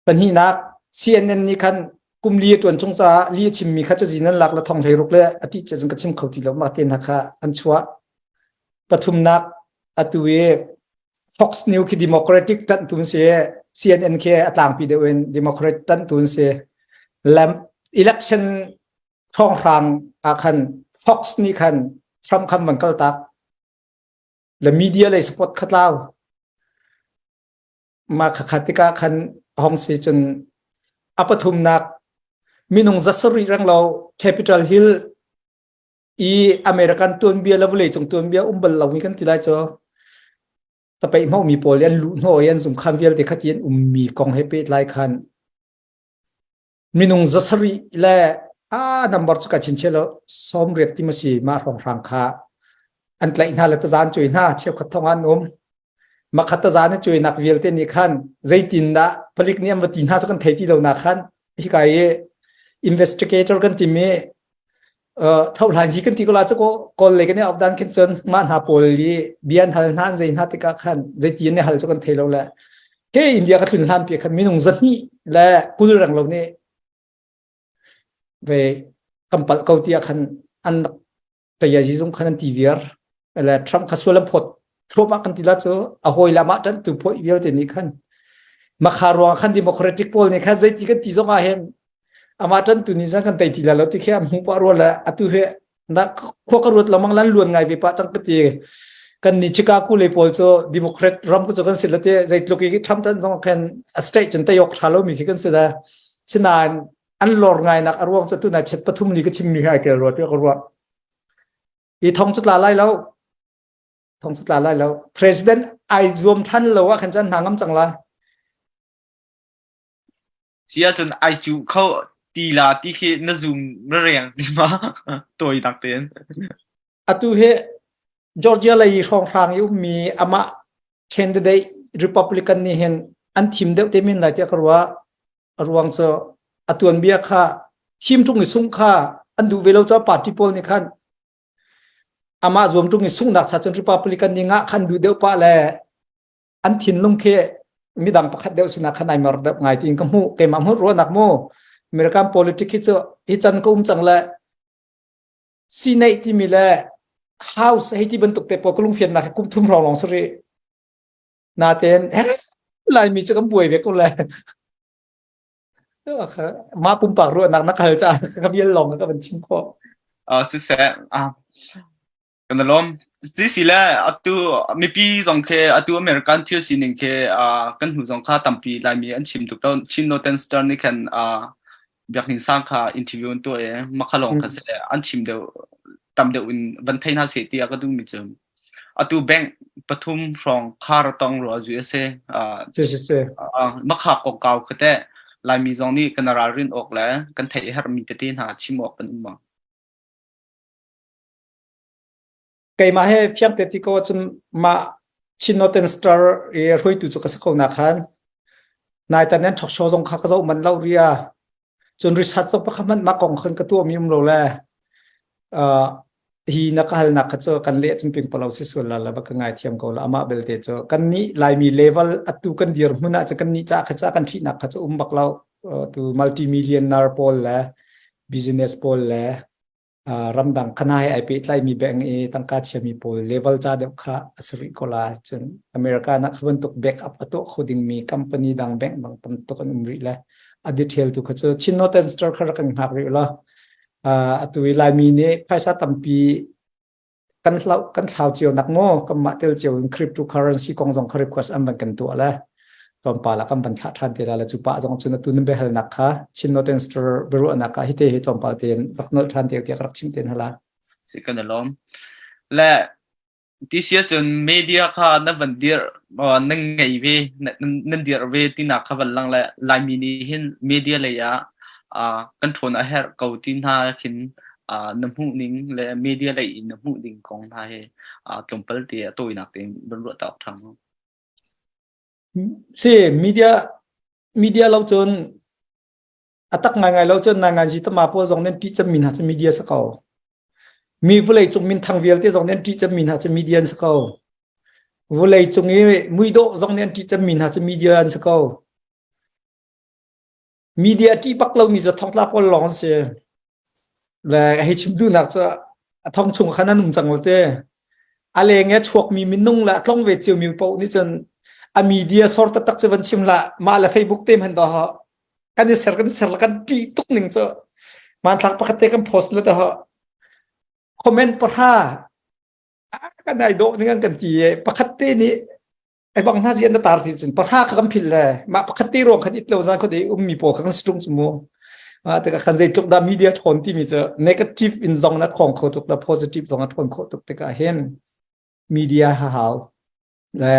Pahnihnak, CNN nih khan kum li a ṭuan chung caah li a chimmi kha cazin an lak le thong 16 le a ṭih cun ka chim kho ti lo mah te hna kha an chuah. Pathumnak, atu i Fox News khi Democratic ṭanhtu an si i CNN khi a tlangpi deuh in Democrat ṭanhtu an si. Lam election thawnghrang ah khan Fox nih khan Trump khan van kaltak. Le media lei support kha tlau. Mah khakha tikah khan hong si cun a pathumnak minung 700 reng lo Capitol Hill i American tuanbia le vawleicung tuanbia um bal lomi kan ti lai cu tapeih hmohmi pawl i an luh hnawh i an zungkhan vialte kha ti an ummi kong he pehtlai khan minung 700 le a number cu ka chinchiah lo 80 ti ma si mah hrawnghrang kha an tlaih hna le tazan cuai hna cheukhat thong an um makhat tazan i cuainak vialte nih khan zeitin dah palik nih an va ti hna cu kan thei ti lo na khan hika i investigator kan timi thohlan hi kan ti ko la cu kawl lei kan i op dan khin cun mah hna pawl i bia an hal hna an zei hna tikah khan zeiti an i hal cu kan thei lo le ke India ka tlun hlan pi khan minung 220 reng lo nih ve kan palh ko tiah khan an tayazi zung khan an ti viar le Trump kha sual an phawt thluahmah kan ti la cu a hawi la mah tan tu phawt vialte nih khan makha ruang khan democratic pawl nih khan zeiti kan ti zong ah hin amah tan tu nih zan kan tei ti la lo ti khi am hmu pa rual le atu he na khua ka ruat lamang lan luan ngai ve pa chang ka ti kan ni Chicago le pawl cu democrat ram ku cu kan si la te zeitluk i Trump tan zong khan a state cun tei ok tha lo mi khi kan si la sinain an lor ngai nak a ruang cu tu na chet pathum li ka chim mi hai kel ruat ka ruah i thong cu tla lai lo thong cu tla lai lo president ai zuam than lo ah khan chan hna ngam cang la
Sia cun ai cu kho ti la ti khi na zoom na reng ti ma toi nak tein.
Atu hi Georgia lei hrawnghrang i ummi amah candidate Republican nih hin an thim deuh te min lai tiah ka ruah. A ruang cu a tuanbia kha thim ṭung i sungh kha an duh ve lo caah party pawl nih khan amah zuam ṭung i sunghnak cha cun Republican nih ngah khan duh deuh pah le an thinlung khi midang pakhat deuh sinah khan ai mer deuh ngai tiin ka hmuh keimah hmuh ruahnak mu American politics hi cu hi chan ka um cang le Senate timi le House hei ti bantuk te pawl ka lungfiannak hi kum thum hrawng lawng si rih natein Laimi cu kan buai ve ko le mah pumpak ruahnak na kal caah ka vial lawng ka van chim khawh.
Siseh, kan lawm. Si le atu mipi zong khi atu American thil sining khi kan hnu zong kha tampi Laimi an chim tuk lo. Chin Northern Star nih khan Biakinn sang kha interview an tuah i makha lawng kha si le an chim deuh tam deuh in van thei hna seh tiah ka duhmi cu atu bank pathum hrawng khar tong rua USA makha kongkau kha teh Laimi zong nih kan ralrin awk le kan theih herhmi tete hna chim awk kan um ma.
Keimah he fiang te ti ko ahcun mah Chin Northern Star i hruaitu cu ka si ko na khan naitan nan talk show zong kha ka zoh man lo ria cun research zong pakhat hmanh mah kong khan ka tuah mi um lo le hi na ka halnak kha cu kan leh cun ping palo si sual la la ba ka ngai thiam ko la amah belte cu kan nih laimi level atu kan dir hmun ah cu kan nih ca kha ca kan thihnak kha cu um bak lo tu multimillionaire pawl le business pawl le ramdang khana he ai pehtlaimi bank i tangka chiami pawl level ca deuh kha a si rih ko la cun America nak kha bantuk backup a tuah kho dingmi company dang bank dang tam tuk an um rih le a detail tu kha cu Chin Northern Star kha rak kan hngak rih la atu i Laimi nih phaisa tampi kan hlau kan thlau cio nak maw kan mah tel cio in cryptocurrency kong zong kha request an van kan tuah le tlawmpal ah kan van thlah ṭhan te la le cu pah zong cun atu nan biahalnak kha Chin Northern Star biaruahnak ah hite hi tlawmpal tein rak nolh ṭhan te tiah ka rak chim ten hala.
Si kan i lawm. Le ti sia cun media kha na van dir nan ngei ve nan dir ve tinak kha van lang le Laimi nih hin media lei ah kan ṭhawn a herh ko ti hna khin. Na hmuh ning le media lei in na hmuh ding kong hna he tlawmpal te a tawinak tein van ruah ta awk ṭha maw?
Si media media lo cun a tak ngaingai lo cun ngaingai tama pawl zong nan ṭih cemmi hna cu media si ko. Mi vawlei cung minthang vialte zong nan ṭih cemmi hna cu media an si ko. Vawlei cung i muidawh zong nan ṭih cemmi hna cu media an si ko. Media ṭih bak lomi cu thongtla pawl lawng an si. Le hei chim duhnak cu a thong chung khan an um cang lo te. A leng i a chuakmi minung le a tlong ve ciomi paoh nih cun a media sor taktak cu van chim hlah. Mah le Facebook te hmanh dawh kan i ser kan i ser le kan ṭih tuk ning cu hmanthlak pakhat te kan post le dawh comment pahra kan ai dawh ning an kan ti i pakhat te nih ai bang hna zi an tar ti cun pahra kha kan philh le mah pakhat te ruang khan it lo zan khuadei ummi pawl kha kan si ṭung cu mu. Mah tikah khan zeitluk dah media ṭhawn timi cu negative in zong na ṭhawng kho tuk le positive zong a ṭhawn khawh tuk tikah hin media ha hau le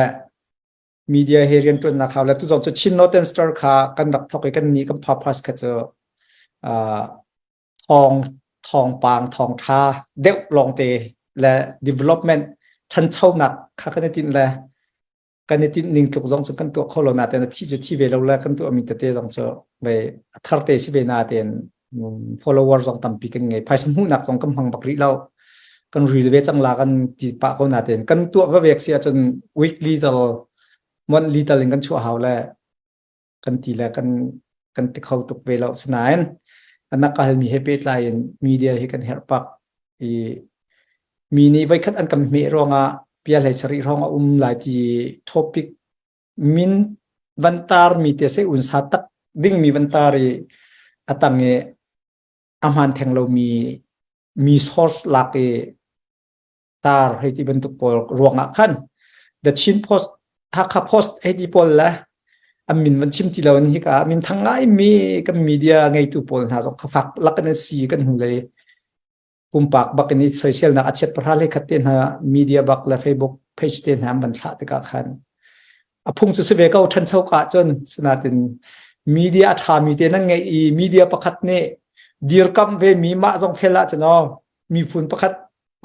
media he rianṭuannak hau le tu zong cu Chin Northern Star kha kan rak thawk i kan nih kan purpose kha cu thawng thawngpang thawngṭha deuh lawngte le development ṭhanchonak kha kan i tinh le kan i tinh ning tluk zong cu kan tuah kho lo natein a thi cu thi ve lo le kan tuahmi tete zong cu ve a thar te si ve natein follower zong tampi kan ngei. Phaisa hmuhnak zong kan hmang bak rih lo. Kan ril ve cang la kan ti pah ko natein kan tuah va vek si ahcun weekly tal monthly tal in kan chuah hau le kan ti le kan kan ti kho tuk ve lo. Sinain anak ka halmi he pehtlai in media hi kan herh pak i mi nih voikhat an kan hmeh ruangah pia hlei sarih hrawng a um lai ti topic min van tar mi te se un sa tak ding mi van tar i a tang i a hmaan theng lo mi mi source lak i tar hei ti bantuk pawl ruangah khan The Chin Post Hakha Post hei ti pawl le an min van chim ti lo in hika min thang ngai mi kan media ngeitu pawl hna zong kha fak lak an si kan hnu lei pumpak bak in i soiselnak a chiat pahra hlei khat te hna media bak le Facebook page te hna an van thlah tikah khan a phung cu si ve ko ṭhancho ka cun sinatin media a ṭhami te nan ngeih i media pakhat nih dirkamh ve mi mah zong fel ah cun aw miphun pakhat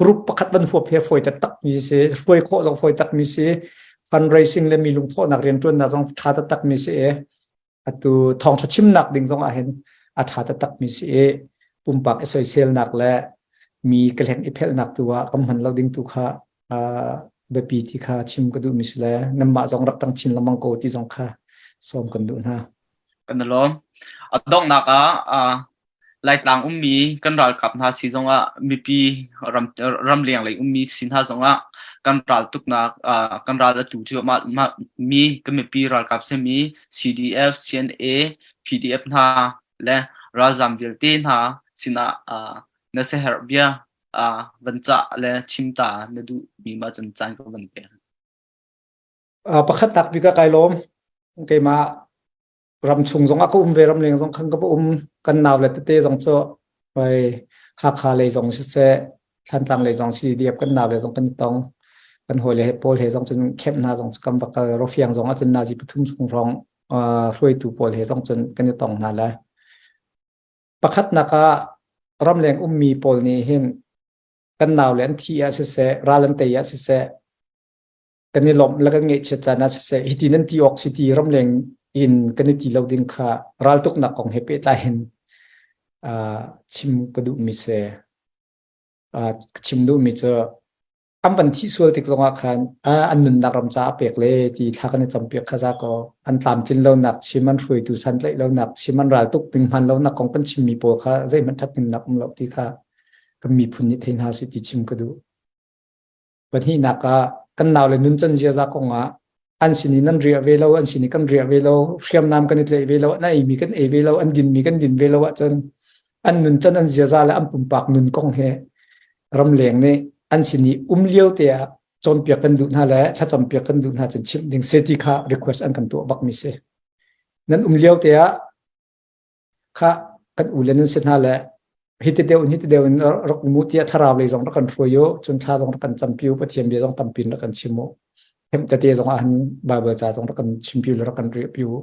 group pakhat van huap he fawi taktak mi si hruai khawh zong fawi tak mi si fundraising le mi lungthawhnak rianṭuannak zong ṭha taktak mi si i atu thawngṭha chimnak ding zong ah hin a ṭha taktak mi si i pumpak i soiselnak le mi ka hleng i phelhnak tu ah kan hman lo ding tu kha biapi ti kha chim ka duh mi si le nanmah zong rak tang chin lengmang ko ti zong kha sawm kan duh hna.
Kan i lawm. A donghnak ah Laitlang ummi kan ralkap hna si zongah mipi ram ramleng lei ummi si hna zongah kan ral tuknak kan ral atu cu mah mah mi kan mipi ralkap simi CDF, CNA, PDF hna le ralzam vialte hna sinah na siaherh bia van cah le chim ta na duh mi ma cun caan ka van pek.
Pakhat tak bik ah kai lawm. Keimah ramchung zong ah ka um ve ramleng zong khan ka va um kan nau le tete zong cu hoi Hakha lei zong siseh Thlantlang lei zong CDF kan nau le zong kan i tong kan hawi le he pawl he zong cun camp hna zong cu kan va kal Rofiang zong ah cun nazi pathum chung hrawng hruaitu pawl he zong cun kan i tong hna le pakhatnak ah ramleng ummi pawl nih hin kan nau le an thi ah siseh ral an tei ah siseh kan i lawmh le kan ngaihchiat caan ah siseh hiti nan ti awk si ti ramleng in kan i ti lo ding kha raltuknak kong he pehtlai in chim ka duhmi si. Chim duhmi cu an van thih sual tik zongah khan an nunnak ram caah pek le ti thla kan i campiak kha za kaw an tlamtlin lonak chim an hruaitu santlaih lonak chim an raltuk ding hman lonak kong kan chimmi pawl kha zeihmanh ṭhathnemnak um lo ti kha kan miphun nih thei hna usih ti chim ka duh. Pahnihnak ah kan naule nuncan ziaza kongah an sin in an riah ve lo, an sin i kan riah ve lo, hriamnam kan i tlaih ve lo, an eimi kan ei ve lo, an dinmi kan din ve lo ahcun an nuncan an ziaza le an pumpak nun kong he ramleng nih an sin i um lio te ah cawnpiak kan duh hna le thlacampiak kan duh hna cun chimh ding se ti kha request an kan tuah bakmi si. Nan um lio te ah kha kan u le nan si hna le hiti deuh in hiti deuh in rak um u tiah thlarau lei zong rak kan hruai u cun thla zong rak kan campi u Pathian bia zong tampi in rak kan chim u hem tete zong ah hin Bible ca zong rak kan chimpi u rak kan riahpi u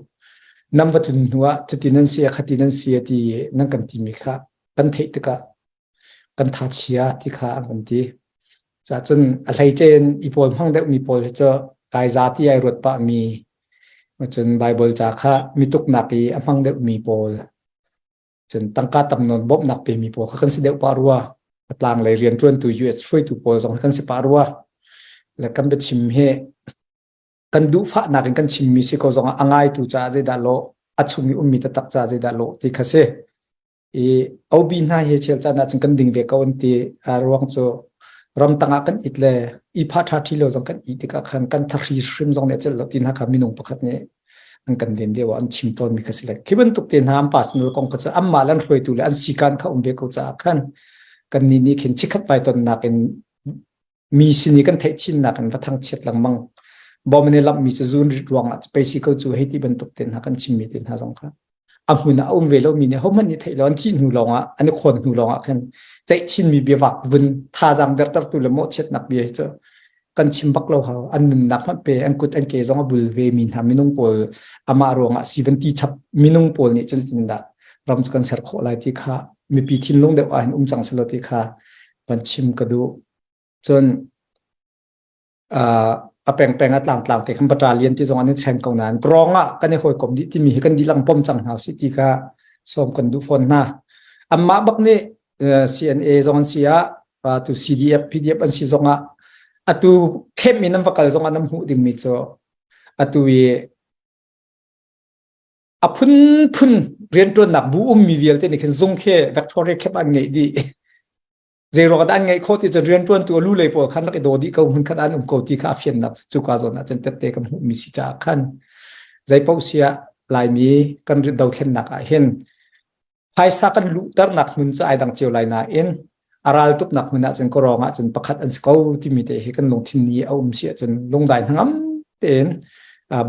nam va tlun hnu ah cuti nan si khati nan si ti nan kan timi kha kan theih tikah. kan tha chia ti kha an kan ti. Cun a hleice in i pawl hmang deuhmi pawl hi cu kai za ti ai ruat pahmi cun Baibal ca kha mituknak i a hmang deuhmi pawl cun tangka tam nawn bawmhnak pemi pawl kha kan si deuh pah rua. A tlanglei rianṭuantu US hruaitu pawl zong kan si pah rua. Le kan biachim hi kan duhfahnak in kan chimmi si ko zongah a ngaitu caah zeidah lawh a chung i ummi taktak caah zeidah lawh ti kha si. I OB hna hi chel caan ahcun kan ding ve ko an ti. A ruang cu ramtang ah kan it le i pha ṭha ṭhi lo zong kan i tikah khan kan thahri hrim zong nih a celh lo ti hna kha minung pakhat nih an kan len lio ah an chim tawnmi kha si le khi bantuk te hna an personal kong kha cu anmah le an hruaitu le an sikan kha um ve ko caah khan kan nih nih khin chikhat vai tonnak in mi sin i kan theih chinnak in va thangchiat lengmang bom in i lamhmi cu zun rit ruangah pei si ko cu hei ti bantuk te hna kan chimmi te hna zong kha a hmun ah a um ve lomi nih hohmanh nih theih lo an cih hnu lawngah an i khawn hnu lawngah khan ceih chinmi biavak vun thazaang dertertu le mawhchiatnak bia hi cu kan chim bak lo hau an nunnak hmanh pe an kut an ke zong a bul ve mi hna minung pawl amah ruangah si van ti chap minung pawl nih cun tin dah ram cu kan ser khawh lai ti kha mipi thinlung deuh ah hin um cang selaw ti kha van chim ka duh. Cun a pengpeng a tlangtlang te khan battalion ti zong an i ṭhen ko nain krong ah kan i hawikom dih timi hi kan dihlak pom cang hna usih ti kha sawm kan duh fawn hna. Anmah bak nih CNA zong an si ah tu CDF PDF an si zong ah atu camp in an va kal zong ah nan hmuh dingmi cu atu i a phunphun rianṭuannak bu ummi vialte nih khin zung khi Victoria camp an ngeih dih. Zeiruang dah an ngeih khawh ti cun rianṭuantu a lu lei pawl khan rak i daw dih ko hmun khat an um ko ti kha a fiannak cuka zawn ah cun tette kan hmuhmi si caah khan zeipaoh siah Laimi kan dothlennak ah hin phaisa kan luhternak hmun cu ai dang cio lai nain a ral tuknak hmun ah cun kawrawng ah cun pakhat an si ko timi te hi kan lungthin ni a um si ahcun lungdai hnangam tein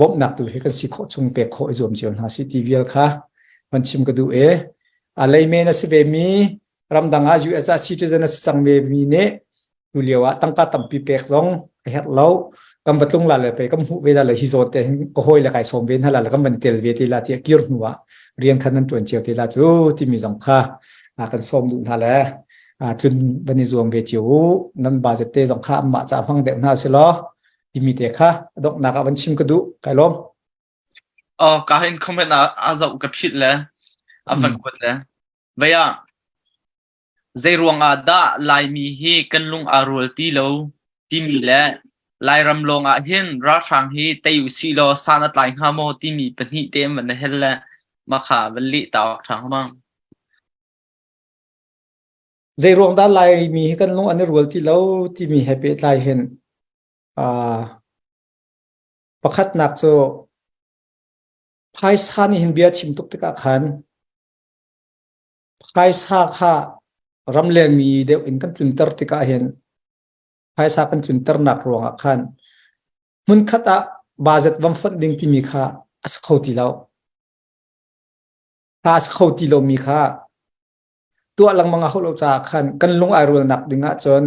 bawmhnak tu hi kan si khawh chung pek khawh i zuam cio hna si ti vial kha van chim ka duh e a leimen a si ve mi ramdang ah US ah citizen a si cang ve mi nih tu lio ah tangka tampi pek zong a herh lo kan va tlung la le pe kan hmuh ve la le hi zawn te hin ka hawi le kai sawm ve hna la le kan van tel ve te la ti kir hnu ah rian khan nan tuan cio te la cu timi zong kha kan sawm duh hna le tlun van i zuam ve cio u nan budget te zong kha anmah ca hmang deuh hna si law timi te kha donghnak ah van chim ka duh kai lawm.
Oh ka hin comment a zoh ka phit le a van kuat le Vei ah zeiruang ah dah Laimi hi kan lung aa rual ti lo timi le Lairam lawng ah hin ralhrang hi tei usih law san a tlai hnga maw timi pahnih te an van i hel le mah kha van leh ta awk ṭha hnga.
Zeiruang dah Laimi hi kan lung an i rual ti lo timi he pehtlai hin pakhatnak cu phaisa nih hin bia chim tuk tikah khan Phaisa kha ramlengmi deuh in kan tlunter tikah hin phaisa kan tlunternak ruangah khan hmunkhat ah budget van fonh ding timi kha a si kho ti lo. A si kho ti lomi kha tuah lengmang a hauh lo caah khan kan lung ai rualnak ding ahcun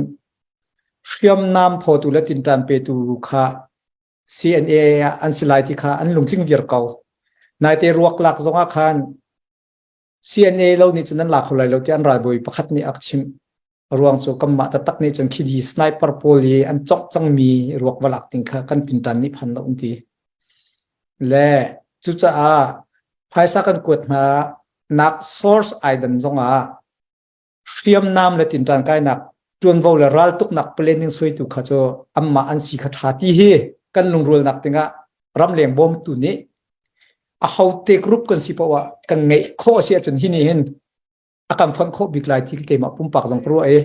hriamnam phawtu le tinṭan petu kha CNA ah an si lai ti kha an lungtling viar ko. Naite ruak lak zongah khan CNA lo nih cun nan la kho lai lo tiah an ralbawi pakhat nih a ka chimh. A ruang cu kanmah taktak nih cun khidi sniper pawl i an cawk cangmi ruak va lak ding kha kan tintan nih phan lo an ti. Le cucaah phaisa kan kuat hna nak source ai dan zongah hriamnam le tinṭan kainak ṭuanvo le raltuknak planning suaitu kha cu anmah an si kha ṭha ti hi kan lungrualnak dingah ramleng bawmtu nih a hote group kan si poah ah kan ngeih khawh a si ahcun hi nih hin a kan fonh khawh bik lai ti keimah pumpak zong ka ruah i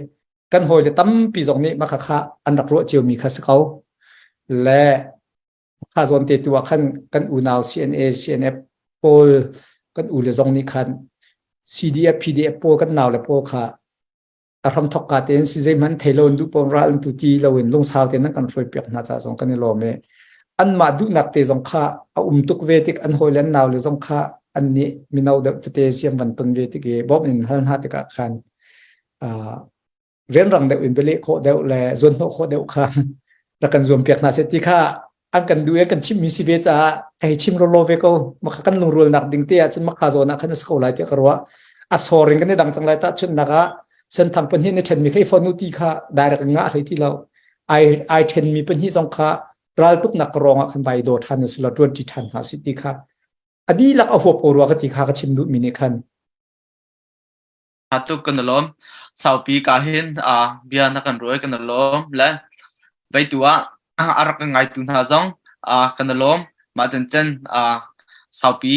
kan hawile tampi zong nih mah kha an rak ruah ciomi kha si ko le kha zawn te tu ah khan kan unau CNA CNF pawl kan u le zong nih khan CDF PDF pawl kan nau le pawl kha a hram thok ka tein si zeihmanh thei lo in duh pawn ral an tu ti lo in lungsau tein an kan hruai piak hna ca zong kan i lawm i anmah duhnak te zong kha a um tuk ve tik an hawi le an nau le zong kha an nih mino deuh tete siam van ton ve tik i bawmh in hal hna tikah khan rianrang deuh in bialeh khawh deuh le zuanhnawh khawh deuh kha rak kan zuam piak hna seh ti kha an kan duh i kan chimmi si ve caah hei chim lawlaw ve ko maka kan lungrualnak ding te ah cun makha zawn ah khan a si ko lai tiah ka ruah a soring kan i dang cang lai tahchunhnak ah. Senthang pahnih na ṭhenmi kha i fon u ti kha direct in ngah hlei ti lo. Ai ai ṭhenmi pahnih zong kha raltuknak rawng ah khan vai daw ṭhan usih law ṭuanṭi ṭhan hna usih ti kha a dihlak a huap ko rua ka ti kha ka chim duhmi nih khan.
Tuk kan lawm. Saupi ka hin bia na kan ruai kan lawm le veitu ah a rak kan ngaitu hna zong kan lawm. Mah cen saupi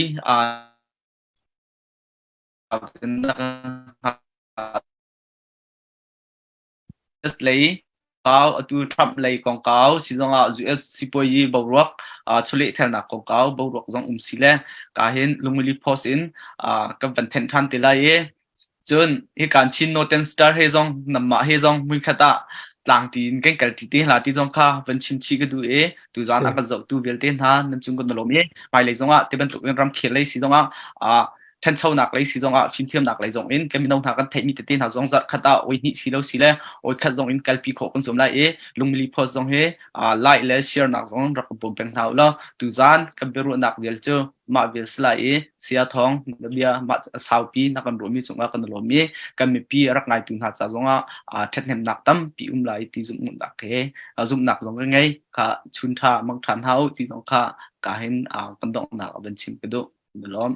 US lei kau atu Trump lei kongkau si zongah US sipuayi boruak chawlehthelnak kongkau boruak zong um si le ka hin lungili post in kan van then than te lai i cun hi kan Chin Northern Star he zong namah he zong hmunkhat ah tlangti in kan kal ti te hla ti zong kha van chim chih ka duh i tuzan a kan zohtu vialte hna nan cung kan lawm i hmailei zongah ti bantuk in ramkhel lei si zongah ṭhanchonak lei si zongah fimthiamnak lei zong in kan mino hna kan theihmi tete hna zong zarh khat ah oi hnih si lo si le oi khat zong in kalpi khawh kan zuam lai i lungmili post zong hi like le share nak zong rak kan bawm peng hna u law tuzan kan biaruahnak vial cu mah vial si lai i saya thawng na bia mah saupi na kan ruahmi cungah kan lawm i kan mipi rak ngaitu hna ca zongah ṭhathnemnak tampi um lai ti zumhnak he zumhnak zong ka ngei kha chun ṭha mang ṭhan hau ti zong kha ka hin kan donghnak a van chim ka duh. Na lawm.